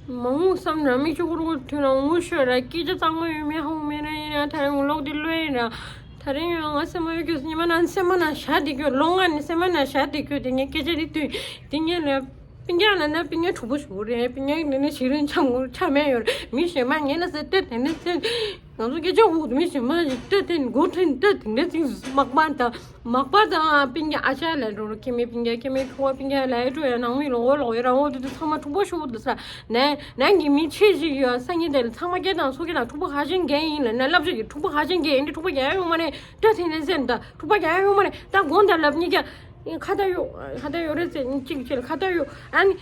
མ་ངུ་བསམ་ན་མི་ཆུ་ཁུར་ཁུར་ཐུན་ན་ངུ་ཤོད་ར་སྐད་ཆ་ཚང་མ་ཡོད་མེད་ཧ་གོ་མེད་ར་ཡིན་ན་ད་རེས་ངུ་ལོག་འདི་ལོས་ཡིན་ར་ད་རེས་ཡང་ང་སེམས་མ་ཡོད་གི་ཉི་མ་ན་སེམས་མ་ན་ཞག་འདི་གྱོད་ལོ་ལྔ་ནི་སེམས་མ་ན་ཞག་འདི་གྱོད་དེ་ངས་སྐད་ཆ་རིག་དུས་དེ་ངས་ལ། སྤུན་ཀྱག་ལ་ན་སྤུན་ཀྱག་གྲུང་པོ་ཞུ་རེད། སྤུན་ཀྱག་ལ་ན་ཞིག་རིན་ཆ་ངུ་ཆ་མེད་ཡོད་རེད། མི་གཞན་མ་ངེད་ལ་ཟེར་ལྟོས་དེ་ནས་ཟེར། ང་ཚོ་སྐད་ཆ་འུ་མི་གཞན་མ་ཞིག་ལྟོས་དེ་མགོ་ཁྲིད་ལྟོས་དེ་འདྲ་ཅིག་མག་པ་དང་མག་པ་དང་སྤུན་ཀྱག་ཨ་ཅག་ལ་འགྲོ་རུ་ཁྱེད་མི་སྤུན་ཀྱག་ཁྱེད་མི་ཁུ་བ་སྤུན་ཀྱག་ལ་ཡ་འགྲོ་ཡ་ནང་མི་ལོག་འོ་ལོག་ཡ་རང་འོ་དེ་དུ་ཚང་མ་གྲུང་པོ་ཞུ་འདུག་ས་ནས་ནང་གི་མི་ཆེ་ཞིག་ཡོད་སང་ཉིན་དེ་ལ་ཚང་མ་སྐད་དང་སོ་སྐད་དང་གྲུང་པོ་ཧ་ཅང་རྒན་ཡིན་ལ་ན་བསླབ་བྱ་གི་གྲུང་པོ་ཧ་ཅང་རྒན་ཡིན་དེ་གྲུང་པོ་རྒྱག་ཡ་ཡོང་མ་རེད། ལྟོས་དེ་ནས་ཟེར་འདུག་གྲུང་པོ་རྒྱག་ཡ་ཡོང་མ་རེད། ད་དགོང་དང་ལབ་གཉིས་ཀ་ཁ་ད་ཡོད། ཁ་ད་ཡོད་རེད་ཟེར་གཅིག་བྱས་ལ་ཁ་ད་ཡོད། ཨ་ནི།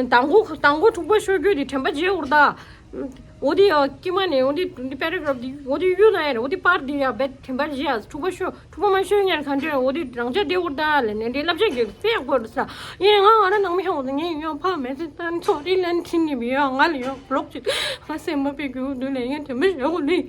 དང་པོ་དང་པོ་དྲུག་པ་ཤོད་རྒྱུ་དེ་དྲན་པ་བརྗེད་འོར་ད། འོ་དེ་ཡ་ཀི་མ་ནས་འོ་དེ་འདི་པེ་ར་གྷ་རབ་དེ་འོ་དེ་གཡུག་ན་ཡ་རེད། འོ་དེ་པར་དེ་ཡ་བེད་དྲན་པ་བརྗེད་ཡ་དྲུག་པ་ཤོད་དྲུག་པ་མ་ཤོད་ཉར་ག་འདྲ་འོ་དེ་རང་ཅག་བདེ་འོར་ད་ལ་ནས་འདྲེ་བསླབ་བྱ་རྒྱག་ཚེ་ཡག་པོ་རེད་ས། ཡིན་ང་ང་ར་ནང་མི་ཧ་འོ་ད་ངས་ཡོང་ཕ་མེད་ཚེ་ད་ཚོ་རི་ལན་ཁྲིན་ནི་བི་ཡ་ང་ལ་ཡོང་ལོག་ཅིག་ང་སེམས་མ་པའི་རྒྱུ་དུ་ལས་ཡང་དྲན་པ་བརྗེད་འོ་ནི།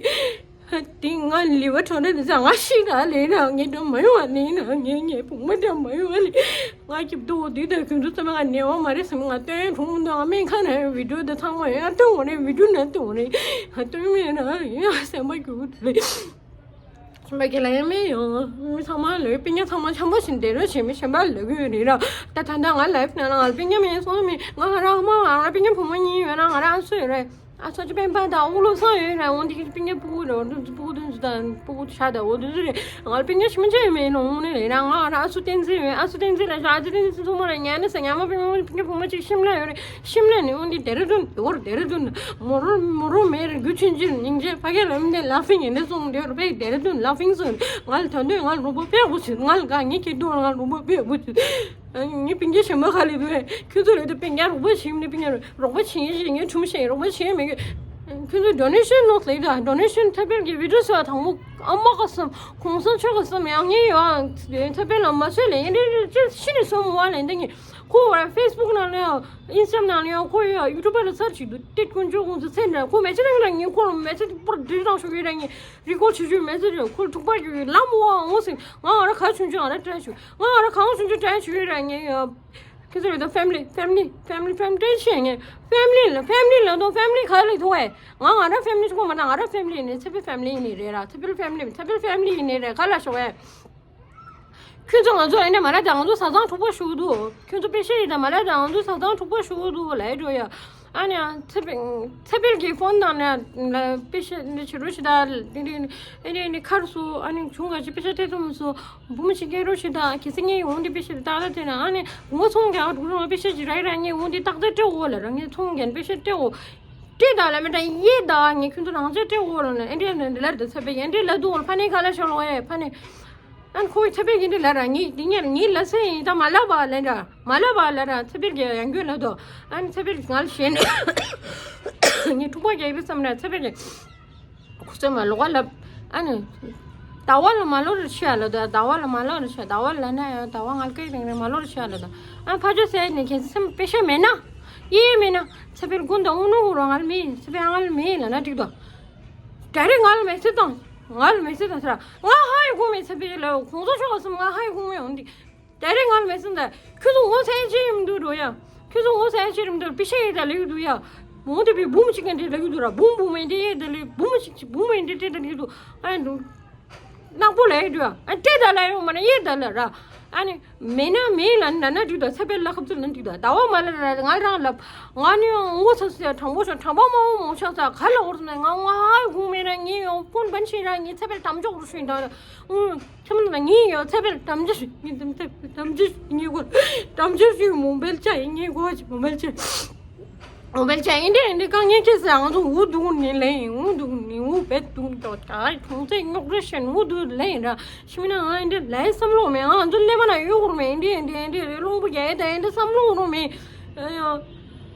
དེ་ང་ལི་བ་གྲོ་ནས་ཟ་ང་ཤི་ན་ལེ་ན་ངས་འགྲོ་མ་ཡོང་བ་ནི་ན་ངས་ངས་བུ་མ་འགྲོ་མ་ཡོང་བ་ནི་ང་སྐྱིབ་ཏོ་འདི་དང་ཁྱོད་ཚོ་ཚང་མ་ང་ནེ་བ་མ་རེད་ཟེར་ང་སྟོན་གྲོང་དང་ང་སྨན་ཁང་ན་བི་ཌིའོ་དེ་ཚང་མ་ཡང་སྟོན་འོ་ནི་བི་ཌིའོ་ན་སྟོན་འོ་ནི་ང་སྟོན་མེད་ན་ཡང་སེམས་པ་རྒྱུག་ལེ། སེམས་པ་སྐྱིད་ལ་ཡང་མེད་ཡང་མི་ཚང་མ་ལོས་སྤུན་ཀྱག་ཚང་མ་འཆམ་པོ་བྱས་འདི་རུ་བྱེད་མི་གཞན་པ་ལོས་གི་ཡོད་རེད་ར། ད་ད་ལྟ་ང་ལའིབ་ནང་ལ་ང་སྤུན་ཀྱག་མེད་སོང་མེད་ང་ང་རང་ཨ་མ་ང་རང་སྤུན་ཀྱག་བུ་མོ་གཉིས་ཡོད་ན་ང་རང་ཨ་སུ་ཡོད་རེད། ཨ་ཚོ་ཅི་སྤེན་པ་དང་ཨུ་ལོ་སང་ཡོད་ར་འོ་འདི་སྤུན་ཀྱག་སྤུ་གུ་རེད་འོ་འདི་སྤུ་གུ་དོན་ཚུ་དང་སྤུ་གུ་ཤ་དང་འོ་འདི་ཚུ་རེད། ང་ལ་སྤུན་ཀྱག་ཞིམ་ཅན་མེད་ནོ་འོང་ནི་རེད་ར། ང་ང་ར་ཨ་སུ་བསྟན་འཛིན་ཡོད། ཨ་སུ་བསྟན་འཛིན་ལ་ཤ་ཨ་ཙི་བསྟན་འཛིན་སུ་མོ་ར་ཉན་ནི་ས་ཉ་མ་སྤུན་ཀྱག་སྤུན་ཀྱག་བུ་མོ་ཅིག་ཤིམ་ལ་ཡོད་རེད། ཤིམ་ལ་ནི་འོ་འདི་ལྡེ་ར་ལྡུན་ཡོད་རེད། ལྡེ་ར་ལྡུན་མོ་རོ་མོ་རོ་མེད་རེད། རྒྱུ་ཆུང་ཆུང་ཉིན་རྗེས་ཕ་གི་ལ་མི་འདི་ལ་ཕིང་ཡིན་འདི་སོང་འདི་ཡོད་རེད། པའི་ལྡེ་ར་ལྡུན་ལ་ཕིང་སོང་ང་ལ་ད་འདོད་ང་ལ་རོ་པོ་པེ་བུ་ཆུ་ང་ལ་ག་ངེད་ཀྱི་འདུག་ང་ལ་རོ་པོ་པེ་བུ་ཆུ། ངའི་སྤུན་ཀྱག་གཞན་པ་ག་ལ་ཡོད། ཁྱོད་ཚོ་ལ་ད་སྤུན་ཀྱག་རོགས་པ་བྱེད་མི་སྤུན་ཀྱག་རོགས་པ་བྱེད་ཡིན་ཞེས་ངས་ཁྲུམ་ཤེས་རོགས་པ་བྱེད་མི་དགོས། ཁྱོད་ཚོ་ཌོ་ནེ་ཤན་ནོ་ལེགས་ད་ཌོ་ནེ་ཤན་ཐ་བལ་གྱི་བི་ཌི་ཡོ་སོགས་དང་པོ་ཨ་མ་ག་སམ་གོང་ས་མཆོག་ག་སམ་ཡང་ངས་ཡོད་ཐ་བལ་ལ་མ་བཟོས་ལས་ཡིན་རེད་ཅི་ཤི་ནས་སོང་བ་ལས་འདི་ངས་ཁོ་བར་ཕེ་སི་བུག་ནང་ལ་ཡང་ཨིན་སི་ཊ་གྷ་རམ་ནང་ལ་ཡང་ཁོ་ཡོད་ཡུ་ཊུབ་ལ་ཚར་གཅིག་འདུག་སྟེ་དཀོན་མཆོག་གོང་ས་མཚན་འདྲ་ཁོ་མེ་ཚེ་རིང་ལ་ངས་ཁོ་ལ་མེ་ཚེ་པར་འདྲི་དང་ཞུ་གི་ར་ངས་རི་ཀོར་བྱེད་རྒྱུ་མེད་ཟེར་རྒྱུ་ཁོ་ལ་ཐུག་པ་རྒྱུ་ལམ་འོ་འོ་ཟེར། ང་ང་ར་ག་བྱུང་ཆུང་ང་ར་དྲན་བྱུང་། ང་ང་ར་གང་བྱུང་ཆུང་དྲན་བྱུང་ཡོད་ར་ངས་ཡ། ཁྱེད་ཚོ་ཡོད་ད་ཕེ་མི་ལི་ཕེ་མི་ལི་ཕེ་མི་ལི་ཕེ་མི་ལི་དྲན་བྱས་ངས་ཕེ་མི་ལི་ལ་ཕེ་མི་ལི་ལ་དོ་ཕེ་མི་ལི་ག་ལ་ཐུག་ཨེ། ང་ང་ར་ཕེ་མི་ལི་ཆུང་མ་ན་ང་ར་ཕེ་མི་ལི་ནི་ཚེ་ཕེ་ཕེ་མི་ལི་ནི་རེད་ར་ཚེ་ཕེ་ཕེ་མི་ལི་ཚེ་ཕེ་ཕེ་མི་ལི་ནི་རེད་ག་ལ་ཤོག་ཨེ། ཁྱོད་ཚོ་ང་ཚོ་ཨེ་འདྲ་མ་ལ་དང་ང་ཚོ་བཟའ་ཚང་འཁྲུག་པ་ཞུགས་འདུག་ཁྱོད་ཚོ་དཔེ་ཤེས་ཡིན་དང་མ་ལ་དང་ང་ཚོ་བཟའ་ཚང་འཁྲུག་པ་ཞུགས་འདུག་ལས་འགྲོ་ཡ། ཨ་ནི་ཚེ་ཕེ་ཚེ་ཕེ་གི་ཕོན་དང་ནས་དཔེ་ཤེས་འདི་བྱེད་རོགས་ཞེ་དྲག་འདི་འདི་ཨེ་འདི་འདི་ཁར་སུ་ཨ་ནི་བྱུང་ག་ཅི་དཔེ་ཤེས་སྤྲད་ཐུབ་མི་སུ་འབུམ་ཞིག་སྐྱེ་རོགས་ཞེ་དྲག་གལ་སྲིད་ངས་འོང་འདི་དཔེ་ཤེས་ཏག་ཏག་དེ་ན་ཨ་ནི་ངོ་ཚོང་རྒྱག་འགྲོ་རོགས་དཔེ་ཤེས་ཅི་ར་ཡི་ར་ངས་འོང་འདི་ཏག་ཏག་སྤྲད་འོ་ལ་ར་ངས་ཚོང་རྒྱན་དཔེ་ཤེས་སྤྲད་འོ། སྤྲད་དང་ལ་མི་འདྲ་ཡེ་ད་ངས་ཁྱོད་ཚོ་རང་ཚོད་སྤྲད་འོ་ལ་ནས་ཨེ་འདི་ལ་འདི་ལ་འདི་ཚེ་ཕེ་ཡན་འདི་ལ་འདུག་ཕ་ནི་ག་ལ་ཤོར་ལོ་ཨེ་ཕ་ནི། ཨན་ཁོའི་ཚེ་ཕེ་ཡིན་འདི་ལ་ར་ངི་འདི་ཉེར་ངི་ལ་སེ་ཡིན་ད་མ་ལ་བ་ལ་ར་མ་ལ་བ་ལ་ར་ཚེ་ཕེ་གི་ཡང་རྒྱུ་ལ་དོ། ཨན་ཚེ་ཕེ་ང་ལ་ཤེས་ནས་ངི་ཐུག་པ་རྒྱག་གི་བསམ་ན་ཚེ་ཕེ་གི་ཁུ་ཚེ་མ་ལོ་ག་ལ་ཨན་ཟླ་བ་ལ་མ་ལོ་ར་ཤི་ཡ་ལ་དོ་ཟླ་བ་ལ་མ་ལོ་ར་ཤི་ཡ་ཟླ་བ་ལ་ན་ཡང་ཟླ་བ་ང་ལ་སྐད་རིང་རིང་མ་ལོ་ར་ཤི་ཡ་ལ་དོ། ཨན་ཕ་ཇོ་སེ་ནི་ཁྱེད་སེམས་དཔེ་ཤ་མེད་ན་ཡེ་མེད་ན་ཚེ་ཕེ་ཀུན་ད་ཨུ་ནུ་ཨུ་ར་ང་ལ་མེད་ཚེ་ཕེ་ང་ལ་མེད་ལ་ན་འགྲིག་དོ། ད་རེས་ང་ལ་མེ་སེ་དང་། ང་ལ་མེ་སེ་དང་ཟེར། ང་ཧ་ཡི་གུང་མེ་ཚེ་ཕེ་ལ་གོང་ས་མཆོག་གསུམ་ང་ཧ་ཡི་གུང་མེ་འོང་འདི། ད་རེས་ང་ལ་མེ་སེ་དང་། ཁྱོད་ཚོ་ངོ་ཚ་ཡ་ཅི་ཡིན་འདུག་འགྲོ་ཡ། ཁྱོད་ཚོ་ངོ་ཚ་ཡ་ཅི་ཡིན་འདུག་པི་ཤ་ཡི་ད་ལེགས་འདུག་ཡ། མོ་དེ་པི་འབུམ་གཅིག་གན་དེ་ལེགས་འདུག་ར་འབུམ་འབུམ་མེ་དེ་ཡེ་ད་ལེགས་འབུམ་གཅིག་འབུམ་མེ་དེ་དེ་ད་ལེགས་འདུག་ཨ་འདུག་ནག་པོ་ལ་ཡོད་དུ་ཨ་ཏེ་ད་ལ་ཡོད་མ་ན་ཡེ་ད་ལ་ར། ཨ་ནི་མེད་ན་མེད་ལ་ན་ན་འགྲིག་ད་ཚེ་ཕེ་ལ་ཁབ་ཚུལ་ན་འགྲིག་ད་ཟླ་བ་མ་ལ་ར་ང་རང་ལབ། ང་ནི་ངོ་ཚ་ཚ་དྲང་པོ་ཤོག་དྲང་པོ་མ་འོང་མོ་ཤག་ཚ་ག་ལ་འོར་ན་ང་ང་ཧ་གུང་མེད་ན་ངའི་ཡོང་ཕོན་བན་ཆེ་ར་ངའི་ཚེ་ཕེ་དམ་འཇོག་རུ་ཤིན་ད་ཨུ་ཁྱམ་ན་ངའི་ཡོ་ཚེ་ཕེ་དམ་འཇོག་ཤིག་ངའི་དམ་ཚེ་དམ་འཇོག་ཤིག་ངའི་གོ་དམ་འཇོག་ཤིག་མོ་བེལ་ཆ་ཡིན་ངའི་གོ་ཅི་མོ་བེལ་ཆ། འོ་བེལ་ཅན་ཨིན་དྲེ་ཨིན་དྲེ་དཀའ་ངལ་ཁྱེད་ཟེར་ང་ཚོ་འུ་སྡུག་ནི་ལེ་ཡིན་འུ་སྡུག་ནི་འུ་བེད་སྡུག་ནི་ཀྱོག་ཀྱ་ཁྱོང་ཚེ་རྙོག་རེ་བཤད་འུ་སྡུག་ལེ་ཡིན་ར་ཤི་མི་ན་ང་ཨིན་དྲེ་ལེ་བསམ་བློ་མེད་ང་ཚོ་ཀླད་པ་ན་གཡོ་འཁོར་མེད་ཨིན་དྲེ་ཨིན་དྲེ་ཨིན་དྲེ་རླུང་བུ་རྒྱག་ཡས་ད་ཨིན་དྲེ་བསམ་བློ་འཁོར་མེད། ཨ་ཡོ།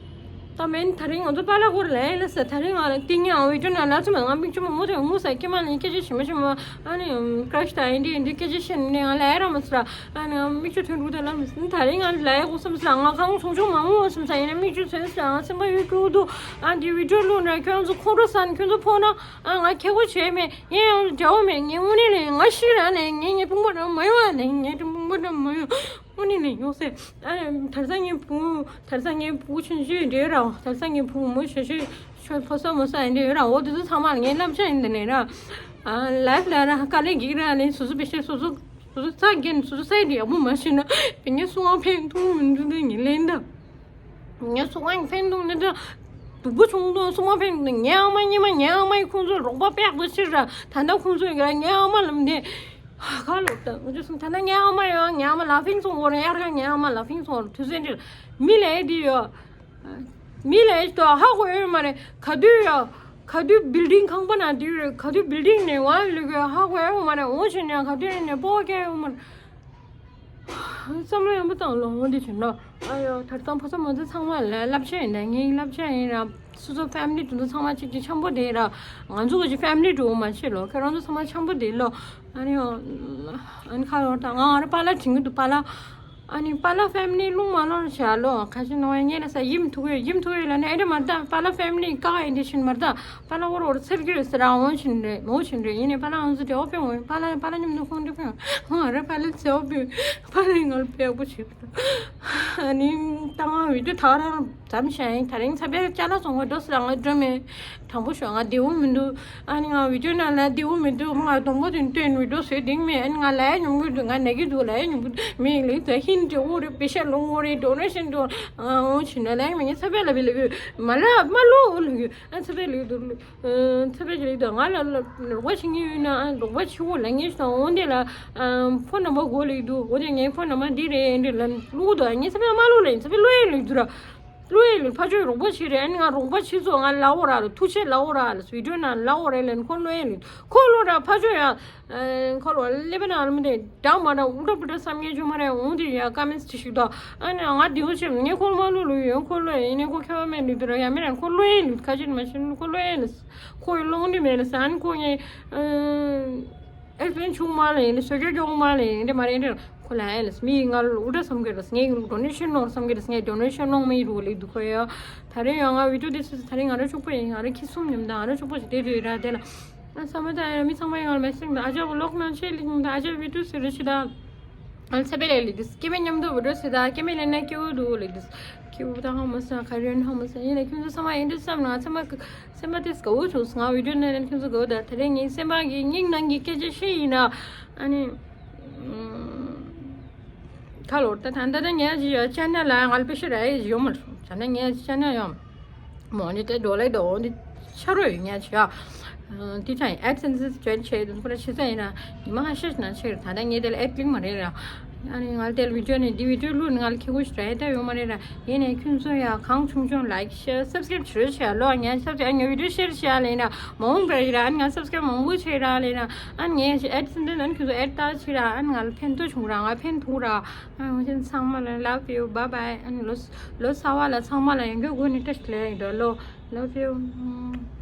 ད་མེན་ད་རིང་ང་ཚོ་པཱ་ལགས་སྐོར་ལེ་ལེ་ཟེར་ད་རིང་ང་ལ་ཏིང་ངེ་ཨང་བི་ཀྲོ་ན་ལ་ཚོ་མ་ང་མིག་ཆུ་མ་མོ་དེ་མུ་ས་ཀྱེ་མ་ལེ་སྐད་ཆ་ཞིམ་མ་ཞིམ་མ། ཨ་ནི་ཀྲ་ཤི་ད་ཨིན་དྲེ་ཨིན་དྲེ་སྐད་ཆ་བཤད་ནས་ང་ལ་ཨེ་ར་མ་སི་ར། ཨ་ནི་མིག་ཆུ་ཐོན་འདུག་ད་ལ་མི་སྲིད་ད་རིང་ང་ལ་ཨེ་གོ་སམ་སི་ར་ང་ཁང་ཆུང་ཆུང་མ་མོ་སམ་ས་ཡིན་ན་མིག་ཆུ་ཐོན་སི་ར་ང་སེམས་པ་ཡུ་ཀྲུ་འདུག་ཨ་འདི་བི་ཌིའོ་ལུ་ན་ཁྱོད་ཚོ་ཁོང་ཁྲོ་ཟ་ན་ཁྱོད་ཚོ་ཕོ་ན་ཨ་ང་ཁྱེད་གོ་བྱས་མེད་ངས་ཡང་འབྲེལ་བ་མེད་ངས་དངོས་གནས་ལས་ང་ཤི་ར་ནས་ངས་ངའི་དཔུང་པ་ར་མ་ཡོང་ཨ་ནས་ངའི་དཔུང་པ་ར་མ་ཡོང་། དངོས་གནས་ནས་ཡོང་སེ། ཨ་ནི་དར་ས་ངའི་བུ་དར་ས་ངའི་བུ་ཆུང་ཆུང་འདྲེ་ར་དར་ས་ངའི་བུ་མོ་ཞེ་ཞེ་ཆོས་ཕོ་ས་མོ་ས་འདྲེ་ར་འོ་དེ་ཚོ་ཚང་མ་ངའི་བསླབ་བྱ་ཡིན་དེ་ནས་ར། ཨ་ལའིབ་ལ་ར་དཀའ་ལས་འགྱིག་ར་ནས་སོ་སོ་པེ་ཤེ་སོ་སོ་སོ་སོ་ས་རྒྱན་སོ་སོ་ས་འདྲེ་ཡག་པོ་མ་ཤེས་ན་པེ་ངའི་སུ་དབང་ཕན་ཐུང་མི་འདུག་ནས་ངའི་ལན་ད། ངའི་སུ་དབང་ཕན་ཐུང་ནས་ད། སྡུག་པོ་བྱུང་འདུག་སུ་དབང་ཕན་ཐུང་ནས་ངའི་ཨ་མ་ཉི་མ་ངའི་ཨ་མ་ཡི་ཁོང་ཚོས་རོགས་པ་པེག་པོ་ཕྱིར་ར་ད་ལྟ་ཁོང་ཚོས་ངའི་ཨ་མ་ལམ་ནས། ཧ་ལོ་ད་ང་ཚོ་སུམ་ཐ་ན་ངའི་ཨ་མ་ཡོད་ངའི་ཨ་མ་ལ་ཕིང་སོང་འོ་རེད་ཡར་ག་ངའི་ཨ་མ་ལ་ཕིང་སོང་འོ་རེད་དུས་ཚོད་འདིར་མི་ལས་འདི་ཡོད། མི་ལས་ཏོ་ཧ་གོ་ཡོད་མ་རེད་ག་དུས་ཡོད་ག་དུས་བིལ་ཌིང་ཁང་པ་ན་འདི་ཡོད་ག་དུས་བིལ་ཌིང་ནས་ཝང་ལུག་ཡོད་ཧ་གོ་ཡོད་མ་རེད་འོ་ཞེས་ནས་ག་དུས་ནས་སྤོ་སྐྱེ་ཡོད་མ་རེད། བསམ་བློ་ཡང་པོ་བཏང་ལོ་འོ་འདི་བྱུང་ལོ། ཨ་ཡོ་ད་ལྟ་ཕོ་ས་མོ་ཚོ་ཚང་མ་ལ་བསླབ་བྱ་ཡིན་ད་ངའི་བསླབ་བྱ་ཡིན་ར། སོ་སོ་ཕེ་མི་ལི་དེ་ཚོ་ཚང་མ་གཅིག་གཅིག་འཆམ་པོ་བསྡད་ར། ང་ཚོ་གི་ཕེ་མི་ལི་འགྲོ་མ་ཆེ་ལོ་ཁྱེད་རང་ཚོ་ཚང་མ་འཆམ་པོ་བསྡད་ལོ། ཨ་ནི་ཨ་ནི་ཁ་ལོ་ད་ང་ང་ར་པཱ་ལགས་དྲན་གི་འདུག་པཱ་ལགས། ཨ་ནི་པཱ་ལགས་ཕེ་མི་ལི་རླུང་མ་ལོར་བྱ་ལོ་ཁ་ཤས་ནོ་ཡ་ཉེ་ལ་ས་ཡིམ་ཐུག་ཡོད་ཡིམ་ཐུག་ཡོད་ལ་ནི་ཨེ་འདྲ་མ་ད་པཱ་ལགས་ཕེ་མི་ལི་ཀ་ཨེ་འདྲ་ཤིན་མ་ད་པཱ་ལགས་འོར་འོར་ཚེར་གི་རེད་ཟེར་ར་འོང་ཤིན་རེད་མོ་ཤིན་རེད་ཡིན་ནི་པཱ་ལགས་ང་ཚོ་འབྲེལ་བ་སྤེལ་འོང་པཱ་ལགས་པཱ་ལགས་མཉམ་དུ་ཁོང་འདྲ་སྤེལ་འོང་ང་ར་པཱ་ལགས་འབྲེལ་བ་སྤེལ་པཱ་ལགས་ང་ལ་སྤེལ་པོ་བྱེད། ཨ་ནི་ད་ང་བི་ཌིའོ་ད་རང་མཚམས་བཞག་ཡིན་ད་རིང་ཚ་བའི་ཅ་ལག་བཙོང་བ་འགྲོ་སི་ལ་ང་འགྲོ་མེད། དྲང་པོ་ཤོད་ང་བདེ་བོ་མི་འདུག་ཨ་ནི་ང་བི་ཌིའོ་ནང་ལ་བདེ་བོ་མི་འདུག་ང་སྡོང་པོ་དེ་སྟོན་བི་ཌིའོ་བཟོས་དེང་མེད་ཨ་ནི་ང་ལ་ཡ་ཉོམ་གི་འདུག་ང་ན་གི་འདུག་ལ་ཡ་ཉོམ་གི་འདུག་མི་ལིག་ད་ཧིན་ཏེ་འོ་རེ་པེ་ཤ་ལོང་འོ་རེ་ཌོ་ནེ་ཤན་འགྲོ་ཨ་འོ་ཕྱིན་ན་ལ་ཡ་མི་ངན་ཚ་བའི་ལ་བི་ལ་གི་མ་ལ་མ་ལོ་འོ་ལ་གི་ཨ་ཚ་བའི་ལ་གི་འདུག་ཚེ་ཕེ་ཅི་ལིག་དང་ང་ལ་ལ་རོགས་པ་བྱེད་ཀྱི་ཡོད་ན་ཨ་རོགས་པ་བྱེད་འོ་ལ་ངས་ཞུ་དང་འོ་འདི་ལ་ཨ་ཕོན་ནམ་བར་དགོས་ལིག་འདུག་འོ་དེ་ངའི་ཕོན་ནམ་བར་འདི་རེད་འདི་ལ་བླུག་དང་ངས་ཚེ་ཕེ་མ་བླུག་ལ་ཡིན་ཚེ་ཕེ་བླུག་ཡས་ལིག་འདུག་ར། བློ་ཡིན་ལུས་ཕ་ཆོས་རོགས་པ་བྱེད་རེད། ཨ་ནི་ང་རོགས་པ་བྱེད་ཚོ་ང་ལའོ་ར་ལ་ཐུགས་ཆེ་ལའོ་ར་ལ་བི་ཌིའོ་ནང་ལའོ་རེད་ལན་ཁོ་བློ་ཡིན་ལུས་ཁོ་བློ་ར་ཕ་ཆོས་ཡ། ཁོ་ལོ་ལེ་པ་ན་ལ་མི་དེ་འདྲ་མ་འདྲ་ཨུ་འདྲ་པུ་འདྲ་བསམ་ངེས་བྱུང་མ་རེད། འོང་དེ་ཡ་ཀ་མེན་སི་ཞིག་དང་ཨ་ནི་ང་དེ་འུ་ཆེ་ངས་ཁོ་མ་ལུ་ལུ་ཡོད། ཁོ་ལོ་ཡིན་ནི་ཁོ་ཁྱོད་མེད་ལུས་དེ་ར་ཡ་མེད་ར་ཁོ་བློ་ཡིན་ལུས་ཁ་ཆེ་ནི་མ་ཆེ་ནི་ཁོ་བློ་ཡིན་ལུས་ཁོ་ཡི་ལོང་དེ་མེད་ལུས་ཨ་ནི་ཁོ་ངས། ཨེ་སྤེན་ཆུང་མ་ལ་ཡིན་སོ་ཇོ་ཇོང་མ་ལ་ཡིན་འདི་མ་རེད་འདི་ཁོ་ལ་ཨེ་ལས་མི་ང་ལ་འུ་འདྲ་བསམ་གི་རེད། ངས་ཌོ་ནེ་ཤན་ནོར་བསམ་གི་རེད། ངས་ཌོ་ནེ་ཤན་ནོར་མི་རུ་ལེགས་འདུག་ཁོ་ཡ། ད་རེས་ཡང་ང་བི་ཌིའོ་དེ་སུ་ད་རེས་ང་རང་ཕྱུག་པོ་ཡིན། ང་རང་ཁྱི་གསུམ་ཉམས་དང་ང་རང་ཕྱུག་པོ་ཞིག་དེ་དུས་ར་དེ་ལ་ཨ་བསམ་པ་ད་ཡ་མི་ཚང་མ་ཡང་ལ་མེ་སེང་དང་ཨ་ཅག་ལོག་ནང་ཆེ་ལིག་དང་ཨ་ཅག་བི་ཌིའོ་སུ་རེ་ཆི་ད། ཨ་ཚེ་པེ་ལེ་ལི་དིས་སྐྱེ་མེད་མཉམ་དུ་བུ་འགྲོ་སི་ད་སྐྱེ་མེད་ལེ་ན་སྐྱེ་བོ་འདུག་ལི་དིས་སྐྱེ་བོ་ད་ཧ་མ་སང་ཁ་རེན་ཧ་མ་སང་ཡིན་ན་ཁྱོད་ཚོ་ཚང་མ་ཡིན་དུས་བསམ་ན་ཚང་མ་སེམས་པ་དེ་དགའ་བོ་བྱུང་སོང་། ང་བི་ཌིའོ་ནང་ལ་ཁྱོད་ཚོ་དགའ་བོ་ད་ད་རེས་ངའི་སེམས་པ་གི་སྙིང་ནང་གི་སྐད་ཆ་བཤད་ཡིན་ན་ཨ་ནི་ཁ་ལོར་ད་ད་ད་ད་ངས་ཅི་ཡ་ཅ་ན་ལ་ང་ལ་པེ་ཤ་ར་ཡི་ཡོད་མ་རེད། ད་ད་ངས་ཅ་ན་ཡོད། མོ་ནི་དེ་འགྲོ་ལེ་འགྲོ་འདི་ཆ་རོ་ཡོད་ཉ་ཆ། དེ་ཚང་ཨེ་ཌི་སེན་སི་ཇོ་ཡིན་བྱས་དུས་ཁོ་ར་ཆེ་ས་ཡིན་ན་ཉི་མ་ཧ་ཤེས་ན་ཆེ་རེད། ད་ལྟ་ངས་དེ་ལ་ཨེཌ་ལིང་མ་རེད་ར། ཨ་ནི་ང་ལ་དེ་ལ་བི་ཌིའོ་ནི་འདི་བི་ཌིའོ་བླུགས་ནི་ང་ལ་ཁེ་གོ་ཞིག་ར་ཨེ་ད་ཡོད་མ་རེད་ར། ཡིན་ནའི་ཁྱོད་ཚོ་ཡ་གང་བྱུང་བྱུང་ལའིག་ཤེར་སབ་སི་ཀ་རེབ་བྱེད་རོགས་བྱེད་ཡ་ལེ་ན་མོ་ཧོང་པ་ཡི་ར་ཤེར་བྱེད་ཡ་ལེ་ན་མོ་ཧོང་པ་ཡི་ར། ཨ་ནི་ང་སབ་སི་ཀ་རེབ་མང་པོ་བྱེད་ར་ལེ་ན་ཨ་ནི་ངས་ཨེཌ་སེན་སི་ཨ་ནི་ཁྱོད་ཚོ་ཨེཌ་ད་བྱེད་ར། ཨ་ནི་ང་ལ་ཕན་ཐོགས་བྱུང་ར་ང་ཕན་ཐོགས་ར། ཨ་ནི་ཚང་མ་ལ་ལབ་ཡོད། བཱའི་བཱའི། ཨ་ནི་ལོ་ལོ་གསར་བ་ལ་ཚང་མ་ལ་ཡང་སྒོ་ནས་བཀྲ་ཤིས་བདེ་ལེགས་ཡིན་འགྲོ་ལོ། Love you.